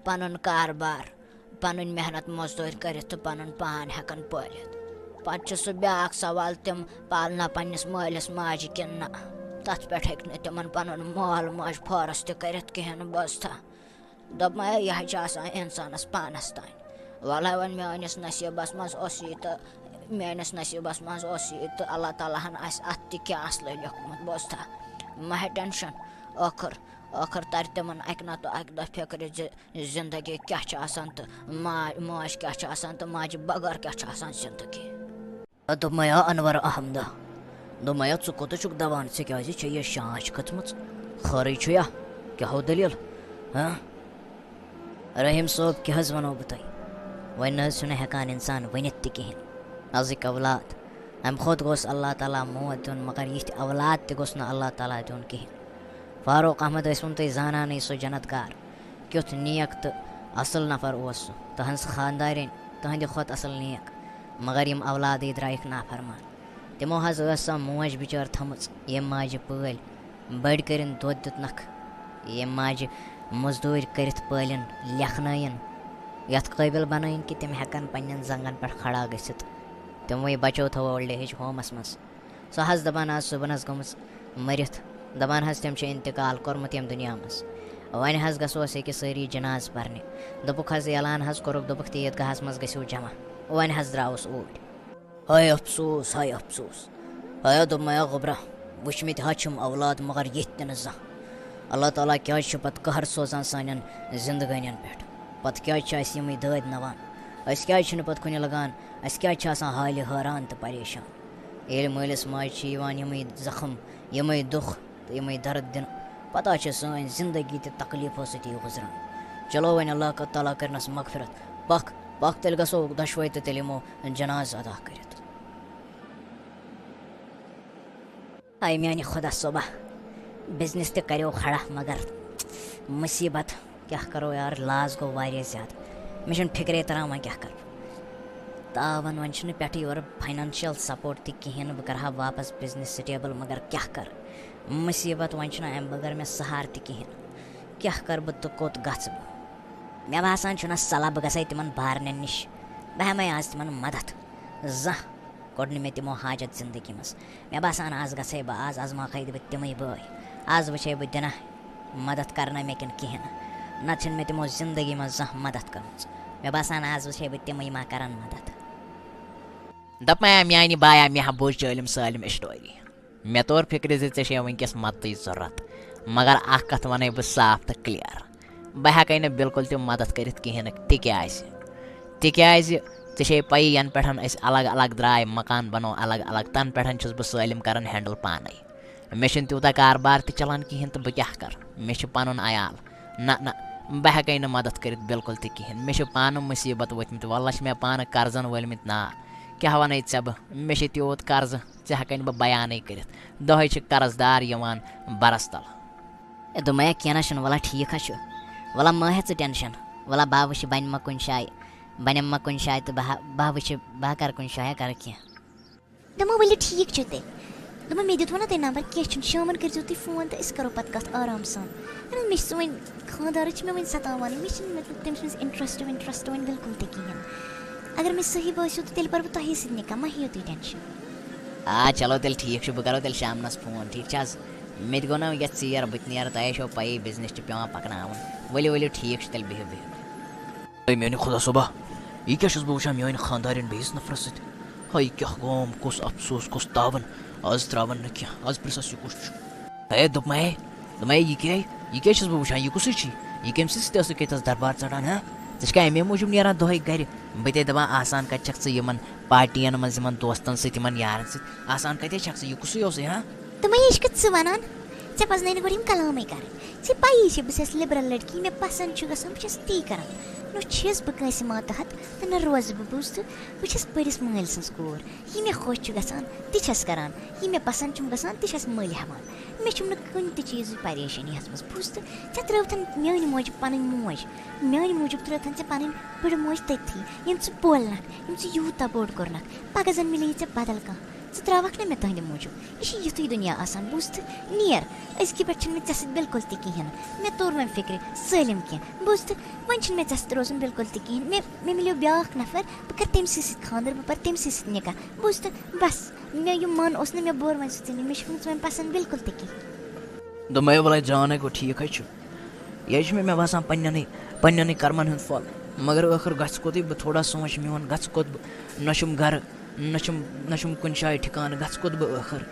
پَنُن کاربار، پَنٕنۍ محنت مزدوٗرۍ کٔرِتھ تہٕ پَنُن پان ہٮ۪کَن پٲلِتھ۔ پَتہٕ چھُ سُہ بیٛاکھ سوال، تِم پالنا پنٛنِس مٲلِس ماجہِ کِنہٕ نہ؟ تَتھ پٮ۪ٹھ ہیٚکہِ نہٕ تِمَن پَنُن مول موج فورس تہِ کٔرِتھ کِہیٖنۍ، بوزتھا۔ دوٚپمَے، یہِ حظ چھِ آسان اِنسانَس پانَس تام۔ وَلہٕ وۄنۍ میٛٲنِس نصیٖبَس منٛز اوس یہِ تہٕ میٛٲنِس نصیٖبَس منٛز اوس یہِ تہٕ اللہ تعالیٰ ہَن آسہِ اَتھ تہِ کینٛہہ اَصلٕے لیوٚکھمُت، بوزتھا۔ مہ ہے ٹٮ۪نشَن، ٲخٕر، ٲخٕر تَرِ تِمَن اَکہِ نَتہٕ اَکہِ دۄہ فِکرِ زِ زِندگی کیٛاہ چھِ آسان تہٕ ما-، موج کیٛاہ چھِ آسان تہٕ ماجہِ بغٲر کیٛاہ چھِ آسان زِندگی۔ دوٚپمَے، آ انور احمدہ، دوٚپمَے، آ ژٕ کوٚتَتھ چھُکھ دَوان؟ ژےٚ کیٛازِ چھےٚ یہِ شانٛچ کھٔژمٕژ؟ خٲرٕے چھُیا؟ کیٛاہ ہو دٔلیٖل؟ ہاں؟ رحیٖم صٲب، کیٛاہ حظ وَنو بہٕ تۄہہِ؟ وۄنۍ نہ حظ چھُنہٕ ہٮ۪کان اِنسان ؤنِتھ تہِ کِہیٖنۍ۔ أزٕکۍ اولاد، اَمہِ کھۄتہٕ گوٚژھ اللہ تعالیٰ موت دیُن، مگر یِتھۍ اولاد تہِ گوٚژھ نہٕ اللہ تعالیٰ دیُن کِہیٖنۍ۔ فاروق احمد ٲسۍ وُن تُہۍ زانانٕے، سُہ جنت گار۔ کیُتھ نیک تہٕ اصل نفر اوس سُہ، تہنٛز خاندارِنۍ تہنٛدِ کھۄتہٕ اصل نیک، مگر یِم اولادٕے درٛایکھ نافرمان۔ تِمو حظ ٲس سۄ موج بِچٲر تھٲمٕژ، ییٚمہِ ماجہِ پٲلۍ بٔڑۍ کٔرِن، دۄد دیُتنکھ، ییٚمہِ ماجہِ مزدوٗرۍ کٔرِتھ پٲلِن، لیکھنٲیِن، یتھ قٲبِل بنٲیِن کہِ تِم ہٮ۪کن پننٮ۪ن زنٛگن پٮ۪ٹھ کھڑا گٔژھِتھ۔ تِموٕے بچو تھٲو اولڈ ایج ہومس منٛز۔ سۄ حظ دَپان آز صُبحَن حظ گٔمٕژ مٔرِتھ۔ دَپان حظ تٔمۍ چھُ اِنتِقال کوٚرمُت ییٚمہِ دُنیا منٛز۔ وۄنۍ حظ گژھو أسۍ أکِس سٲری جنازٕ پَرنہِ۔ دوٚپُکھ حظ اعلان حظ کوٚرُکھ، دوٚپُکھ تہِ عیٖدگاہَس منٛز گٔژھِو جمع۔ وۄنۍ حظ درٛاوُس اوٗرۍ۔ ہاے افسوس، ہاے افسوس۔ ہایا دوٚپمَے، آ گوٚبرا، وٕچھمٕتۍ حظ چھِم اولاد مگر ییٚتھۍ تہِ نہٕ زانٛہہ۔ اللہ تعالیٰ کیٛازِ چھُ پَتہٕ قہر سوزان سانٮ۪ن زِندگٲنٮ۪ن پٮ۪ٹھ؟ پَتہٕ کیٛازِ چھِ اَسہِ یِمٕے دٲدۍ نَوان؟ أسۍ کیٛازِ چھِنہٕ پَتہٕ کُنہِ لَگان؟ اَسہِ کیٛازِ چھِ آسان حالہِ حٲران تہٕ پریشان؟ ییٚلہِ مٲلِس ماجہِ چھِ یِوان یِمٕے زخم، یِمٕے دُکھ تہٕ یِمٕے درد دِنہٕ، پَتہٕ حظ چھِ سٲنۍ زِندگی تہِ تکلیٖفو سۭتی گُزران۔ چلو وۄنۍ اللہ تعالیٰ کٔرنَس مغفرت۔ پَکھ، پَکھ تیٚلہِ گژھو دۄشوَے تہٕ تیٚلہِ یِمو جنازٕ ادا کٔرِتھ۔ اے میانہِ خۄدا صٲبہ، بزنس تہِ کریو کھڑا، مگر مصیبت کیٛاہ کرو یار، لاس گوٚو واریاہ زیادٕ۔ مےٚ چھُنہٕ فکرے تران وۄنۍ کیٛاہ کرٕ۔ تاون وۄنۍ چھُنہٕ پٮ۪ٹھٕ یورٕ financial support تہِ کِہیٖنۍ نہٕ، بہٕ کرٕ ہا واپس بزنس stable، مگر کیٛاہ کرٕ؟ مصیبت، وۄنۍ چھُنہٕ امہِ بغٲر مےٚ سہارٕ تہِ کِہیٖنۍ۔ کیٛاہ کرٕ بہٕ تہٕ کوٚت گژھٕ بہٕ؟ مےٚ باسان چھُنہ صلاح بہٕ گژھے تِمن بارنٮ۪ن نِش، بہٕ ہٮ۪مے آز تِمن مدد۔ زانٛہہ کوٚر نہٕ مےٚ تِمو حاجت زندگی منٛز۔ مےٚ باسان آز گژھے بہٕ، آز آزماوکھے بہٕ تِمے بٲے۔ آز وٕچھے بہٕ دِنہ مدد کرنہ مےٚ کِنہٕ کِہیٖنۍ نہٕ۔ نتہٕ چھِنہٕ مےٚ تِمو زندگی منٛز زانٛہہ مدد کٔرمٕژ۔ مےٚ باسان آز وٕچھے بہٕ تِمے ما کرن مدد۔ دپمے میانہِ بایا، مےٚ ہا بوٗز ژےٚ عٲلِم سٲلِم story۔ مےٚ توٚر فِکرِ زِ ژےٚ چھےٚ وٕنکیٚس مدتٕچ ضروٗرت، مگر اکھ کتھ ونے بہٕ صاف تہٕ clear، بہٕ ہٮ۪کے نہٕ بالکل تہِ مدد کٔرِتھ کِہیٖنۍ نہٕ، تِکیازِ، تِکیازِ ژےٚ چھے پَیی، یَنہٕ پٮ۪ٹھ أسۍ الگ الگ درٛاے، مکان بنوو الگ الگ، تَنہٕ پٮ۪ٹھ چھُس بہٕ سٲلِم کران ہینڈل پانے۔ مےٚ چھُنہٕ تیوٗتاہ کاربار تہِ چلان کِہیٖنۍ، تہٕ بہٕ کیٛاہ کرٕ؟ مےٚ چھُ پنُن عیال۔ نہ، نہ، بہٕ ہٮ۪کَے نہٕ مدد کٔرِتھ بالکل تہِ کِہیٖنۍ۔ مےٚ چھِ پانہٕ مُصیٖبت وٲتمٕتۍ، وَلہٕ چھِ مےٚ پانہٕ قرضن وٲلمٕتۍ نار۔ کیٛاہ وَنَے ژےٚ بہٕ؟ مےٚ چھِ تیوٗت قرضہٕ، ژےٚ ہٮ۪کَے نہٕ بہٕ بیانٕے کٔرِتھ۔ دۄہَے چھِ قرض دار یِوان بَرَس تَل۔ اے دوٚپمَے، کینٛہہ نہ چھُنہٕ، وَلہٕ ٹھیٖک حظ چھُ۔ وَلہٕ مہ ہےٚ ژٕ ٹٮ۪نشَن۔ وَلہٕ بہٕ وٕچھِ بَنہِ ما کُنہِ جایہِ، بَنٮ۪م ما کُنہِ جایہِ تہٕ بہٕ ہا، بہٕ ہا وٕچھِ، بہٕ ہا کَرٕ کُنہِ جایہِ، ہا کَرٕ کینٛہہ۔ دوٚپمو، ؤلِو ٹھیٖک چھُ تیٚلہِ۔ دوٚپمو، مےٚ دیُتوٕ نا تۄہہِ نمبر، کینٛہہ چھُنہٕ، شامَن کٔرۍزیو تُہۍ فون تہٕ أسۍ کَرو پَتہٕ کَتھ آرام سان۔ اَہَن حظ، مےٚ چھِ سُہ وۄنۍ خانٛدارَس چھِ مےٚ وۄنۍ ستاوان، مےٚ چھِنہٕ مطلب تٔمۍ سٕنٛز interest وۄنۍ، interest وۄنۍ بالکل تہِ کِہیٖنۍ۔ اگر مےٚ صحیح باسیو تہٕ تیٚلہِ پَرٕ بہٕ تۄہے سۭتۍ نِکاح، مہ ہیٚیِو تُہۍ ٹٮ۪نشَن۔ آ، چلو تیٚلہِ ٹھیٖک چھُ، بہٕ کَرو تیٚلہِ شامنَس فون، ٹھیٖک چھِ حظ؟ مےٚ تہِ گوٚو نا وٕنکٮ۪س ژیر، بہٕ تہِ نیرٕ، تۄہے چھو پَیی business چھُ پٮ۪وان پَکناوُن۔ ؤلِو ؤلِو، ٹھیٖک چھُ تیٚلہِ، بِہِو بِہِو۔ اے میانہِ خۄدا صٲبا، یہِ کیٛاہ چھُس بہٕ وٕچھان میٛانہِ خانٛدارٮ۪ن بیٚیِس نفرس سۭتۍ؟ ہاے کیٛاہ گوم، کُس افسوس، کُس تاوَن۔ آز ترٛاوَن نہٕ کینٛہہ، آز پرٛژھس یہِ کُس چھُ۔ ہے دوٚپمَے، دوٚپمَے، یہِ کیٛاہ، یہِ کیٛاہ چھُس بہٕ وٕچھان، یہِ کُسٕے چھُے؟ یہِ کٔمۍ سٕنٛدِ سۭتۍ ٲسٕکھ ییٚتہِ تھَس دربار ژَٹان، ہا؟ ژٕ چھَکھا اَمے موٗجوٗب نیران دۄہَے گَرِ؟ بہٕ تے دَپان آسان کَتہِ چھَکھ ژٕ یِمَن پارٹیَن منٛز، یِمَن دوستَن سۭتۍ، یِمَن یارَن سۭتۍ؟ آسان کَتہِ چھَکھ ژٕ، یہِ کُسٕے اوسُے، ہا؟ دوٚپمَے، یہِ چھُکھ ژٕ وَنان؟ ژےٚ پَزنَے نہٕ گۄڈٕ یِم کَلامٕے کَرٕنۍ۔ ژےٚ پَیی چھِ، بہٕ چھَس liberal لٔڑکی، مےٚ پَسنٛد چھُ گژھان، بہٕ چھَس تی کَران۔ نہ چھَس بہٕ کٲنٛسہِ ماتحت تہٕ نہ روزٕ بہٕ، بوٗزتھٕ؟ بہٕ چھَس بٔڑِس مٲلۍ سٕنٛز کوٗر۔ یہِ مےٚ خۄش چھُ گژھان، تہِ چھَس کَران۔ یہِ مےٚ پَسنٛد چھُم گژھان، تہِ چھَس مٔلۍ ہٮ۪وان۔ مےٚ چھُم نہٕ کُنہِ تہِ چیٖزٕچ پریشٲنی ہٮ۪ژمٕژ، بوٗزتھٕ؟ ژےٚ ترٛٲوتھَن میٛانہِ موجہِ پَنٕنۍ موج۔ میٛانہِ موٗجوٗب ترٛٲوتھَن ژےٚ پَنٕنۍ بٕڈٕ موج تٔتھی، ییٚمۍ ژٕ پولنَکھ، ییٚمۍ ژٕ یوٗتاہ بوٚڑ کوٚرنَکھ۔ پَگاہ زَن مِلے ژےٚ بدل کانٛہہ۔ ژٕ ترٛاوَکھ نہٕ مےٚ تُہٕنٛدِ موٗجوٗب۔ یہِ چھُ یُتھُے دُنیا آسان، بوٗزتھٕ؟ نیر، أزکہِ پٮ۪ٹھ چھُنہٕ مےٚ ژےٚ سۭتۍ بِلکُل تہِ کِہیٖنۍ۔ مےٚ توٚر وۄنۍ فِکرِ سٲلِم کینٛہہ، بوٗزتھٕ؟ وۄنۍ چھُنہٕ مےٚ ژےٚ سۭتۍ روزُن بِلکُل تہِ کِہیٖنۍ۔ مےٚ، مےٚ مِلیو بیٛاکھ نفر، بہٕ کَرٕ تٔمۍ سٕے سۭتۍ خانٛدر، بہٕ پَرٕ تٔمۍ سٕے سۭتۍ نِکاح، بوٗزتھٕ؟ بَس، مےٚ یہِ من اوس نہٕ مےٚ بوٚر وۄنۍ سُہ ژھٕنِتھ، مےٚ چھُکھ نہٕ ژٕ وۄنۍ پَسنٛد بِلکُل تہِ کِہیٖنۍ۔ دوٚپمَے، وَلَے جان ہے گوٚو، ٹھیٖک حظ چھُ۔ یہِ حظ چھُ مےٚ، مےٚ باسان، پنٛنٮ۪نٕے، پنٛنٮ۪نٕے کرمَن ہُنٛد پھل۔ مگر ٲخٕر گژھٕ کوٚتٕے بہٕ؟ تھوڑا سونٛچ میون، گژھٕ کوٚت بہٕ؟ نہ چھُم گرٕ، نہ چھُم، نہ چھُم کُنہِ جایہِ ٹھِکانہٕ، گژھٕ کوٚت بہٕ ٲخٕر؟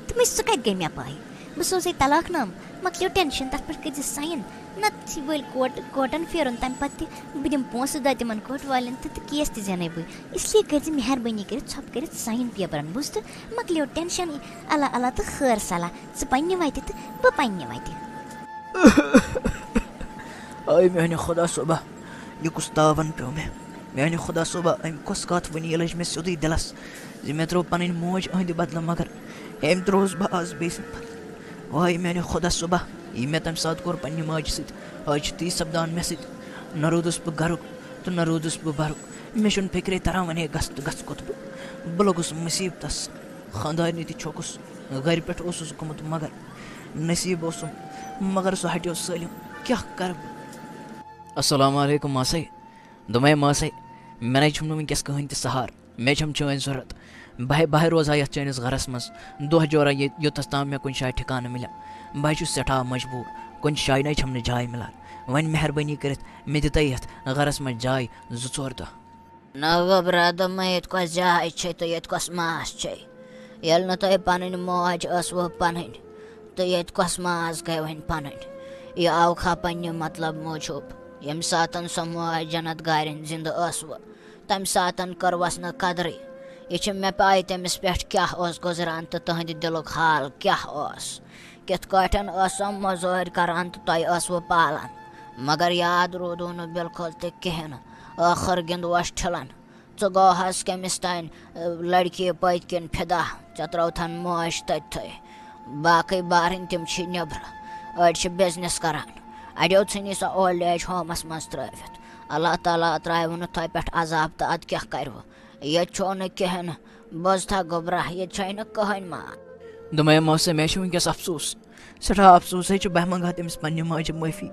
تِمَے سُہ کَتہِ گٔے مےٚ پَے؟ بہٕ سوزَے طلاق نامہٕ، مۄکلیو ٹٮ۪نشَن، تَتھ پٮ۪ٹھ کٔرۍ زِ sign۔ نَتہٕ ژھٕنۍ وٲلۍ کوٹ، کوٹَن پھیرُن، تَمہِ پَتہٕ تہِ بہٕ دِمہٕ پونٛسہٕ دَہ تِمَن کوٹ والٮ۪ن تہٕ، تہٕ case تہِ زینَے بٕے۔ اس لیے کٔرۍ زِ مہربٲنی کٔرِتھ ژھۄپہٕ کٔرِتھ sign paperن، بوٗزتھٕ؟ مۄکلیو ٹٮ۪نشَن، اللہ اللہ تہٕ خٲر صلاح، ژٕ پنٛنہِ وَتہِ تہٕ بہٕ پنٛنہِ وَتہِ۔ آے میانہِ خۄدا صٲبا، یہِ کُس تاوَن پیوٚو مےٚ؟ میانہِ خۄدا صٲبا، أمۍ کۄس کَتھ ؤنۍ، یہِ لٔج مےٚ سیوٚدُے دِلَس زِ مےٚ ترٛٲو پَنٕنۍ موج أہٕنٛدِ بدلہٕ، مگر أمۍ ترٛووُس بہٕ آز بیٚیہِ سٕنٛدِ بدلہٕ۔ واے میانہِ خۄدا صٲبا، یہِ مےٚ تَمہِ ساتہٕ کوٚر پنٛنہِ ماجہِ سۭتۍ، آز چھُ تی سپدان مےٚ سۭتۍ۔ نہ روٗدُس بہٕ گَرُک تہٕ نہ روٗدُس بہٕ بَرُک۔ مےٚ چھُنہٕ فِکرے تَران وۄنۍ ہے گژھٕ تہٕ گژھٕ کوٚت بہٕ۔ بہٕ لوٚگُس مُصیٖبتَس۔ خانٛدارنہِ تہِ چھوٚکُس، گَرِ پٮ۪ٹھ اوسُس گوٚمُت مگر نصیٖب اوسُم، مگر سُہ ہٹیو سٲلِم۔ کیٛاہ کَرٕ بہٕ؟ السلام علیکم ماسے۔ دوٚپمَے ماسے، مےٚ نَے چھُم نہٕ وٕنکیٚس کٕہٕنۍ تہِ سہارٕ۔ مےٚ چھَم چٲنۍ ضوٚرَتھ۔ بہٕ ہے، بہٕ ہے روزٕ ہا یَتھ چٲنِس گَرَس منٛز دۄہ جورا، ییٚتہِ، یوٚتَس تام مےٚ کُنہِ جایہِ ٹھِکانہٕ مِلہِ۔ بہٕ ہے چھُس سٮ۪ٹھاہ مجبوٗر، کُنہِ جایہِ نَے چھَم نہٕ جاے مِلان۔ وۄنۍ مہربٲنی کٔرِتھ مےٚ دِ تَے یَتھ گَرَس منٛز جاے زٕ ژور دۄہ۔ نہ گوٚبرا، دوٚپمَے، ییٚتہِ کۄس جاے چھے تہٕ ییٚتہِ کۄس ماس چھے؟ ییٚلہِ نہٕ تۄہہِ پَنٕنۍ موج ٲسوٕ پَنٕنۍ، تہٕ ییٚتہِ کۄس ماس گٔے وۄنۍ پَنٕنۍ؟ یہِ آوکھا پنٛنہِ مطلب موٗجوٗب؟ ییٚمہِ ساتَن سۄ موج جنت گارٮ۪ن زِندٕ ٲسوٕ، تَمہِ ساتَن کٔروَس نہٕ قدرٕے۔ یہِ چھِ مےٚ پَے تٔمِس پٮ۪ٹھ کیٛاہ اوس گُزران تہٕ تُہٕنٛدِ دِلُک حال کیٛاہ اوس۔ کِتھ کٲٹھۍ ٲسٕم مٔزوٗرۍ کران تہٕ تۄہہِ ٲسوٕ پالان، مگر یاد روٗدوٕ نہٕ بالکل تہِ کِہیٖنۍ۔ ٲخٕر گِنٛدوس ٹھِلن۔ ژٕ گوہس کٔمِس تانۍ، ٲ، لڑکی پٔتۍ کِنۍ فدا، ژےٚ ترٲوتھن موج تٔتھٕے۔ باقٕے بارٕنۍ تِم چھی نیٚبرٕ، أڑۍ چھِ business کران، اڑیو ژھٕنی سۄ old age homeس منٛز ترٲوِتھ۔ اللہ تعالیٰ ترٛاوِ نہٕ تۄہہِ پٮ۪ٹھ عذاب تہٕ ادٕ کیٛاہ کرِوٕ؟ ییٚتہِ چھُو نہٕ کِہیٖنۍ۔ بوزتھا گوٚبرا، ییٚتہِ چھے نہٕ کٕہٕنۍ مان۔ دوٚپمَے، موسے، مےٚ چھُ وٕنکیٚس افسوٗس، سٮ۪ٹھاہ افسوٗس ہے چھُ۔ بہٕ منٛگہٕ ہا تٔمِس پننہِ ماجہِ معٲفی،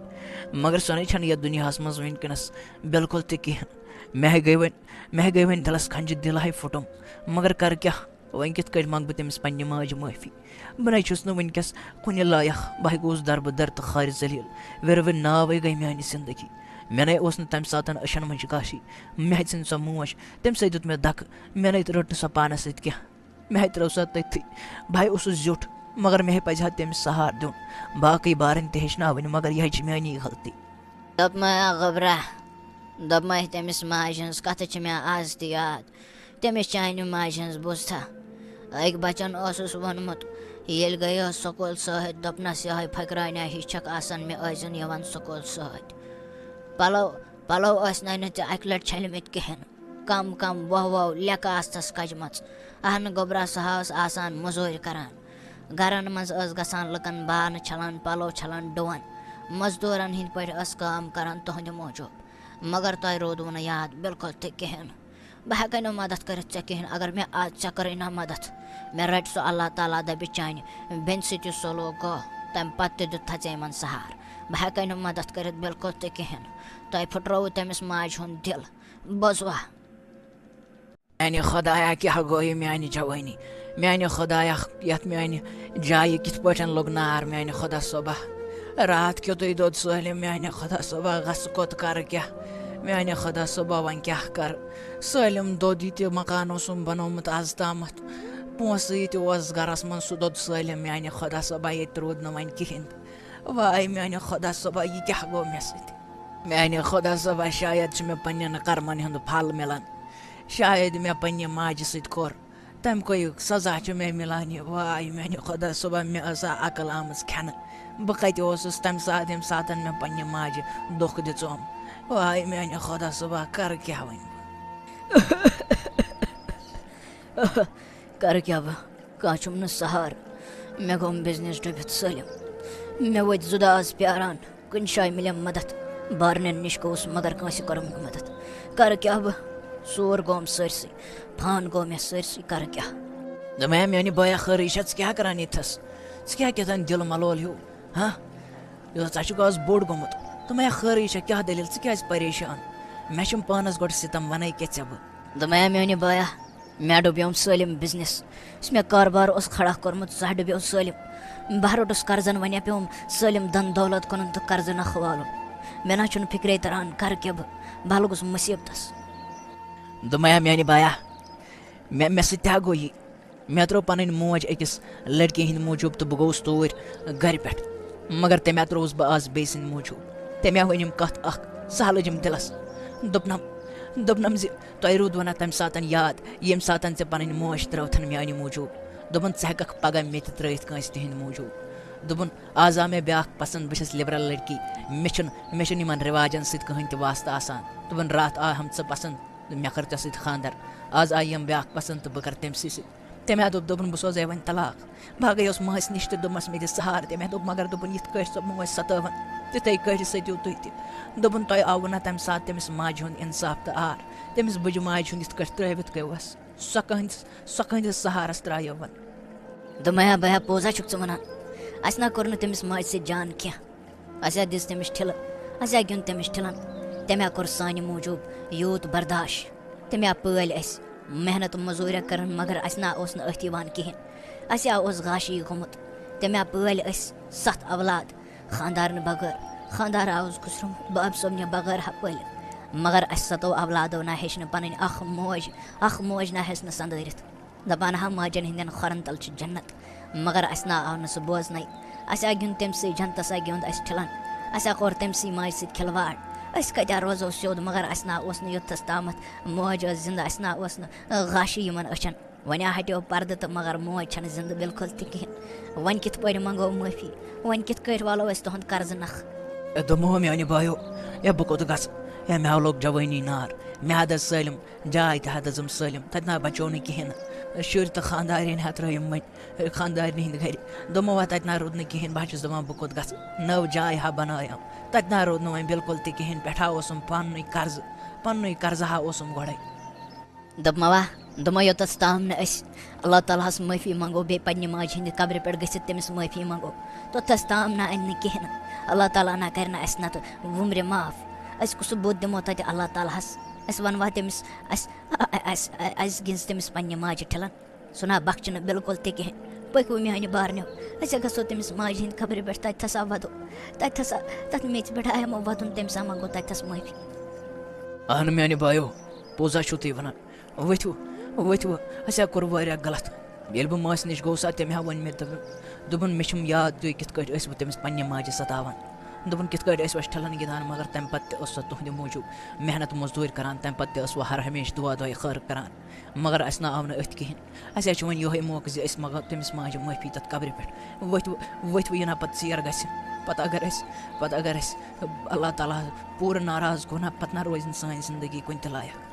مگر سۄ نے چھَنہٕ یَتھ دُنیاہَس منٛز وٕنکیٚنَس بِلکُل تہِ کِہیٖنۍ۔ مےٚ ہے گٔے وۄنۍ، مےٚ ہے گٔے وۄنۍ دِلَس کھنٛجہِ، دِل ہے پھُٹُم، مگر کَرٕ کیٛاہ؟ وۄنۍ کِتھ کٲٹھۍ منٛگہٕ بہٕ تٔمِس پننہِ ماجہِ معٲفی؟ بہٕ نے چھُس نہٕ وٕنکیٚس کُنہِ لایق، بہٕ ہے گوٚوُس دربٕدر تہٕ خارِ ذلیل، وِرٕ وِرٕ ناوٕے گٔے میٛانہِ زندگی۔ مےٚ نے اوس نہٕ تَمہِ ساتَن أچھَن منٛز کاشی، مےٚ ژھٕنۍ سۄ موج، تٔمۍ سٕے دیُت مےٚ دَکہٕ، مےٚ نے رٔٹ نہٕ سۄ پانَس سۭتۍ کینٛہہ۔ مےٚ ہے ترٛٲو سۄ تٔتھی۔ بہٕ ہے اوسُس زیُٹھ، مگر مےٚ ہے پَزِ ہا تٔمِس سہارٕ دیُن۔ باقٕے بارٕنۍ تہِ ہیٚچھناوٕنۍ، مگر یِہے چھِ میٛٲنی غلطی۔ دوٚپمَے، گوٚبرا، دوٚپمَے، تٔمِس ماجہِ ہٕنٛز کَتھٕ چھِ مےٚ آز تہِ یاد۔ تٔمِس چانہِ ماجہِ ہٕنٛز بوٗزتھا؟ أکۍ بَچَن اوسُس ووٚنمُت، ییٚلہِ گٔیو سکوٗل سۭتۍ، دوٚپنَس، یِہوٚے پھٔکرٲنیٛا ہِش چھَکھ آسان، مےٚ ٲسۍزِن یِوان سکوٗل سۭتۍ۔ پَلو، پَلو ٲسۍ نَے نہٕ ژےٚ اَکہِ لَٹہِ چھٔلۍمٕتۍ کِہیٖنۍ۔ کَم کَم وۄہ وۄہ لیٚکہٕ آستَس کَجمَژ۔ اَہنہٕ گوٚبرا، سُہ ہا اوس آسان مٔزوٗرۍ کَران۔ گَرَن منٛز ٲس گژھان لُکَن بانہٕ چھَلان، پَلو چھَلان، ڈُوان۔ مٔزدوٗرَن ہِنٛدۍ پٲٹھۍ ٲس کٲم کَران تُہٕنٛدِ موٗجوٗب۔ مگر تۄہہِ روٗدوٕ نہٕ یاد بِلکُل تہِ کِہیٖنۍ۔ بہٕ ہٮ۪کَے نہٕ مدد کٔرِتھ ژےٚ کِہیٖنۍ، اگر مےٚ آز ژےٚ کٔرٕے نہ مدد۔ مےٚ رَٹہِ سُہ اللہ تعالیٰ، دَپہِ چانہِ بیٚنہِ سۭتۍ یُس سلوک گوٚو، تَمہِ پَتہٕ تہِ دیُت تھَے ژےٚ یِمَن سہارٕ۔ بہٕ ہٮ۪کَے نہٕ مدد کٔرِتھ بِلکُل تہِ کِہیٖنۍ۔ تۄہہِ پھٕٹرووُ تٔمِس ماجہِ ہُنٛد دِل۔ بوزوا؟ میانہِ خۄدایا، کیٛاہ گوٚو یہِ میانہِ جوٲنی؟ میانہِ خۄدایا، یَتھ میانہِ جایہِ کِتھ پٲٹھۍ لوٚگ نار، میانہِ خۄدا صٲبا؟ راتھ کیُتھُے دوٚد سٲلِم، میانہِ خۄدا صٲبا، غصہٕ کوٚت کَرٕ کیٛاہ؟ میانہِ خۄدا صٲبا، وۄنۍ کیٛاہ کَرٕ؟ سٲلِم دوٚد، یہِ تہِ مکان اوسُم بنومُت آز تامَتھ، پونٛسہٕ یہِ تہِ اوس گَرَس منٛز، سُہ دوٚد سٲلِم، میانہِ خۄدا صٲبا، ییٚتہِ روٗد نہٕ وۄنۍ کِہیٖنۍ۔ واے میانہِ خۄدا صٲبا، یہِ کیٛاہ گوٚو مےٚ سۭتۍ؟ میانہِ خۄدا صٲبا، شاید چھُ مےٚ پننٮ۪ن کرمن ہُنٛد پھل مِلان۔ شاید مےٚ پننہِ ماجہِ سۭتۍ کوٚر، تَمہِ کُے سزا چھُ مےٚ مِلان یہِ۔ واے میانہِ خۄدا صٲبا، مےٚ ٲسا عقل آمٕژ کھٮ۪نہٕ؟ بہٕ کتہِ اوسُس تَمہِ ساتہٕ، ییٚمہِ ساتہٕ مےٚ پننہِ ماجہِ دھوکہٕ دِژوم؟ واے میانہِ خۄدا صٲبا، کرٕ کیٛاہ وۄنۍ بہٕ؟ کرٕ کیٛاہ بہٕ؟ کانٛہہ چھُم نہٕ سہارٕ۔ مےٚ گوٚم business ڈُبِتھ سٲلِم۔ مےٚ وٲتۍ زٕ دۄہ آز پیاران، کُنہِ جایہِ مِلیم مدد۔ بارنٮ۪ن نِش گوٚوُس، مگر کٲنٛسہِ کوٚرُم نہٕ مدد۔ کرٕ کیٛاہ بہٕ؟ سور گوٚوُم سٲرسٕے، فان گوٚو مےٚ سٲرسٕے، کرٕ کیٛاہ؟ دوٚپمَے، میٛانہِ بایا خٲرٕے چھا؟ ژٕ کیٛاہ کران ییٚتھَس؟ ژٕ کیٛاہ کیٛاہ تام دِل ملول ہیوٗ؟ ہاں؟ یُتھ ژٕ چھُکھ آز بوٚڑ گوٚمُت۔ دوٚپمَے، خٲرٕے چھا؟ کیٛاہ دٔلیٖل؟ ژٕ کیٛازِ پریشان؟ مےٚ چھُم پانَس گۄڈٕ سِتَم، وَنَے کیٛاہ ژےٚ بہٕ؟ دوٚپمَے، میٛانہِ بایا، مےٚ ڈُبیوم سٲلِم business۔ یُس مےٚ کاربار اوس کھڑا کوٚرمُت، سُہ ہا ڈُبیو سٲلِم۔ بہٕ ہا روٚٹُس قرضن، وۄنۍ ہا پیوم سٲلِم دن دولت کٕنُن تہٕ قرضہٕ نکھٕ والُن۔ مےٚ نہ چھُنہٕ فِکرے تران، کرٕ کیٛاہ بہٕ؟ بہٕ ہا لوٚگُس مُصیبتس۔ دوٚپمَے، میٛانہِ بایا، مےٚ، مےٚ سۭتۍ تہِ ہا گوٚو یی۔ مےٚ ترٲو پنٕنۍ موج أکِس لڑکی ہٕنٛدِ موٗجوٗب تہٕ بہٕ گوٚوُس توٗرۍ گرِ پٮ۪ٹھ۔ مگر تٔمۍ ہا ترٛووُس بہٕ آز بیٚیہِ سٕنٛدِ موٗجوٗب۔ تٔمۍ ہا ؤنِم کتھ اکھ، سہہ لٔجِم دِلس۔ دوٚپنم، دوٚپنم زِ تۄہہِ روٗدوٕ نا تَمہِ ساتَن یاد، ییٚمہِ ساتَن ژےٚ پنٕنۍ موج ترٲوتھن میٛانہِ موٗجوٗب؟ دوٚپُن، ژٕ ہٮ۪ککھ پگاہ مےٚ تہِ ترٲوِتھ کٲنٛسہِ تِہِنٛدِ موٗجوٗب۔ دوٚپُن، آز آو مےٚ بیٛاکھ پسنٛد، بہٕ چھَس liberal لڑکی، مےٚ چھُنہٕ، مےٚ چھُنہٕ یِمن رٮ۪واجن سۭتۍ کٕہٕنۍ تہِ واسطہٕ آسان۔ دوٚپُن، راتھ آیہم ژٕ پسنٛد، مےٚ کٔر ژےٚ سۭتۍ خانٛدر۔ آز آیہِ یِم بیٛاکھ پسنٛد تہٕ بہٕ کرٕ تٔمۍ سٕے سۭتۍ۔ تٔمۍ ہا دوٚپ، دوٚپُن، بہٕ سوزے وۄنۍ طلاق۔ بہٕ ہا گٔیَس مٲنٛسہِ نِش تہٕ دوٚپمَس، مےٚ دِ سہارٕ۔ تٔمۍ ہا دوٚپ، مگر دوٚپُن، یِتھ کٲٹھۍ سۄ مٲنٛسہِ ستٲوٕن، تِتھَے کٲٹھۍ سٔتِو تُہۍ تہِ۔ دوٚپُن، تۄہہِ آوُ نہ تَمہِ ساتہٕ تٔمِس ماجہِ ہُنٛد اِنصاف تہٕ آر؟ تٔمِس بٕجہِ ماجہِ ہُنٛد یِتھ کٲٹھۍ ترٛٲوِتھ گٔیوس۔ سۄ کٕہٕنٛدِس، سۄ کٕہٕنٛدِس سہارَس ترٛایٲوٕن؟ دوٚپمَے، ہا بہٕ ہا پوٚز ہا چھُکھ ژٕ وَنان۔ اَسہِ نہ کوٚر نہٕ تٔمِس ماجہِ سۭتۍ جان کینٛہہ۔ اَسہِ ہا دِژ تٔمِس ٹھِلہٕ، اَسہِ ہا گیُنٛد تٔمِس ٹھِلَن۔ تٔمۍ ہا کوٚر سانہِ موٗجوٗب یوٗت برداش۔ تٔمۍ ہا پٲلۍ اَسہِ، محنت مٔزوٗرۍ ہا کٔرٕن، مگر اَسہِ نہ اوس نہٕ أتھۍ یِوان کِہیٖنۍ۔ اَسہِ ہا اوس غاشی گوٚمُت۔ تٔمۍ ہا پٲلۍ أسۍ ستھ اولاد، خانٛدارنہٕ بغٲر۔ خانٛدار ہا اوس گُزرومُت، بَب صٲبنہِ بغٲر ہا پٲلِکھ۔ مگر اَسہِ ستو اولادو نہ ہیٚچھ نہٕ پَنٕنۍ اَکھ موج، اَکھ موج نہ ہیٚژ نہٕ سَندٲرِتھ۔ دَپان ہا ماجَن ہِنٛدٮ۪ن کھۄرَن تَل چھِ جنت، مگر اَسہِ نہ آو نہٕ سُہ بوزنَے۔ اَسہِ آ گیُنٛد تٔمۍ سٕے جنتَس، آ گیُنٛد اَسہِ ٹھِلَن۔ اَسہِ آ کوٚر تٔمۍ سٕے ماجہِ سۭتۍ کھِلواڑ۔ أسۍ کَتہِ آ روزو سیوٚد، مگر اَسہِ نہ اوس نہٕ یوٚتَتھَس تامَتھ موج ٲس زِندٕ، اَسہِ نہ اوس نہٕ غاشی یِمَن أچھَن۔ وۄنۍ آ ہٹیو پردٕ تہٕ مگر موج چھَنہٕ زِندٕ بالکل تہِ کِہیٖنۍ۔ وۄنۍ کِتھ پٲٹھۍ منٛگو معٲفی؟ وۄنۍ کِتھ کٲٹھۍ والو أسۍ تُہُنٛد قرضہٕ نکھٕ؟ اے دوٚپمو میٛانہِ بایو، اے بہٕ کوٚت گژھٕ؟ اے مےٚ ہا لوٚگ جوٲنی نار، مےٚ ہا دٔز سٲلِم، جاے تہِ ہا دٔزٕم سٲلِم، تَتہِ نہ بچیو نہٕ کِہیٖنۍ نہٕ۔ شُرۍ تہٕ خانٛدارِنۍ ہا ترٛٲیِم وۄنۍ، خانٛدارنہِ ہِنٛدِ گرِ۔ دوٚپمو وۄنۍ تَتہِ نہ روٗد نہٕ کِہیٖنۍ، بہٕ ہا چھُس دَپان بہٕ کوٚت گژھٕ؟ نٔو جاے ہا بنٲیِم، تَتہِ نہ روٗد نہٕ وۄنۍ بالکل تہِ کِہیٖنۍ، پٮ۪ٹھٕ ہا اوسُم پننُے قرضہٕ، پننُے قرضہٕ ہا اوسُم گۄڈَے۔ دوٚپمَوا، دوٚپمَو یوٚتَس تام نہٕ أسۍ اللہ تعالیٰ ہَس معٲفی منٛگو، بیٚیہِ پنٛنہِ ماجہِ ہِنٛدِ قبرِ پٮ۪ٹھ گٔژھِتھ تٔمِس معٲفی منٛگو، توٚتَس تام نہ اَنہِ نہٕ کِہیٖنۍ نہٕ۔ اللہ تعالیٰ نہ کَرِ نہٕ اَسہِ نَتہٕ وُمرِ معاف۔ أسۍ کُس بُتھ دِمو تَتہِ اللہ تعالیٰ ہَس؟ أسۍ وَنوا تٔمِس، اَسہِ، اَ-، اَ-، اَسہِ، اَ-، اَسہِ گِنٛز تٔمِس پنٛنہِ ماجہِ ٹھِلَن؟ سُہ نہ بخچہِ نہٕ بالکل تہِ کِہیٖنۍ۔ پٔکِو میٛانہِ بارنیو، أسۍ ہا گژھو تٔمِس ماجہِ ہِنٛدِ قبرِ پٮ۪ٹھ، تَتہِ تھَس ہا وَدو، تَتہِ تھَس ہا، تَتھ میٚژِ پٮ۪ٹھ ہا ہٮ۪مو وَدُن، تٔمِس ہا منٛگو تَتہِ تھَس معٲفی۔ اہن میٛانہِ بایو، پوٚز ہا چھُو تُہۍ وَنان۔ ؤتھِو، ؤتھِو، اَسہِ ہا کوٚر واریاہ غلط۔ ییٚلہِ بہٕ ماسہِ نِش گوٚوُس، تٔمۍ ہا ووٚن مےٚ، دوٚپُن، دوٚپُن، مےٚ چھُم یاد، تُہۍ کِتھ کٲٹھۍ ٲسِوٕ تٔمِس پنٛنہِ ماجہِ سَتاوان۔ دوٚپُن، کِتھ کٲٹھۍ ٲسۍ وۄنۍ ٹھِلَن گِنٛدان، مگر تَمہِ پَتہٕ تہِ ٲس سۄ تُہٕنٛدِ موٗجوٗب محنت مٔزدوٗرۍ کَران، تَمہِ پَتہٕ تہِ ٲس وۄنۍ ہر ہمیشہٕ دُعا دۄے خٲر کَران، مگر اَسہِ نہٕ آو نہٕ أتھۍ کِہیٖنۍ۔ اَسہِ حظ چھُ وۄنۍ یِہوٚے موقعہٕ زِ أسۍ منٛگو تٔمِس ماجہِ معٲفی تَتھ قبرِ پٮ۪ٹھ۔ ؤتھۍ وۄنۍ، ؤتھۍ وۄنۍ یہِ نہ پَتہٕ ژیر گژھِ، پَتہٕ اگر اَسہِ، پَتہٕ اگر اَسہِ اللہ تعالیٰ پوٗرٕ ناراض گوٚو نہ، پَتہٕ نہ روزِ نہٕ سٲنۍ زِندگی کُنہِ تہِ لایق۔